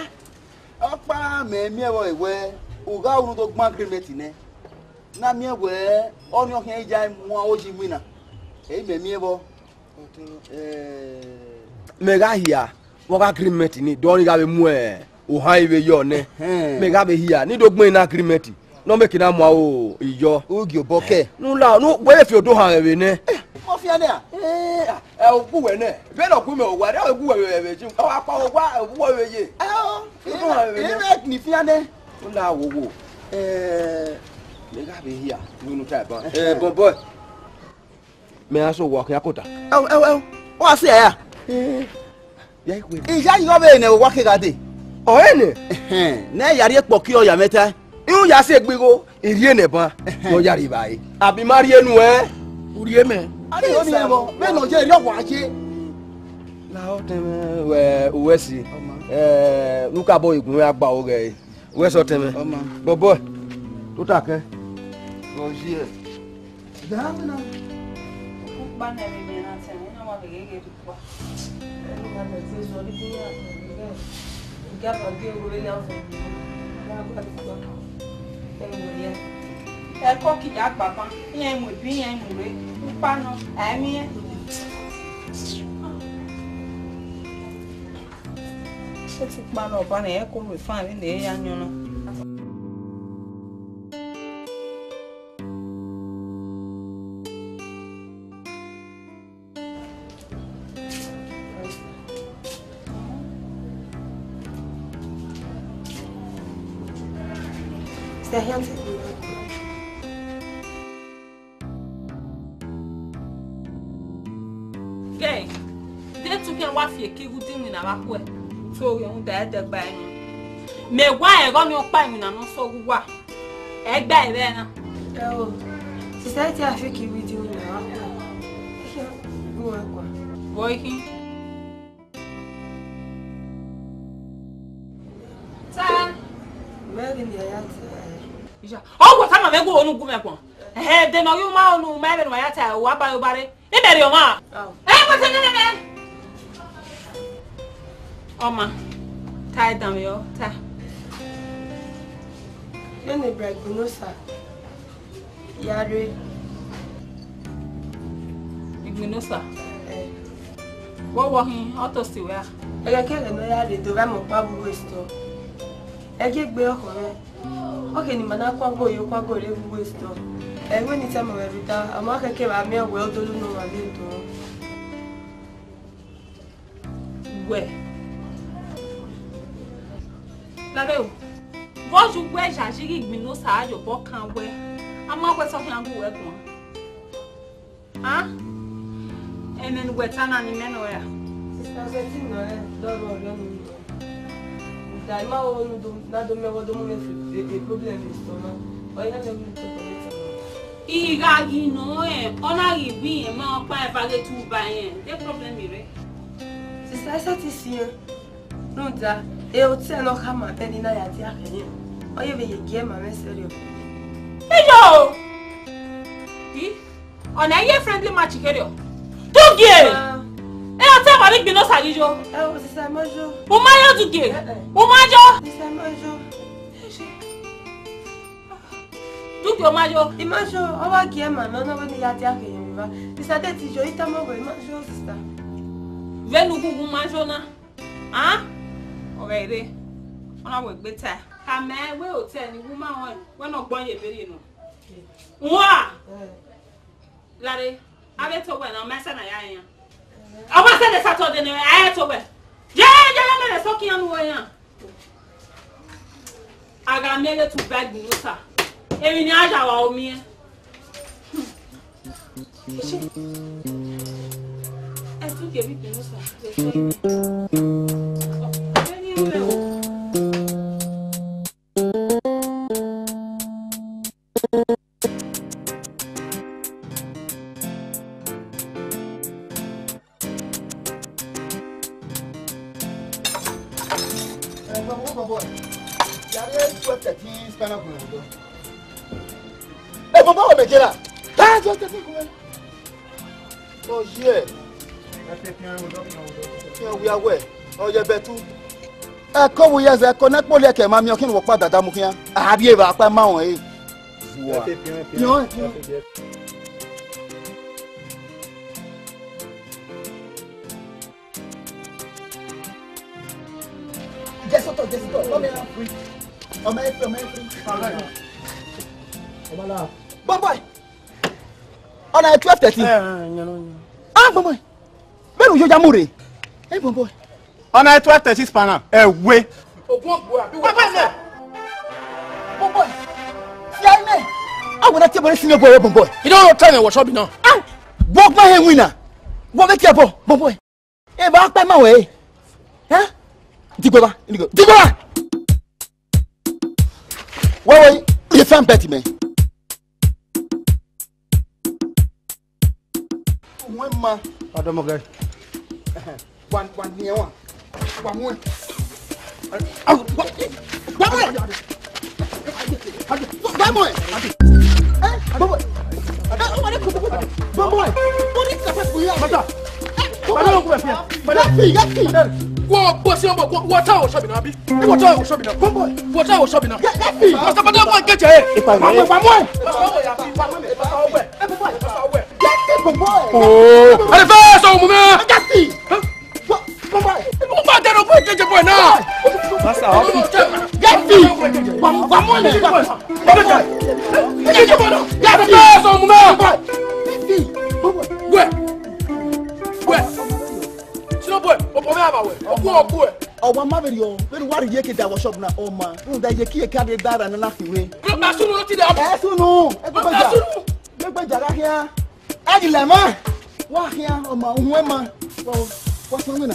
Ọkpa mẹ miẹn vbọ wẹ u gha unu do gbẹn agreement nẹ, na miẹn wẹ ọnii ọ khian ya mu aro yi iwinna, ẹ i mẹ miẹn vbọ. Mẹ gha hia vbe ọghe agreement ni, de ọnii gha vbe mu ohan ivbe yọ nẹ. Mẹ gha vbe hia ne I do gbẹn ne agreement ne ọ mẹ ke na mu aro iyọ. U gie obọ kẹ. Ne u la, ne wẹ vbe fi odo han mwẹ vbe nẹ. Ọ fian nẹ a? Ẹ, ẹ, ọ gu wẹ nẹ. Vbene ọ gu mwẹ owa, ọ gu wẹ vbe, vbe, ọ wa kpa owa, ọ gu wẹ vbe ye. Ẹ o, I mwẹ ni fian nẹ. U la wo wo. Ẹ, mẹ gha vbe hia, ne unu ta ban. Ẹ, bọbọ. Mẹ a so wa khian kota. Ẹo, ẹo, ẹo. Wa sẹ ya. Ẹ, ya ikhuo. Iya yi gha vbe ne wa ke gha dee. Ọ rre nẹ? Ẹhẹn, ne ya rhie kpọki ọ ya mwẹ ta. Iru ya sẹ egbe igho, I rhie nẹ ban. Ẹhẹn. Ne ọ ya rhie evbare. Abi ma rhie nuẹn. U rhie mẹ. A rhie ọnii ẹvbo, vbene ọ ye, erriọ wa ye. La ọtẹn mwẹ, wẹ, uwẹ si. Ẹ, ne u ka bọ igun mwẹ a gba aro ghẹ ẹre. Uwẹ sẹ ọtẹn mwẹ. Bọbọ, tota kẹ. Ọ ye. Ukpa ne ẹmwẹ na tẹ, na wa vbe gheghe ukpa. Ẹkọ kidie agbagban, iran mu ebi, iran mu rre, ukpa nọ, a i miẹn. Ukpa nọ, ọba ne ẹ ko rhie fan vbene ẹ ya yọn na. Gẹ, de tu khian wa fi eke igho udu iwinna vbe akhuẹ, so rhunmwuda ẹdẹgba ẹnrẹn. Mẹ wa ẹghẹ ọnii ọkpa iwinna ne ọ sẹ uwa. Ẹgbẹe vbe na. Ẹo, society a fake video na wa kua. Gu wa kua. Vbọ i khin? Ta. Mẹ ghi ne a ya ta. Iya, ọ wọ tama mwẹ gu onu gu mwẹ kpọn. Ẹhẹ, de nọ ghi ma onu ma ẹmwẹ ne ma ya ta, wa ba yo bare. Imẹ rhie ọmwa. Au. Ẹ, wẹ tẹ nene mẹ. Ọma, ta danmwehọ, ta. Vbene Bright Gbinosa ya rre. Igbinosa. Eh. Vbọ wọ khin, ọ tosti wẹ a? Ẹghẹ kẹghẹ ne ọ ya rre do vbe amẹ ọkpa vbe uwu esitọ. Ẹgiegbe ọkhọ mwẹ. Ọ khe ne ima na kua go yo kua go rre vbe uwu esitọ. Ẹ wẹ ne I tama ruẹ rhunmwuda, ọ ma khẹke vbe a miẹn wẹ odolu ne ọmwa vbe do. Wẹ. Lare o. Vbọ ye uwẹ yayi ghi Igbinosa ye obọ kan wẹ, a ma wẹ sẹ ọ khian gu wẹ guan. A? Ẹmwẹ ne uwẹ ta na ni mẹ nọ ra? Sister Betty nọ rẹ, dọrọ ọrọ ni nọ. Da ima wo nu do na do mẹ wo do mu me fi e problem ni so na. Ọ ya le mi to ko ta. I gha ghi nọ ẹ, ọ na ghi bi ẹ ma ọkpa eva ghe tu ba ẹ, de problem rẹ. Sister Esther ti si ẹ. Rhunmwuda, e hotel nọ khama ẹni na ya dia khẹ yẹn. Ọ ye vbe ye gie ma mwẹ sẹrriọ. Iyo! I, ọna ye friendly match kherriọ. Tugie! Ah. E hotel ma ni Igbinosa ghi yo. Ẹ o, sister, ma yo. U ma yo Tugie? Eh, eh. U ma yo? Sister, ma yo. Tugie, u ma yo? I ma yo, ọ wa gie ma mwẹ, ọ na wẹ ne I ya dia khẹ yẹn vbe evba. Sister, de ti yo, I tama wẹ, I ma yo, sister. Vbene ughughu ma yo na. A? Ọ ghẹ rre, ọ na wẹ egbe ta. Khama wẹ hotel ni, u ma rẹn, wẹ ne ọ gbọn ye vberriọ nọ. Ua! Eh. Lare, avbe to wẹ na, ọ ma sẹ na ya rẹn. Ọ ma sẹ ne Saturday nẹ, a i to wẹ. Ye, ye, ye, mẹ ne so kian nu wẹ yan. A gha miẹn vbe tu bag ne u ta. Emwi ne a ya wa o miẹn. Ẹ tun gie vbe ikpinnu sa, ẹ tun gie. Ọ, ẹ ni rẹ o. Ẹ, bọbọ, bọbọ, ya rre twelve thirteen spanner kunu. Ẹ, bọbọ, wẹ mẹ jera. Ẹ, twelve thirteen kunu. Oh, yeah. Fian wia wẹ, ọ ye bẹtu. Ẹko vbe u ye zẹ, ẹko ne ẹkpo liẹ kẹ ma miẹn ọkhiẹn ne uwẹ ọkpa dada mu khian. A rhie evba ọkpa ma rẹn ẹre. Zua. Fian, fian. Jẹ sotọ, jẹ sotọ. Ọmọ ẹ free. Ọmọ ẹ free, ọmọ ẹ free. Ọmọ la. Bọbọ. Ọna twelve thirteen. Eh, eh, yan, yan. Ah, bọbọ. Vbene u yo ya mu rre. Eh, bọbọ. Ọna twelve thirteen spanner. Ẹ we. Ogun ọgbọ abi. Bọbọ. Bọbọ. Fi ayi mẹ. A wẹ na tie bọ re senior boy, bọbọ. I don't know time I was shopping now. Ah, bọbọ he wina. Wọ vbe tie bọ, bọbọ. Evba ọkpa ma wẹ. Eh? Digbo ba, digbo ba. Wẹ wẹ, ye fan bet mẹ. Wẹ ma. Ọdọmọkẹ. Wa, wa ni ẹ wa. Wa mu ẹ. Wa mu ẹ. Wa mu ẹ. Ẹ, bọbọ. Ẹ, ọmọ rẹ kò bọbọ. Bọbọ ẹ. Wọ́n ní kàfẹ́ kò yá. Mata. Ẹ, bọbọ. Mata ló kú bẹ̀ fi ẹ. Mata. Yẹ fi, yẹ fi. Wọ́n bọ̀ sí ọmọ, wọ́n, wọ́n táwọn ṣọ́ọ̀bì náà bí? Wọ́n táwọn ṣọ́ọ̀bì náà. Bọbọ. Wọ́n táwọn ṣọ́ọ̀bì náà. Yẹ, yẹ fi. Mata, mata, wọ́n ń kẹ́jẹ́ ẹ. Ipa mi. Wa mu ẹ, wa mu ẹ. Ẹ, bọbọ ẹ. Ẹ, bọbọ ẹ. Yẹ fi, bọbọ ẹ. Oh, ẹ fẹ́ sọ ọmọ mi. Yẹ fi. Bọbọ ẹ. Ó bá dẹrọ fún ìkejì bọ̀ náà. Masa, ọkùnrin. Yẹ fi. Wa mu, wa mu ẹ. Ẹ fẹ́ sọ ọmọ mi. Yẹ fi. Wẹ. Wẹ. Sino boy, o, o me aba wẹ. O ku, o ku ẹ. Ọwa ma vberriọ, vbene uwa rhie iyeke da wọ shop na, ọ ma. Rhunmwuda iyeke iyeke a vbe gba ra nana khin wẹ. Ẹ sunu ló ti dẹ. Ẹ sunu, ẹ gbẹgbẹja. Ẹ sunu. Gbẹgbẹja gha khian. Ẹ ghi lẹ ma. Wa khian, ọ ma, uhun ẹ ma. Wa, wa sunu wina.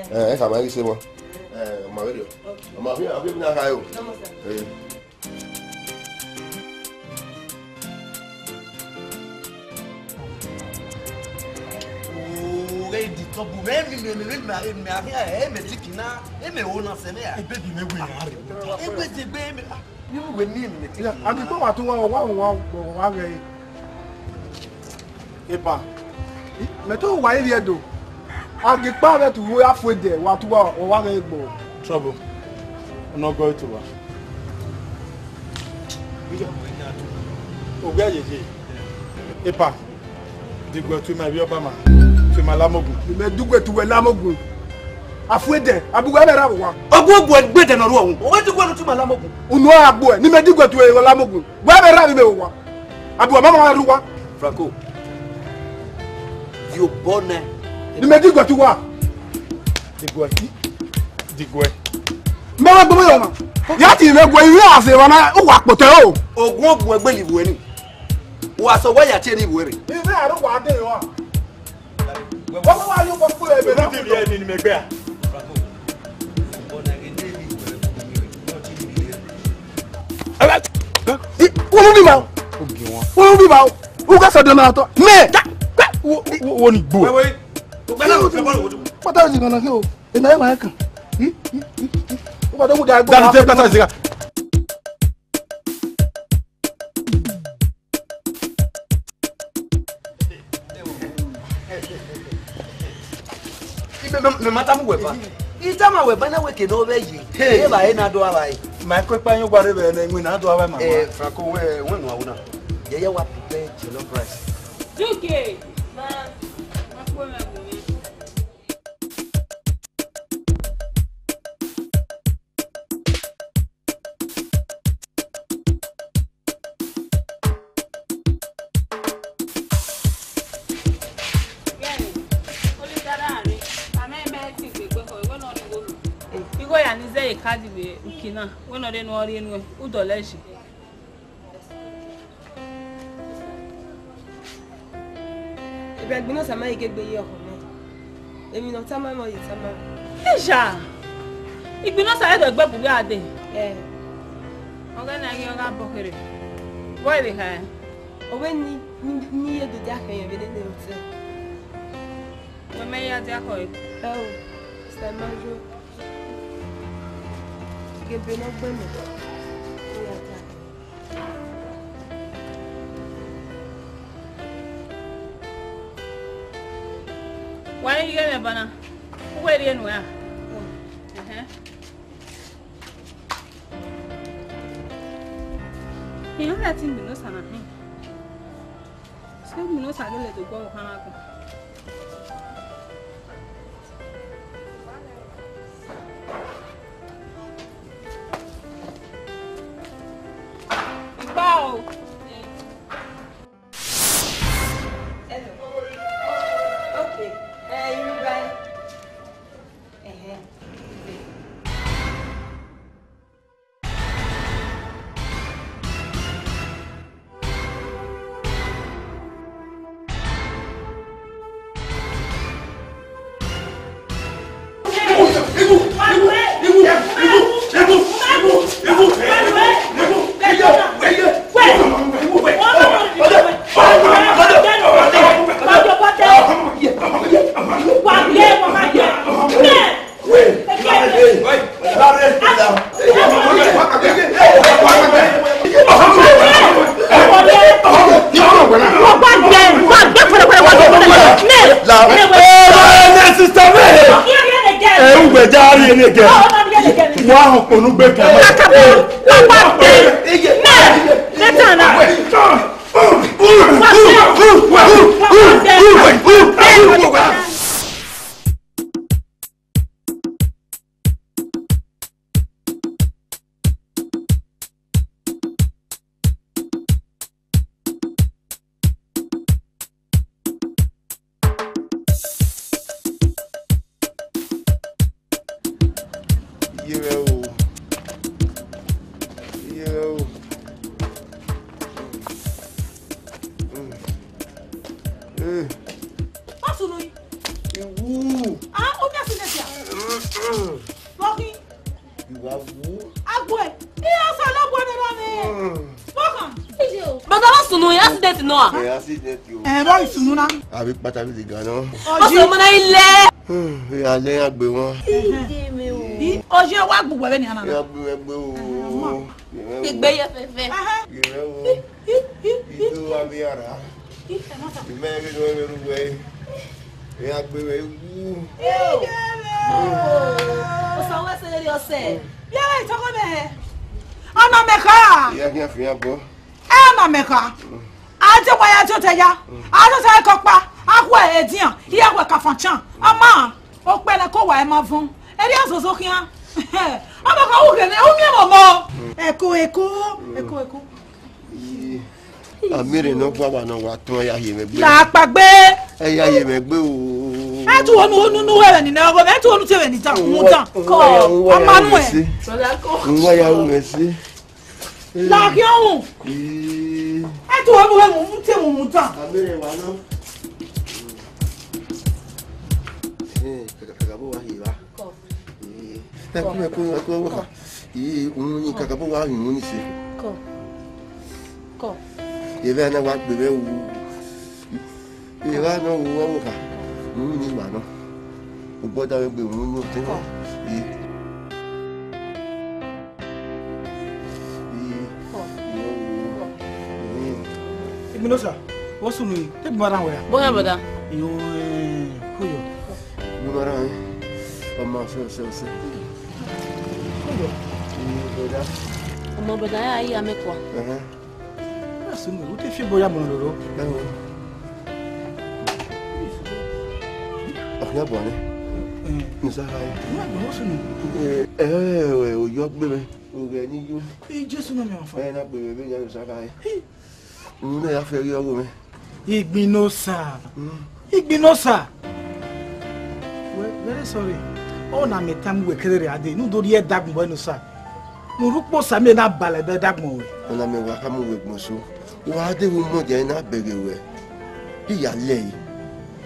Eh. Eh, ẹ khama ghi se mọ. Eh, ọ ma vberriọ. Okay. Ọ ma vberriọ, ọ ma vberriọ na kha o. Come on, sir. Eh. Ghẹ disturb mwẹ, emwi mẹ, mẹ, mẹ, mẹ, mẹ, a khian, ẹ, mẹ tiki na, ẹ, mẹ ho na sẹ mẹ a. Ebe bi mẹ wẹ a rre. Egbe degbe, mẹ, ah, iru wẹ ni, mẹ tiki na. A ghi kpa wa tu wa, wa, wa, wa, wa ghẹ. Epa, mẹ te wa ivbi Ẹdo. A ghi kpa vbe tu wo ya fu edẹ, wa tu wa, wa ghẹ egbo. Trouble. Ọ nọ gọ eto wa. Ogbia yeye. Epa, diguẹ tu ima ivbi Ọbama, tu ima Lamogun. Mẹ diguẹ tu wẹ Lamogun. A fu edẹ, a bu wẹ vbe ra vbe owa. Ọgua ogbue gbe edẹ ne ọ rre uwẹ. Wẹ diguẹ ne u tu ima Lamogun. Unu a gbuẹ, ne imẹ diguẹ tu wẹ Lamogun. Wẹ vbe ra vbe owa. A bu Ọbama rre uwa. Franco, viọ obọ nẹ. Ne imẹ diguẹ tu uwa. Diguẹ. Diguẹ. Mẹ wa gbọmọ yọ ma. Ya ti mẹ guẹ ivbi a se wa na, u wa kpotẹ o. Ogun ogun ẹgbẹ ni vbuẹ ni. Wa sẹ wa ya tie ni vbuẹ rre. Ivbi a ro wa de yo a. Wa wa yo ko kpolo ebe na. Ti bi ẹni ni mẹ gbẹ a. Wọ́n mú mi ma o. Wọ́n mú mi ma o. U ka sọ dọ̀nà àtọ. Mẹ. Wo, wo, wo ni gbo. Wait, wait. Pátá òsì kan náà o. Èmi ayé màá kàn. Ó bá dé wúdà ẹgbẹ́. Dàbí tẹ́ pátá òsì kan. Mẹ, mẹ, mẹ ma tama uwẹ ba. I tama wẹ ba na wẹ ke ne ọ vbe ye. Hey. Evbare na do avbe. Ma ko ekpa yan gua rre vbe ne iwinna do avbe ma. Eh, Franco, wẹ, wẹ nu awuna. Yẹyẹ wa prepare jollof rice. Duke! Ma, ma ko mẹ gu mẹ. Igho ya ni zẹ ye kadi vbe uki na, wẹ ne ọ rre ne uẹ, u dọlọ ẹse. Ebi agbọn na sama ighe gbe ye ọkhọ mẹ. Emwi ne ọ tama mwẹ, ọ ye tama mwẹ. Isha, igbinna sa ẹdọ gbe bu ya de. Eh. Ọ ghe na ghi ọ gha bọ kherhe. Wẹ vbe kha? Ọ wẹ ni, ni, ni ye do dia khẹ yẹn vbe nene otẹ. Wẹ mẹ ya dia khọ e. Ẹ o, sẹ ma yo. Gebe ne ọ gbe mẹ. Ọ ya dia. Wa i ghe mwẹ banna, u wẹ rhie nuẹn ra? Ẹhẹn. Iran gha te igbinna Osa na hin. Sẹ igbinna Osa gele do gbe ọvbokhan na agbọn. Igba o. Hello. Okay. Eh, you bye. Ẹhẹn. Ẹ, ugbẹn ja rhie ne ẹgẹ. Wa họn kponu gbe kan. Iye mwẹ o. Iye mwẹ o. Mm. Eh. What's wrong? Iwu. Ah, omi asi ne dia. Mm, mm. Rocky. Iwa wu. Agbo ẹ. Iye ọsẹ lọ gbọdọ rọ ni. Mm. Welcome. Brother, what's wrong? Accident nọ a? Eh, accident o. Eh, what is wrong na? Abi kpata bi di ga nọ. Ọsẹ ọmọ na ilẹ. Hmm, ya lẹ ya gbe wọn. Ide mi o. Ọjọ wa gbogbo ẹbẹ ni ana. Ya gbe ẹgbẹ o. Igbe ye fẹfẹ. Aha. Ye o. Ido wa mi ara. Imẹ ghe ne ọ rre ru wẹ. Ya gbe wẹ wu. Ide mi o. Osa wẹ se rere ọsẹ. Ya wẹ tọkọ mẹ. Ọna mẹ kha. Ya ghi fi ya bọ. Ẹ na mẹ kha. A te wa ya te otẹ ya. A te otẹ kọkpa. A khu edian. Iye wẹ ka fan chan. Ama, okpẹlẹ ko wa ẹ ma vọn. Ẹ ri azozo khian. Ama ka u ghe nẹ, u miẹn mọ mọ. Ẹko, ẹko, ẹko, ẹko. Amere nọ gua wa nọ wa tọn ya hiemẹ gbe. La kpagbe. Ẹ ya hiemẹ gbe o. Ẹ tu onu onu nu wẹrẹ ni nẹ ọgọ mẹ, ẹ tu onu te wẹ ni dan, mu dan. Kọ, ọmọ nu ẹ. N wa ya ru mẹ si. Laghian ru. Ii. Ẹ tu onu wẹ mu, mu te mu mu dan. Amere wa nọ. Eh, kaka, kaka bo wa hie wa. Kọ. Ii. Ẹ ku, ẹ ku, ẹ ku, ẹ ku. Ii, un ni kaka bo wa hie un ni se. Kọ. Kọ. Ye vẹ na wa gbe vẹ wu. Ii, wa nọ wu wa wo kha. Un ni ma nọ. U gbọdọ vbe gbe un ni otẹn. Kọ. Ii. Ii. Kọ. Ii. Igbinosa, what's wrong? Take my hand away. Bọ ya, brother. Iyo, eh, koyo. Mo ma ra, eh, ọmọ ọsẹ, ọsẹ, ọsẹ. Koyo. Mm, brother. Ọmọ brother, ya, ya, me kwa. Ẹhẹn. Asunu, u te fi ebo ya mu roro. Ẹhẹn. Ọkhian bọ nẹ. Mm. Musa ha ye. Wa gbọ sunu. Eh, eh, eh, oyọ gbe mẹ. Oghẹ ni yo. Eh, Jesu na mi afa. Eh, na gbe mẹ, vbe ya Musa ha ye. Hi. Unu ne ya fẹ ghi ọgho mwẹ. Igbinosa. Mm. Igbinosa. Well, very sorry. Ọ na mẹ tama uwẹ kẹrẹrẹ a dee, ne u do rhie ẹdagbọn vbe Enosa. Ne u rhie ukposa miẹn na balẹ ẹdagbọn ruẹ. Ọ na mẹ wa khama uwẹ egbọn so. Wa deghẹ u mọ dia na bẹghe ruẹ. Iye a lẹ ẹre.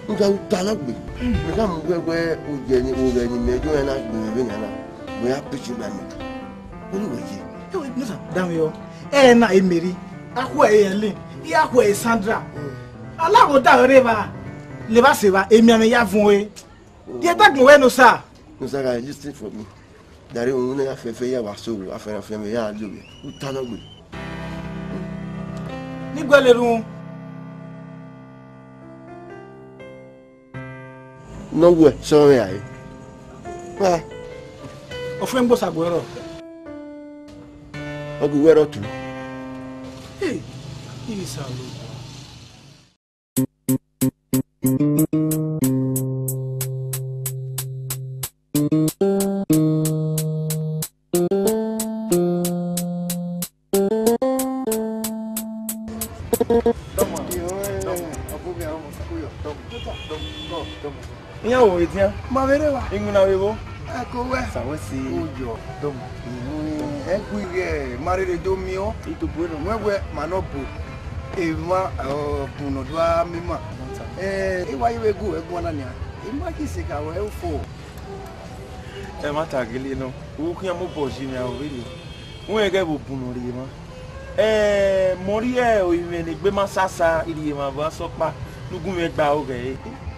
N ga ru ta na gbe. Mẹ khama uwẹ wẹ, oghẹ ni, oghẹ ni mẹ yo na gbe mwẹ vbe nian na. Wẹ ya preach ma mẹ. Wẹ ne uwẹ ye. Yo, Enosa, danmwehọ. Ẹ na e Mary, akhuẹ e Helen, iye akhuẹ e Sandra. Mm. Alaghodaro rre evba, levba sẹ evba, emianmwẹ ya vuọn ẹre. Rhie ẹdagbọn vbe Enosa. Enosa gha listen for me. Dare unu ne a fẹfẹ ya wa so, a fẹrẹ fẹrẹ ya lo vbe. U ta nọ gbe. Ni guẹlẹ erhunmwu. Ne ọ wẹ sẹ ọnrẹn rae. Ah. Ọ fuẹn gbe Osaguẹrọ. Ọ ghi wẹ ẹrọ tu. Hey, Osanobua. Iran wo edian. Ma vbe rre evba. Iwinna vbe vbo? Ẹko wẹ. Sa wẹ si. Uyọ. Dọmọ. Ẹgui ghẹ ma rherhe do miẹn. Itobo nọ. Wẹ wẹ ma nọ bo. Emwa, ọ, bun nọ do a miẹn ma. Eh, I wa ye vbe gu ẹguan na nian. I ma ghi sẹ ka wẹ ufo. Ẹmwata gele nọ, u khian mobọ yi mwẹ aro vberriọ. Wẹ ghẹ vbe bun nọ rhie emwa. Eh, mẹ ọ rhie orinmwẹ ne egbe ma sasa rhie emwa vbe asọkpa ne u gu mwẹ gba aro ghẹ re.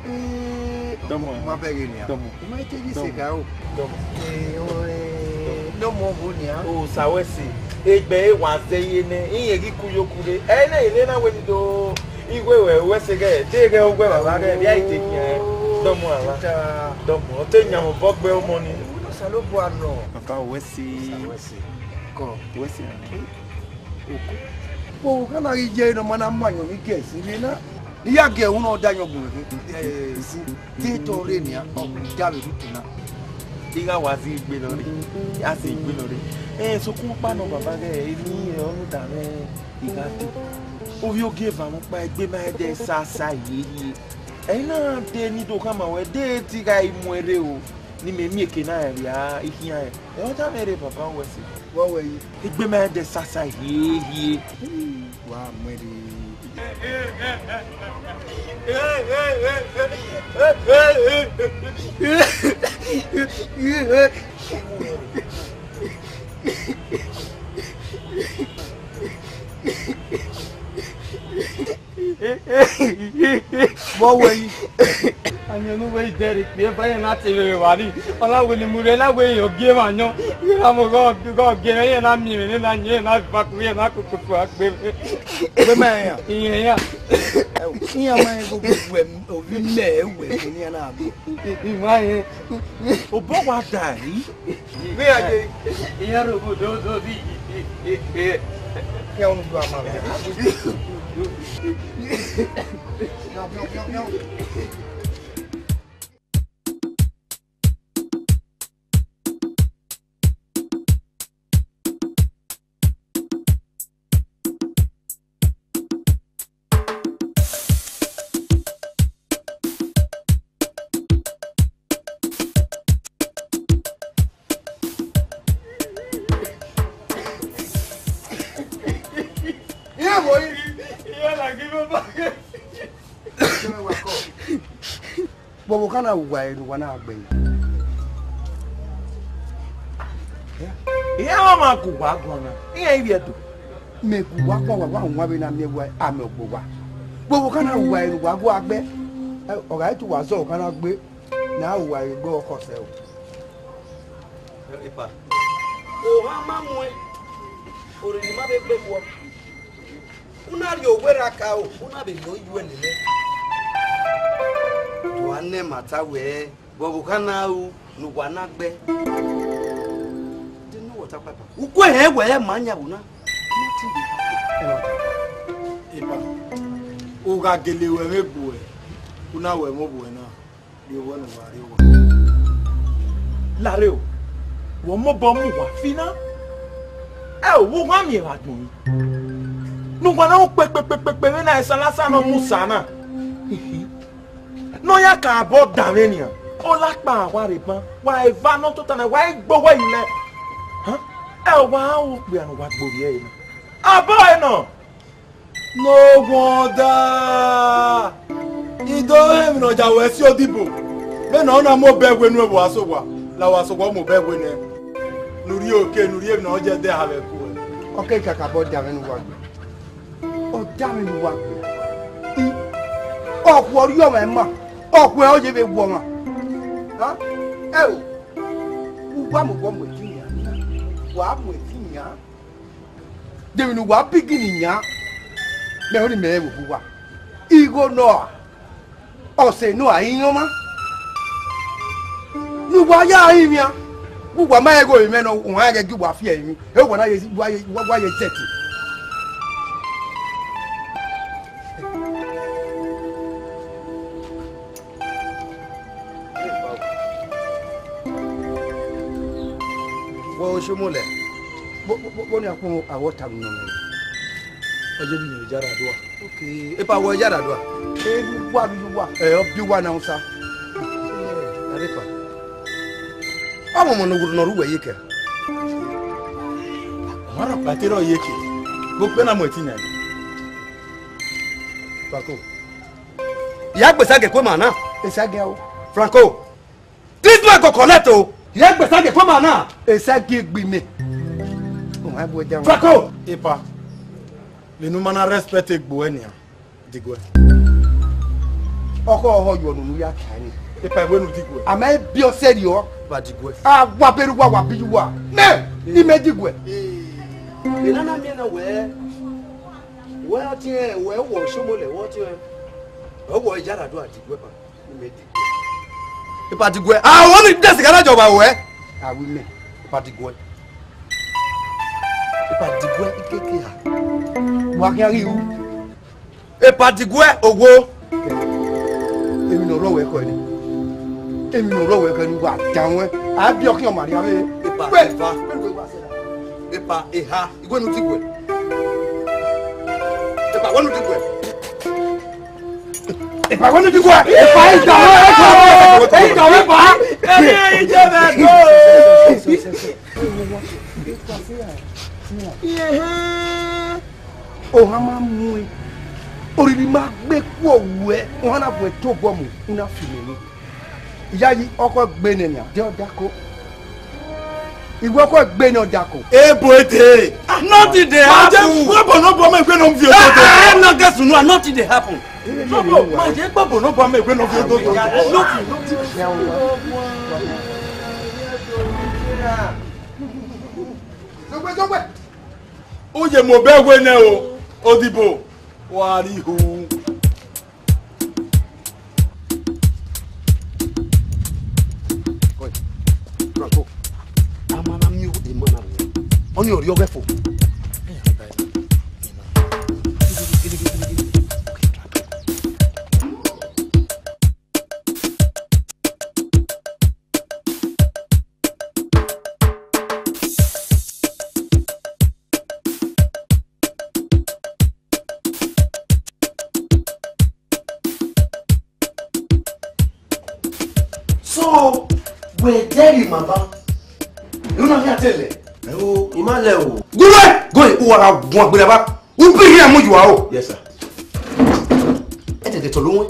Eh, dọmọ, ma bẹghe nian. Dọmọ. I ma te ghi sẹ ka ro. Dọmọ. Eh, ọ, eh, nọ mọ ho nian. Osa wẹ si, egbe ẹre wa zẹ ye nẹ, irẹn ghi ku yo ku rre. Ẹ nẹ, ẹ nẹ na wẹ ni do. Iwe wẹ, wẹ sẹ ghẹ, te ghẹ ogbẹ baba ghẹ, vbe a i te khian ẹ. Dọmọ ara. Dọmọ, ọ te yan obọ gbe ọmọ ni. Osanobua nọ. Papa, wẹ si. Wẹ si. Kọ. Wẹ si. Oko. Kpo, ka na ghi ye ne ọ ma na mu ayọn ni gẹ ẹse rre na. Ne I ya gẹ ẹwu ne ọ da ayọn gbẹn mwẹ khin. Eh, si. Te tọ rre nian, ọ da vbe rhie utu na. I gha wa zẹ igbe nọ rre, a zẹ igbe nọ rre. Eh, sokpan ọkpa nọ baba ghẹ, emwi ọnrẹn da mwẹ. I gha dee. Ovbi ogieva mwẹ ọkpa egbe ma ẹdẹ sasa hiehie. Ẹ i na dee ne I do khama wẹ, dee te I gha mu ẹre o, ne imẹ miẹn eke na rẹn vbe a i khian rẹn. Ẹ ọ tama ẹre baba wẹ sẹ. Vbọ wẹ yi? Egbe ma ẹdẹ sasa hiehie. Wa mu ẹre. Vbọ wẹ yi? Ayọn ne uwẹ i dẹrẹ ikpia eva, iran na te vbe vbe vba ni. Ọ na wẹ ne I mu rre, na wẹ iran gie emwa ayọn. Iran mu ghọ, ghọ gie emwa, iran na miẹn emwi ne na yin, iran na va ku, iran na koko agbe. Wẹ ma iran? Iran iran. Iran ma rẹn ighẹ ovbi mẹ, wẹ ne iran na gbe. I ma rẹn. Obọ wa da yi. Vbe a ye? Iran rre obodo do di. Iran unu gba ma vbe. Iran vbo yi? Iran na ghi vbe obọ ghe. Vbọvbokhan na wa ere ne uwa na gbe yi? Iran ọmwa gu uwa guan na, iran i vbiẹ do. Mẹ gu uwa guan, wa wa wan vbe na miẹn wẹ amẹ gbe uwa. Vbọvbokhan na wa ere ne uwa gua gbe, ọ gha te uwa zẹ ọkhan na gbe, ne a ru uwa ere gbe ọkhọ sẹ o. Epa. Ohan ma muẹn, orere ma vbe gbe guọ. U na rhie owerra ka o, u na vbe miẹn oyuẹ nene. Nẹ ma ta wẹẹ, vbe ọvbokhan na ru ne uwa na gbe? De ne uwẹ ta kpakpa? U ku ẹre wẹ ma yan vbe na. Epa, u gha gele ruẹ mwẹ bu ẹ, u na wẹ mwẹ bu ẹ na, rhie owẹ ne uwa rrie owa. Lare o, wẹ mobọ mu uwa fi na. Ẹ o, vbe uwa miẹn vbe agbọn? Ne uwa na ru kpekpekpekpe vbe na, esalasa ne ọ mu sa na. Ne ọ ya ka abọ danmwẹ nian, ọ la kpa wa rre ban, wa eva ne ọ tota na, wa i gbe owẹ yi lẹ. Hẹn, ẹ wa ru okpia ne uwa gbe ovbi ẹre na. Abọ ẹre nọ. No wonder. I do rẹn emwi ne ọ ya ruẹ si odibo. Vbene ọ na mu obọ ẹwe nuẹn vbe uwa sẹ owa, la uwa sẹ owa, ọ mu obọ ẹwe nẹ. Ne u rhie oke, ne u rhie emwi ne ọ ya ẹdẹ ha vbe ẹko ruẹ. Ọ ke kakabọ danmwẹ ne uwa gbe. Ọ danmwẹ ne uwa gbe. I, ọ khu ọrriọ mwẹ ma, ọ khu ẹre ọ ye vbe wọ ọmwa. Hẹn, ẹ o, uwa mu obọ mu ẹtin yan, wa mu ẹtin yan. De emwi ne uwa bigin yan, mẹ ọnii mẹ rẹn vbe obọ uwa. Igho nọ a, ọse nọ a, iyọnmwa. Ne uwa ya rinmwian, vbe uwa ma rẹn igho mwẹ nọ, uwa rẹn ghẹ gie uwa fi ẹrinmwi, ẹ uwa na ye, uwa ye, uwa ye zẹtin. Wẹ Oshomolẹ, vbọ, vbọ, vbọ, vbọ ne a khuọnmwi awẹ ọta vbe nọ mwẹ? Ọ ye vbe iyẹn Yaradua. Ok, epa wẹ Yaradua? Erha uwa vbe uwa, ẹ, ọ biẹ uwa ne Hausa. Arepa. Ọ mọmọ ne ọ ru wẹ ye kẹ? Ọ ma rhọkpa te rọ ye kẹ. Vbe okpia na mu ẹtin yan. Bako. Ya gbe Esagie ku ima na. Esagie o. Franco, this man go collect o. Ya gbe Esagie ku ima na. Esagie gbe imẹ. O ma bu ẹja wọn. Franco. Epa, vbene u ma na respect egbe ruẹ nian, diguẹ. Ọkhọ ọhọ yọ ne unu ya ta ni. Epa, wẹ ne u diguẹ. A ma bi ọ sẹrriọ. Epa, diguẹ. A wa berre uwa, wa bi uwa. Nẹ, imẹ diguẹ. Enana miẹn na wẹ, wẹ ọtiẹn, wẹ wọ Oshomolẹ, wẹ ọtiẹn, wẹ wọ Yaradua, diguẹ ba. Epa diguẹ. Ah, wọ́n ní dẹ́sì kan lájọ wà wẹ́. Àwí mẹ́. Epa diguẹ. Epa diguẹ ikeke ha. Wà á kí á rí iwu. Epa diguẹ owó. Èmi nà ọ̀rọ̀ wẹ̀ kọ́ ni. Èmi nà ọ̀rọ̀ wẹ̀ kọ́ ni wà á dà wọ́n. A bí ọkàn ọmọ àríyá mi. Epa efa. Epa eha. Igwe nu diguẹ. Epa wẹnu diguẹ. Epa wẹnu diguẹ. Epa idawẹ. Epa idawẹ ba. Ẹni ẹyin jẹ bẹ do. Ohan ma mu e. Oriri ma gbe ku owẹ. Ohan na bu ẹto bọ mu. Una fi mẹ ni. Iyayi ọkọ gbe nẹ nian, de ọ dako. Iwẹ ọkọ gbe nẹ ọ dako. Ebo ete. Nothing dey happen. Wọ́n bọ̀ náà bọ̀ mọ́ ìgbé náà fi ojú ọjọ́. Ẹ ẹ na gẹ̀ẹ́sì nù, nothing dey happen. Ma jẹ́ gbọ́ bọ̀ náà bọ̀ mọ́ ìgbé náà fi ojú ọjọ́. Nothing, nothing. Zogbe, zogbe. Ó yẹ mọ bẹ́ẹ̀ wé nẹ o, Odibo. Wà á rí hu. Oi, Franco, a ma na miẹn emọ na vbe ọni ọrriọ ghẹ fo. So, wẹ dẹrriẹ ima ba, ẹ na khian te lẹ? Ẹ o, I ma lẹ o. Gu wẹ! Go, u wa gha guan gberra ba, u bi khian mu yu aro. Yes, sir. Ẹdẹdẹ tọ lo wẹn.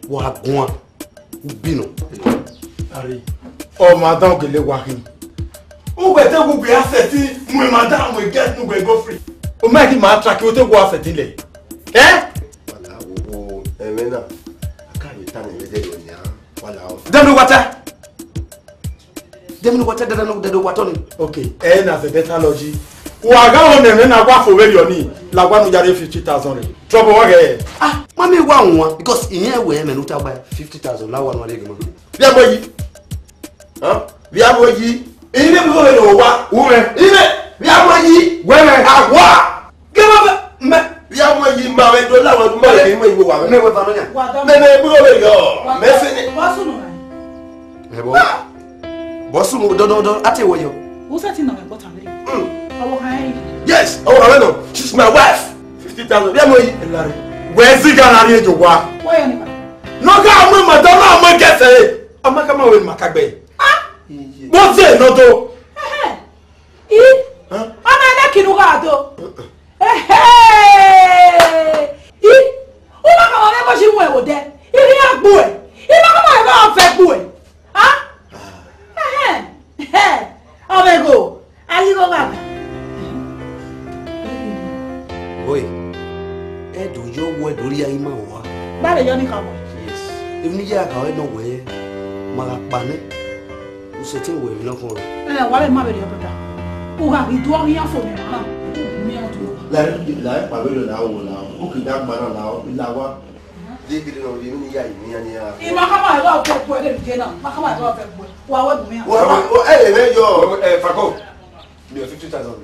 Wa guan. U bi nọ. Are, ọ madam gele wa khin. Ugbẹ te ugbẹ a sẹtin mu madam mu guest nu gbe go free. O ma ki ma track o te wa sẹtin lẹ. Eh? Wala wo, ẹmwẹ na. A ka ye ta ne ẹmwẹ de yo nia. Wala o. Dẹnu wata. Dẹnu wata, dẹnu wata ni. Okay, ẹ na sẹ better logic. Wa gha ho ne ẹmwẹ na wa fo vberriọ ni, la wa nu yare fifty thousand rẹ. Trouble wa ghe. Ah, ma Mi wa wan, because iran wẹ mẹ ne u ta gba fifty thousand la wa nọ re gima. Via mo yi. Huh? Via mo yi. Ine mi ko vbe wa. U mẹ. Ine, via mo yi. Wẹ mẹ. Awa. Gima mẹ, mẹ. Via mo yi ma vbe do la wa ma ke mo yi wa. Mẹ wẹ fa no nya. Mẹ mẹ bro vbe yo. Mẹ se ni. Wa sunu. Ebo. Boss mu do do do ate wo yo. Who said no me bota me? Mm. Owo kan e. Yes, owo kan no. She's my wife. Fifty thousand. Via mo yi. Elare. Wẹ ziga na ri ejo wa. Why you never? No ga mu ma do na mo gese. Ama ka ma we ma ka gbe. Ah? Iye. Bo se no do. Ehe. I? Huh? Ọmọ ẹgbẹ́ kinu gha do. Ehe! I? Uwa ka ma vbe ẹghọ si mu ẹvbo dẹ. I ghi ya gbuẹ. I ma ka ma vbe ẹghọ fẹ gbuẹ. Ah? Ehe! Ehe! Ọmọ ẹghọ. A ghi gho gha. Boy, ẹdọ yọ wẹ do ria ima wa. Ba vbe yọ ni ka wẹ. Yes. Emwi ne I ya gha ọre nọ wẹ, ma gha kpa nẹ. U sẹtin wẹ emwi nọkhọn rre. Ẹ, wa vbe ma vberriọ, brother. U gha ghi do ọghe iran fo mwẹ na, u miẹn ọdọ. La, la, kpa vberriọ la wo la, u ke da gba na la, la wa. De gele nọ, de emwi ne I ya yi ne iran ni ra. I ma khama ẹre ọ vẹ gbuẹ vbe je na, ma khama ẹre ọ vẹ gbuẹ. Wa wẹ gu mwẹ. Wa, wa, wa, ẹ lẹ vẹ yọ. Ẹ, Franco, mi ọ fifty thousand.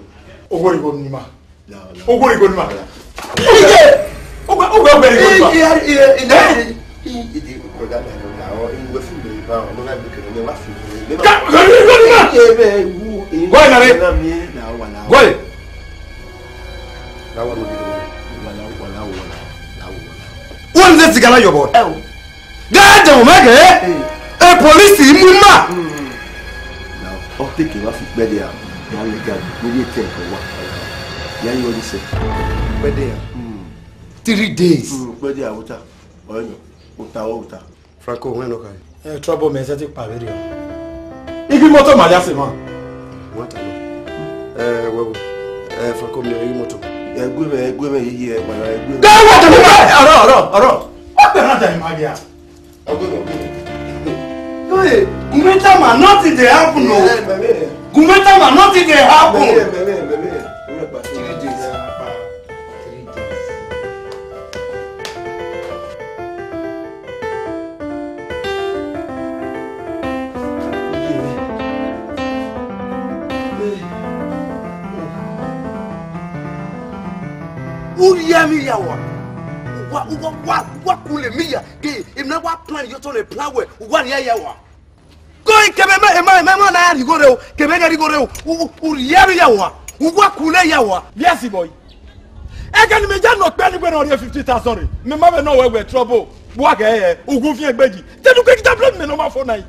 Owó rẹ igho ni ma. Owó rẹ igho ni ma. Iye! Owó, owó rẹ igho ni ma. Iye, iye, iye, iye. Ka, owó rẹ igho ni ma. Iye, iye, iye. Gọe. Wọ́n ní sẹ́sì gánà yọ̀bọ̀. Ẹ o. Gáàdì ọ̀hún mẹ́gẹ̀ẹ́. Ẹ polisi mú mà. Ọ teke wa fi kpẹdẹ a, ya lẹ ga gbogbo etẹ ẹkọ wa. Ya yọ ni sẹ. Kpẹdẹ a. Three days. Kpẹdẹ a, ota. Ọyọ, ota, ota. Franco, wẹ nọ ka. Eh, trouble me, sẹtin kpa vberriọ. Igi moto ma ya se ma. Wọ́n ta lọ. Ẹ wẹ wo. Ẹ Franco, mi igi moto. Ẹ gbe mẹ, ẹ gbe mẹ, iye ẹ gbara, ẹ gbe mẹ. Ẹ wẹ tẹ̀lé mẹ. Ọ̀rọ̀, ọ̀rọ̀, ọ̀rọ̀. Wọ́n pẹ̀lú àtàrí màgíà. Ẹ gbe mẹ, ẹ gbe mẹ. Hey, Gumeta man, nothing dey happen o. Ẹ, mẹ, mẹ. Gumeta man, nothing dey happen. Mẹ, mẹ, mẹ, mẹ, mẹ. Three days. Three days. U rhie mwẹ ya wa. Uwa, uwa, uwa, uwa kule mi ya. Ke emwi ne wa plan ye otọ ne plan wẹ, uwa rhie ya wa. Go kebe ma, ma, ma, ma na righo re o, kebe ghe righo re o. U, u, u rhie mwẹ ya wa. Uwa kule ya wa. Yes, boy. Ẹghẹ ne imẹ ya ne okpia ni wẹ ne ọ rhie fifty thousand rre, mẹ ma vbe nọ wẹ wẹ trouble, wa ghẹ hẹ, ughun fian egbe yi. Te ne u ke gita blame mẹ ne ọ ma fo na yi.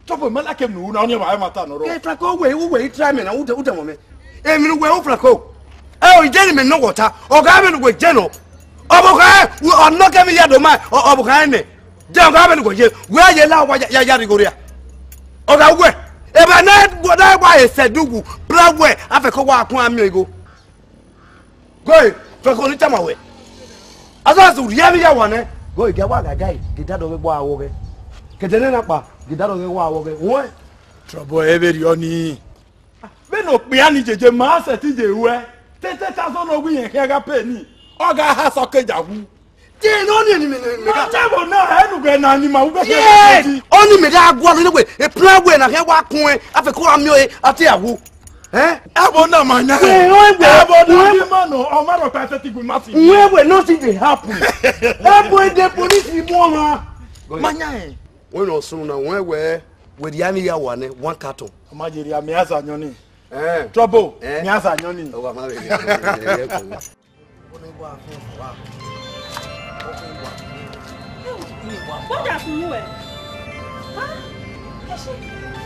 Trouble, mẹ like emwi ne u ru na, ọni ọmwa ẹmwata nọ rrọọ. Ẹ, Franco, wẹ, wẹ, i try mẹ na, u de, u de mọ mẹ. Emwi ne uwẹ ru, Franco. Ẹ, o, ije ne mẹ nọ wẹ ọta, ọ gha vbe ne uwẹ je nọ. Ọ vbe kha, ọ nọ kẹ emwi ya do ma, ọ, ọ vbe kha nẹ. De ọ gha vbe ne uwẹ ye, wẹ ye la wa ya, ya, ya righo rria. Ọ gha wẹ, eva na, na wa esẹ dughu, bra wẹ, a fẹ ke wa kun amio igho. Goi, fẹko ni tama wẹ. Azọsi rhie avbe iyawa nẹ. Goi, gie wa ghagai, gie dadọ ghe wa wọ ghẹ. Kẹdẹ nẹ na kpa, gie dadọ ghe wa wọ ghẹ. Wẹn. Trouble ẹ vberriọ nii. Vbene okpia ni jeje ma sẹtin ye ruẹ, tete ta zọ ne ọ wẹ irẹn khian gha pay nii, ọ gha ha sọkeja wu. Te ne ọni eni mẹ ne mẹ Ma ka ta. Tẹ vbo na, ẹ nu ghe na ni ma wu bẹkẹ Yes! Ọni mẹ da gualọ ne wẹ, e plan wẹ na khian wa kun ẹ, a fẹ ko ra miẹn ọre, a te a wu. Eh? Ẹ vbo na ma yan. Wẹ, wẹ, wẹ, Ẹ vbo na wẹ. Ni ma nọ, ọ ma rọ ta ẹsẹ ti gu ma si. Wẹ, wẹ, nothing dey happen. Ẹ vbo e de police mu ọmwa. Ma yan ẹ. Wẹ nọ sunu na, wẹ, wẹ, wẹ dia mi ya wa nẹ, one carton. Ọ ma ye ria mi aza yọn ni. Eh. Trouble, Eh. mi aza yọn ni. Ọ wa ma vbe. Bọ́dà fún yín wẹ̀.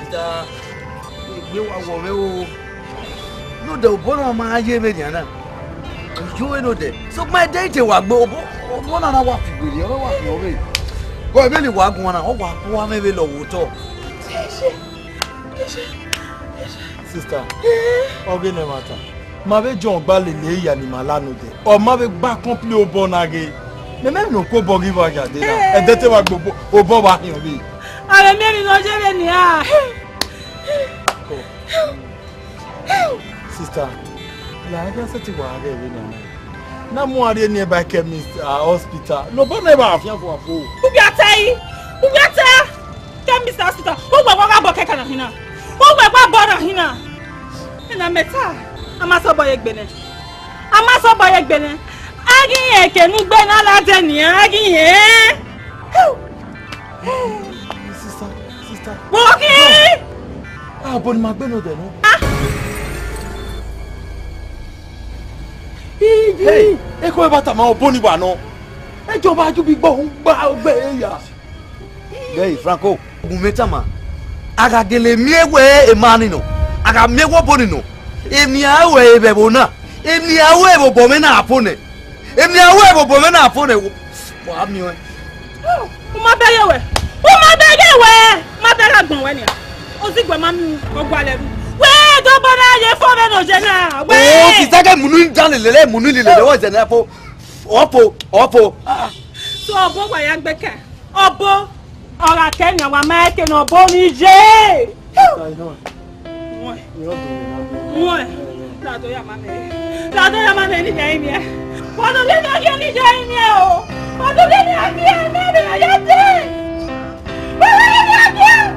Ìta ìgbé wa wọ̀ mí o. Lóde òbó náà máa yé mi nìyẹn náà. Ìjọ inú dẹ̀. Sọ ma dé ìtẹ̀ wà gbé òbó, òbó náà wà fìgbèrè, ọ̀rọ̀ wà fún ọ̀rẹ́. Kọ́ ẹ̀mí ni wàá gun ọ̀nà, wọ́n wàá bọ́ wá mẹ́wẹ́ lọ wò tọ̀. Sister, ọ ghe ne ẹmwata, ma vbe John gba lele iya ni ma la nodẹ, ọ ma vbe gba kọmpli obọ na ghe. Mẹ mẹ no ko obọ ghi vba ya de na, ẹdẹ te wa gbe obọ, obọ wa hiọn vbe. Avbe miẹn emwi ne ọ ye vbe nian. Sister, la ẹghẹ sẹtin wa ghe vbe nian. Na mu a rrie nearby chemist, ah, hospital. Ne obọ na vbe afian fo afo. Ugbia ta yi, ugbia ta. Chemist hospital. Ugbẹ wa gha bọ kẹkẹ na hina. Ugbẹ wa bọ na hina. Ena mẹ ta. A ma sẹ obọ ye egbe nẹ. A ma sẹ obọ ye egbe nẹ. A ghi rẹn eke ne ugbe na ladian nian, a ghi rẹn. Sister, sister. Wo khin? Ah, obọ ni ma gbe nọ dẹ nọ. Ah. Hey, eko eba tama obọ ni wa nọ. Ejọba ju bi gbọ hu gba ogbe ya. Hey, Franco, gu mẹ tama. A gha gele miẹn wẹ emwa ni nọ. A gha miẹn wẹ obọ ni nọ. Emwi a ru ẹre vbe ẹvbo na. Emwi a ru ẹre vbe obọ mwẹ na fo nẹ. Emwi a ru ẹre vbe obọ mwẹ na fo nẹ. Wa miẹn ọẹn. U ma bẹghe wẹ, u ma bẹghe wẹ, u ma bẹghe agbọn wẹ nian. Ozigbo ma mu ọgualẹ ru. Wẹ, do bọ na ye fo vbe ne oje na. Wẹ. O, ti sẹgẹ munu da lele, munu lele wẹ zẹ na fo. Ọpo, ọpo. Ah. So, ọbo wa ya gbe kẹ. Ọbo. Ọ gha kẹ nian, wa ma kẹ ne ọbo ni ye. Muẹn. Muẹn. Lado ya ma mẹ. Lado ya ma mẹ ni ya imiẹ. Wa do le na ye ni ya imiẹ o. Wa do le na ye ni ya ye te. Wa do le na ye.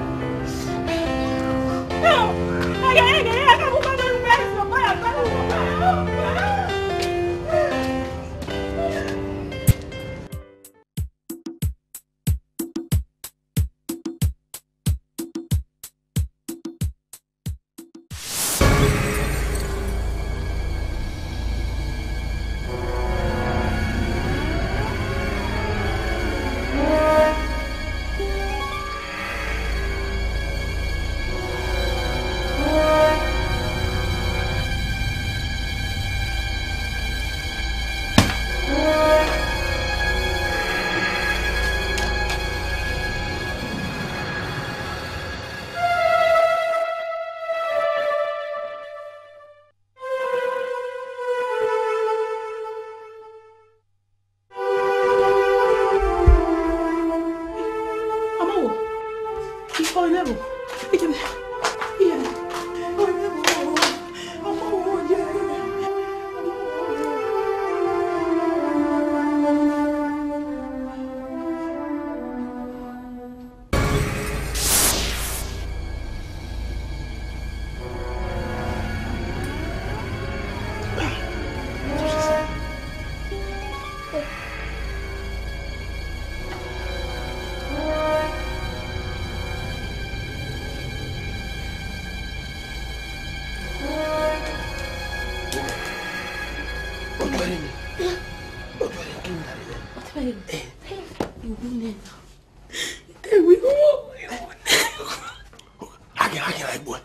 Agia, agia, egbuẹ.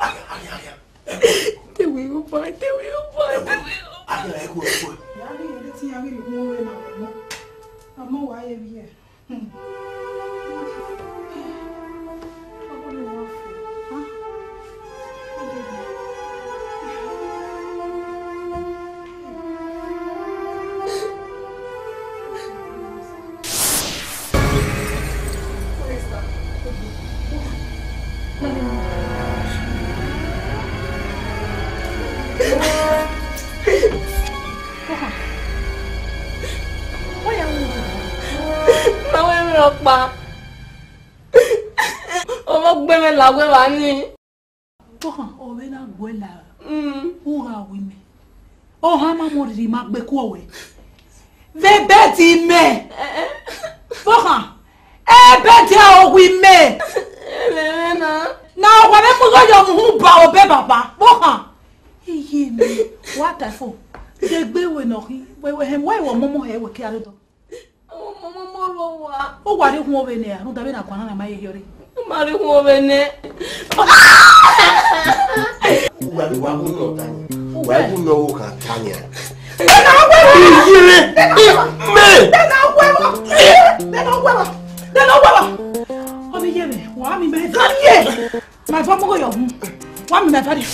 Agia, agia, agia. Dewe oba, dewe oba, dewe oba. Agia, egbuẹ, egbuẹ. Ya ghi ere te iran ghi rhie uhunmwu na, ọmọ wa ye vbiẹ. Hmm. Ma wẹ emwi rhọkpa. Ọmọ gbe mwẹ la wẹ vba ni. Tọkhan, ọ vbe na guẹ la. Mm. U gha ru imẹ. Ọ han ma mu rhirhi ma gbe kuọ wẹ. Vbe bẹdi mẹ. Eh, eh. Tọkhan, ẹ bẹdi a ọ ru imẹ. Ẹ vbe mwẹ na. Na wa vbe mu igho yọ mu hu ba obẹ baba. Tọkhan. Iye mẹ, wa ta fo. Degbe wẹ nọ khin. Wẹ, wẹ hẹn, wẹ wọ mọmọ hẹ wẹ ke a rre dọ. Ọmọ, ọmọ, ọmọ rọ wa. Ọ wa rre uhunmwu vbe nẹ, rhunmwuda vbene a guan na ma ye hiọrre. Ọ ma rre uhunmwu vbe nẹ. Uwa, uwa wu nọ ta yan. Uwa wu nọ wo kan ta yan. Dena wẹ wa. Iye mẹ. Dena wẹ wa. Dena wẹ wa. Dena wẹ wa. Ọ ni ye mẹ, wa mi mẹ ta ye. Ma vọ mu igho yọ hu. Wa mi mẹ ta ye.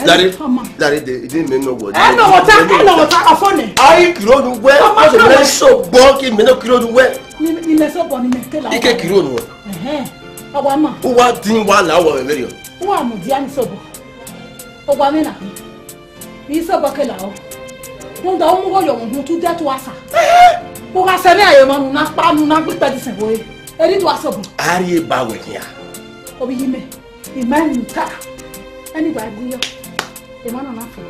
Dare, ọmọ. Dare de, ide mẹ nọ wọ. Ẹ nọ wọ ta, ẹ nọ wọ ta, ọfọ nẹ. Ayi kiro nu wẹ, ọmọ ọsẹ mẹ sọ gbọ ki mẹ nọ kiro nu wẹ. Ni, ni mẹ sọ bọ, ni mẹ kela. Ike kiro nu wẹ. Ẹhẹn. Ọwa ma. Uwa din wa la wọ mẹ mẹ riọ. Uwa mu dia ni sọ bọ. Ọwa mẹ na. Ni sọ bọ kela o. Rhunmwuda u mu igho ye ọmwa uhunmwu te u dẹ te u gha sa. U gha sẹ ne a ye emwa ne u na kpa, ne u na gbe ikpẹdẹ isẹn vbe ore. Erriọ do a sẹ obọ. A rhie ba wẹ khian. Ovbi iye mẹ, I ma emwi ta. Ẹni wa gu yọ. Emwa nọ na fo.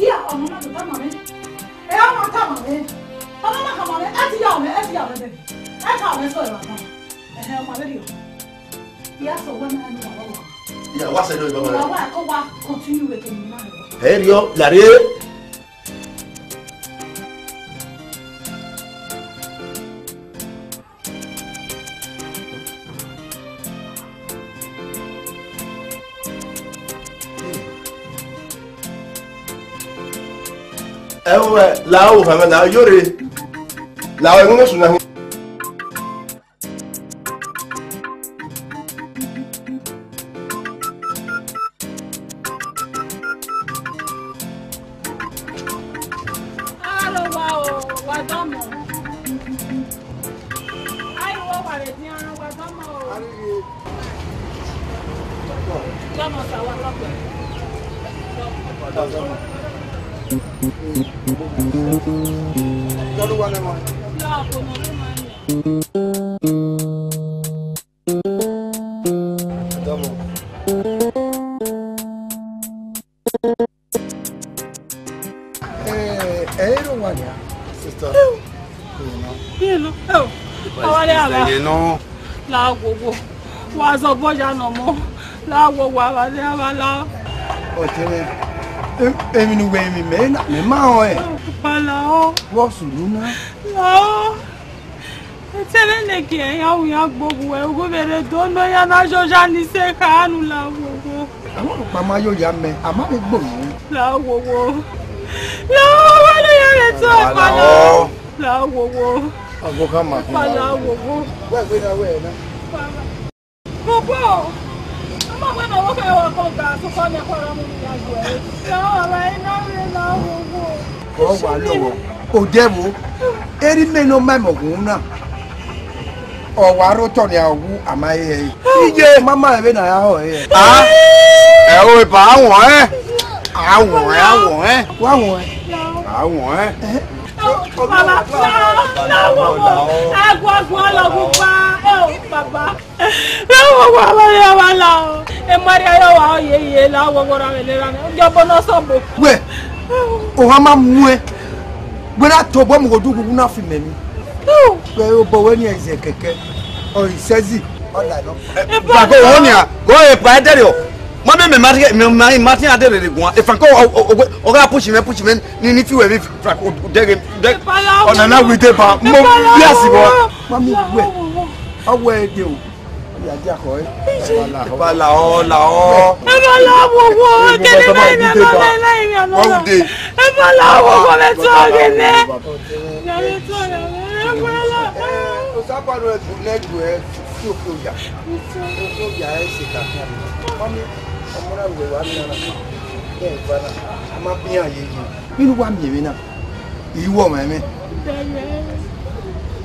Iya, ọmọ na do tama mwẹ. Ẹ, ọmọ tama mwẹ. Ọmọ na tama mwẹ. Ẹ ti ya mwẹ, ẹ ti ya mwẹ bẹghe. Ẹ ka mwẹ sẹ ọre baba. Ẹhẹn, ọmọ vberriọ. Iya, sẹ wẹ ma ni baba wa. Iya, wa sẹ dọ baba. Wa wa ko wa continue wẹ kẹ ni na. Erriọ, lare. Ẹo, ẹ, la o, hama na, yo re. La o, ẹmwẹ sunu na hin. Aro wa o, wa dọmọ. Ayi wo wa re dian, wa dọmọ o. Dọmọ sa wa dọmọ. Dọmọ. Dọmọ wa ne ma. Ya ko mo le ma ni. Dọmọ. Eh, eh, ero wa nia, sister. Hello. Oh, awale ala. Ẹyẹ nọ. La wowo. Wa zọ bọ ya nọ mọ. La wowo, awale, awale. Ọtẹn mwẹ. Em, emwi ne uwẹ emwi mẹ na, mẹ ma họn ẹ. Wa la o. Wọ sunu na. La o. Etẹn ne gie iran ru iran gbe owa ruẹ, ughumwẹ rre do nọ iran na yọya ni sẹ kha nu la wowo. Àwọn ọ̀pá máa yóò yá mẹ́, a má lè gbòòrò. La wowo. La wowo ló yẹ rẹ tó ẹ̀fà la. La wowo. Ọgbọ́n ká máa kún. Ẹ̀fà la wowo. Wẹ́ẹ̀ gbé náà wẹ́ẹ̀ náà. Baba, ama wẹ na wo kẹ wa ko ga so ko ne ko ra mu ya ju ẹ. Ya wa ina re na wo wo. Ọ wa lọ wọ. O jẹ wo. Eri mẹ ne ọ ma mọ gun na. Ọ wa ro tọ ni a wu a ma he. Iye mama ẹvbe na ya họ he. Ah, ẹ o ba awon ẹ. Awon ẹ, awon ẹ. Wa awon ẹ. Awon ẹ. Baba, na wo wo. Ẹ gua gua lọ gu pa. Ẹ o baba. Lawọ wa, wa ya wa la o. E ma rhie ayọ wa, ọ ye ye, lawọ wa ra vbe lera nẹ. Ọ jọ bọ nọ sọbo. Wẹ, ohan ma mu ẹ. Wẹ na tobọ mu ghodu ghughu na fi mẹ ni. Wẹ obọ wẹ ni ẹzẹ kẹkẹ. Ọ i sẹzi. Ọ la nọ. Ba ko wo nia, go e pa ẹdẹrẹ o. Ma mẹ mẹ ma rhie, mẹ ma ma tin adẹrẹ guan. Efanko ọ gha push mẹ, push mẹ ni ni fi wẹ mi fra ko dẹghe. Ọna na wi de ba. Mo bi asi bọ. Ma mi wẹ. Ọ wẹ de o. Ọ ya dia kọ ẹ. Ẹ ba la ọ, la ọ. Ẹ ba la ọ, wo, wo, kẹlẹ láì mi àná, láì, láì mi àná. Wọ́n wù dé. Ẹ ba la ọ, wo, wo, bẹ tó ọgẹ nẹ. Ẹ ba la ọ. Osagbanu ẹdun nẹdun ẹ fi oke oya. Oke oya ẹ ṣe kàkà. Mami, ọmọ náà wẹ̀ wá ní ara. Bẹ́ẹ̀ bá náà, a máa bí àyè yìí. Inú wa miẹn vbe na, I ru ọmwa ẹmwẹ.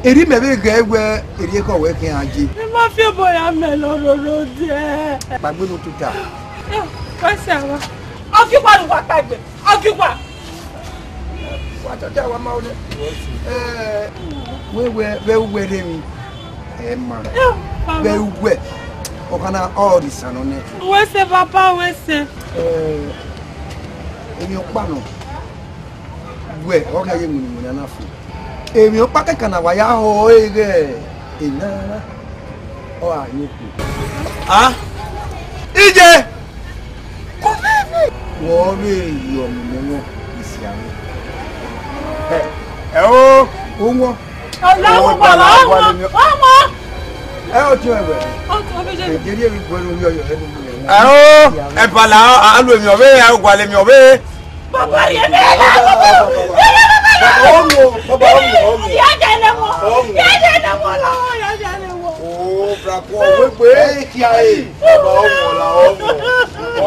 Erriọ mẹ vbe ghẹ wẹ erriọ ekhọe wẹ khian je. I ma fi obọ ya mẹ lọ roro dẹ. Kpagbenu tota. Wẹ sẹ wa. Ọgigwa ne uwa kpaegbe. Ọgigwa. Wa tota wa ma ole. Eh, wẹ wẹ vbe uwẹ rre emwi. Ẹ ma. Vbe uwẹ. Ọkana ọrisa nọ nẹ. Wẹ sẹ papa, wẹ sẹ. Eh, emwi ọkpa nọ. Wẹ, ọ gha ye winna winna na fo. Emwi ọkpa kẹkan na wa ya họ ẹre ighẹ enana, ọ gha ye okhuo. Ah! Ije! Wọ vbe yọ mu mẹ wọn isi aro. Ẹ, ẹ o! O wọn. Ọlọ́run bàbá, ọmọ, ọmọ. Ẹ o tún ẹwẹ. Ó tún ọmọ jẹ́. Èdè rí èmi gbọ́dọ̀ yọ yọ ẹnu mi. Ẹ o, ẹ bàlá, a lu èmi ọ̀bẹ, ẹ wà lèmi ọ̀bẹ. Bàbá yẹn mi ẹ̀ lọ́wọ́. Bàbá ọmọ, bàbá ọmọ, ọmọ. Ìyá jẹ́ lẹ́wọ̀. Ọmọ. Ìyá jẹ́ lẹ́wọ̀ lọ́wọ́, ìyá jẹ́ lẹ́wọ̀. Oo, brakọ, wegbe. Ẹ kí a ye. Bàbá ọmọ la ọmọ.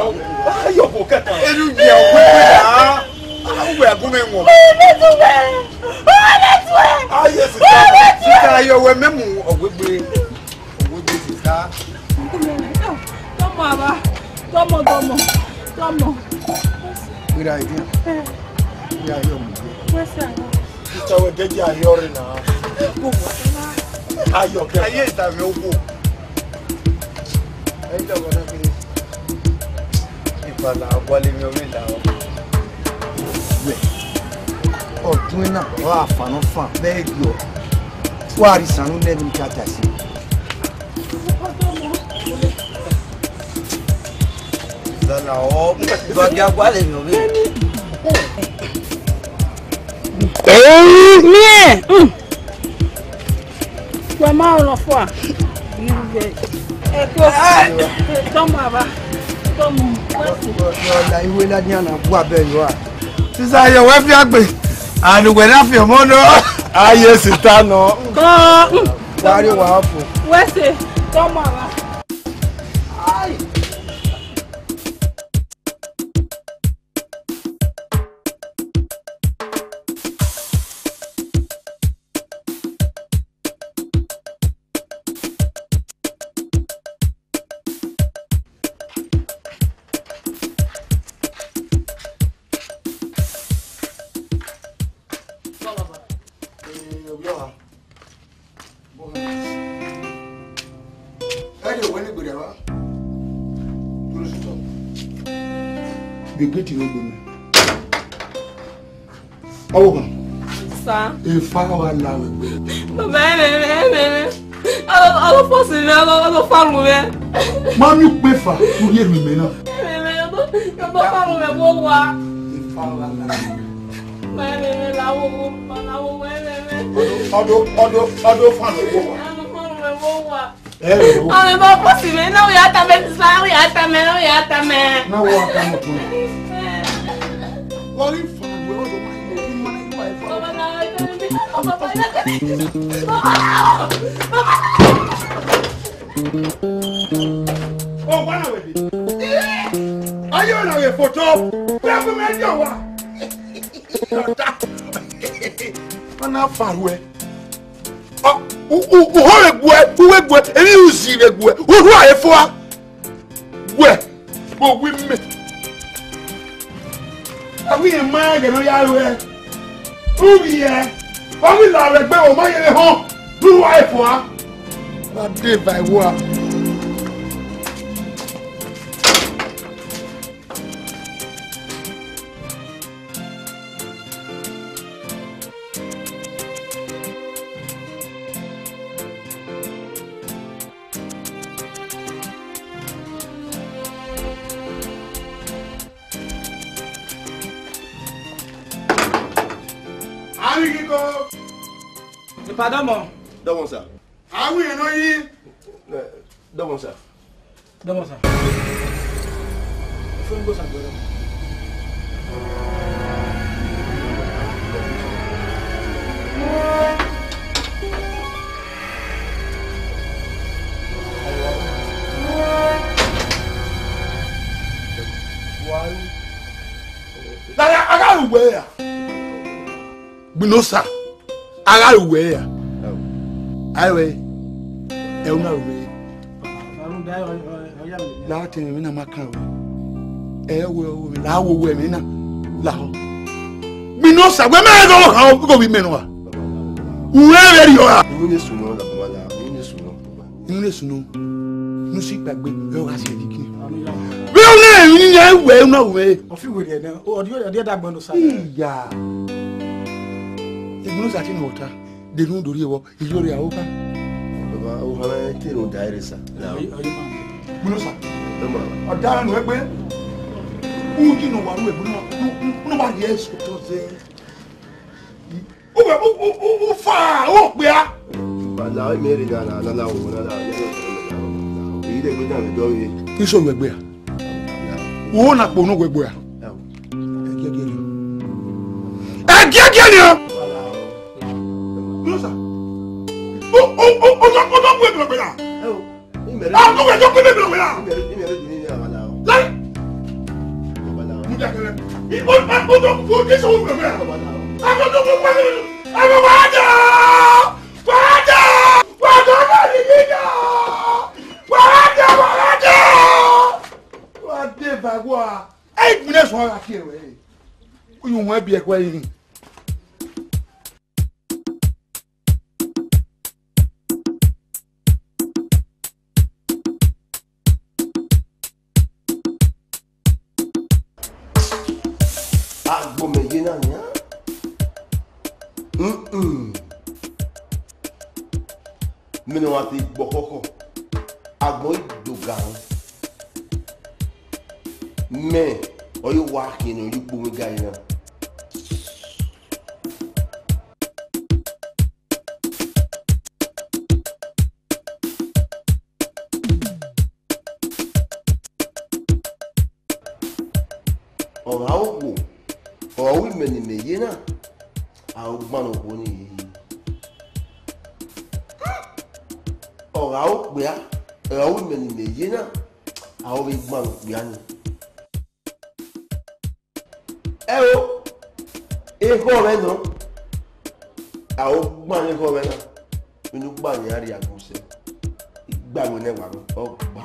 Ọmọ. Ayọ̀ kò kẹta. Ẹnu yẹ wegbe la. Awẹ agunmẹ wọn. Ọmọ mi tún bẹ. Ọmọ mi tún ẹ. Ayé sika. Ọmọ mi tún ẹ. Sika ayọ̀ wẹ mẹ́mu ọ̀wẹ́gbe. Ọ̀wẹ́gbe sika. Tọmọ àbá. Tọmọ, tọmọ. Tọmọ. Gbéra ìdí. Ya yo mu. Wẹ sẹ. Sister, wẹ gẹgẹ ayọ rẹ na. Ayọ kẹ. Ayé ìtàwé owó. Ẹ jẹ́ ọ̀gá náà kiri. Ìfàlà àgbọ̀lẹ̀ mi ò rí là ọ́. Wẹ, ọdún náà, ọ àfààní fàn bẹ́ẹ̀ yọ. Wà á rí sànú lẹ́nu kàtà sí. Ìfàlà ọ̀, ìfàgẹ́ àgbọ̀lẹ̀ mi ò rí. Miẹn. Wẹ ma rọ fua. Ẹ kú. Tọmọ aba. Tọmọ. Ọla iwe ladian na bu abẹ yọ a. Sisa yọ wẹ fi agbe. Anu wẹ na fi ọmọ nọ. Aye sita nọ. Kọ. Wari wa fo. Wẹ se. Tọmọ aba. Ẹdẹ wẹ ne gbẹdẹ wa. Dúró sí tọ. Gbẹgbẹ ti rẹ gbẹmẹ. Ọwọ kan. Sa. Efa wa la wẹ gbẹ. Bàbá ẹ mẹ mẹ mẹ mẹ. Ọlọ ọlọ fọsi mẹ ọlọ ọlọ farun mẹ. Ma mi pe fa, u ye mi mẹ na. Ẹ mẹ mẹ ọlọ ọlọ farun mẹ wo wa. Efa wa la wẹ gbẹ. Mẹ mẹ mẹ la wo wo ma la wo wẹ mẹ mẹ. Ọdọ ọdọ ọdọ farun wo wa. Ọlọ farun mẹ wo wa. Ẹ o. Ọmọ ẹbọ pọ sí mi, náà wíyá tà mẹ, sísá, náà wíyá tà mẹ, náà wíyá tà mẹ. Náà wíyá tà mẹ fún mi. Wọ́n rí fún mi, wọ́n lọ máa ń lọ bí mọ́nà ìwà ẹ̀fọ́. Bàbá náà wíyá tà mẹ, bàbá náà wíyá tà mẹ. Bàbá náà. Ó wá náà wẹ̀ dé. Ayé ọ̀nà rẹ̀ fòtó. Bẹ́ẹ̀ fún mi ẹjọ́ wa. Wọ́n náà fàrú ẹ. Ọ, u, u, u ho vbe guẹ, u vbe guẹ, emwi u zi vbe guẹ, u rhu a re fua. Guẹ, vbe owi mẹ. Avbe irẹn ma ghẹ ne ọ ya ruẹ. U vbiẹ, ọ ghi la vbe egbe, ọ ma yevbe họn, ne u rhu a re fua. Wa de eva ẹvbo a. Arighigo. Ipa dọmọ. Dọmọ, sir. Awẹ irẹn nọ yi. Eh, dọmọ, sir. Dọmọ, sir. Fún mi, sir, gbọdọ. Lala, a gha ru wẹ ra? Gbinosa, a gha ru wẹ ra? Ae wẹ, ẹ u na ru wẹ. La te emwi na ma kan wẹ. Ẹ wẹ, la wo wẹ emwi na. La họn. Gbinosa, wẹ mẹ gha ha igho vbe imẹ nọ ra? U rẹn vberriọ ra? Unu ne sunu, la baba la, unu ne sunu. Unu ne sunu. Nu si kpagbe, ẹ gha si ẹdiki. Vbe u na emwi ni ya wẹ, u na ru wẹ. Ọ fi wẹ rẹ nẹ, ọ di ọ di da gbọn do sa. Iya. Egbunu sa ti nọ ta. De nu do rie vbọ, iyo rẹ aro kha. Baba, o ha te no da ere sa. Gbunu sa. Ọ da nu egbe. U ti nọ wa ru egbunu, unu wa rhie sotọ zẹ. U wẹ u u u u fa o kpia. Ba la me re na na na na o na na. Èyí lè gbé dànù dọ́ mi. Iso wẹ gbe a. Wo na kpo no wẹ gbe a. Ẹgiẹgiẹ ni. Ẹgiẹgiẹ ni o. Gbinosa. O o o o tọ o tọ bu egbegbe na. A ko wẹ tọ bu egbegbe na. Lai. Mu da kẹrẹ. I o o o tọ bu egbegbe na. A ko tọ bu egbegbe na. A ko wa da. Wa da. Wa da. Wa da. Wa da. Wa da. Wa da. Wa da. Wa da. Wa da. Wa da. Ẹ i gbinẹ sọn gha tie ruẹ re. Uwẹ biẹ ẹkhuẹ rinrin. Agbọn mẹ ye na nian. Mm-mm. Mẹ ne wa te gbe ọkhọkhọ, agbọn i do ga họn. Mẹ ọre wa khian ne ọ ye ukpo mwẹ ga na. Ọ gha okhuo, ọ ru imẹ ne imẹ ye na, a ru gban ne okhuo ni ye. Ọ gha okpia, ọ ru imẹ ne imẹ ye na, a ru vbe gban ne okpia ni. Ẹo, ekhọe mwẹ nọ, a ru gban ne ekhọe mwẹ na, vbene u gba ne iran rhie agbọn sẹ, I gba wẹ ne ẹwae mwẹ, ọ gba.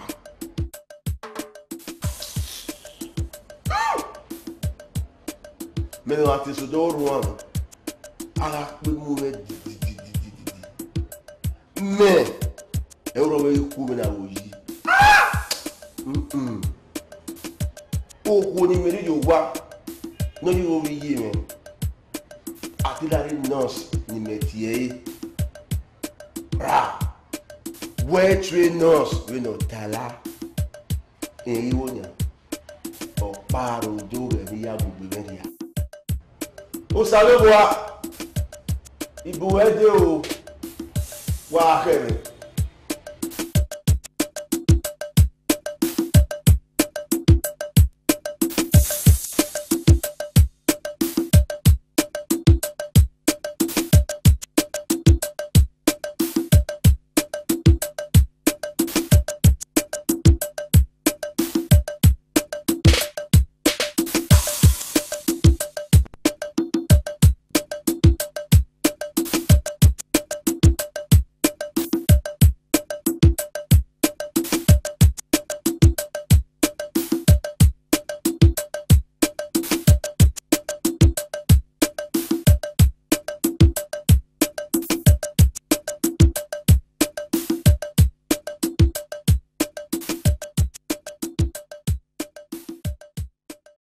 Mẹ ne ọ gha te sẹ odọ rhuan mwẹ, a gha kpe mu mwẹ didididididi. Mẹ, ẹro rọ vbe khu mwẹ na vbe oyi. Mm-mm. Okhuo ne imẹ rhirhi owa, ne ọ rhirhi ovbi iye mwẹ, a te la rre nurse ne imẹ tie ẹre. Ra, wẹ train nurse vbene ọ ta la, rẹn igho nian, ọ kpa aro do ghẹ vbe ya gu egbe mwẹ rhia. Osanobua, ibu wẹ dee o, wa khẹ mwẹ.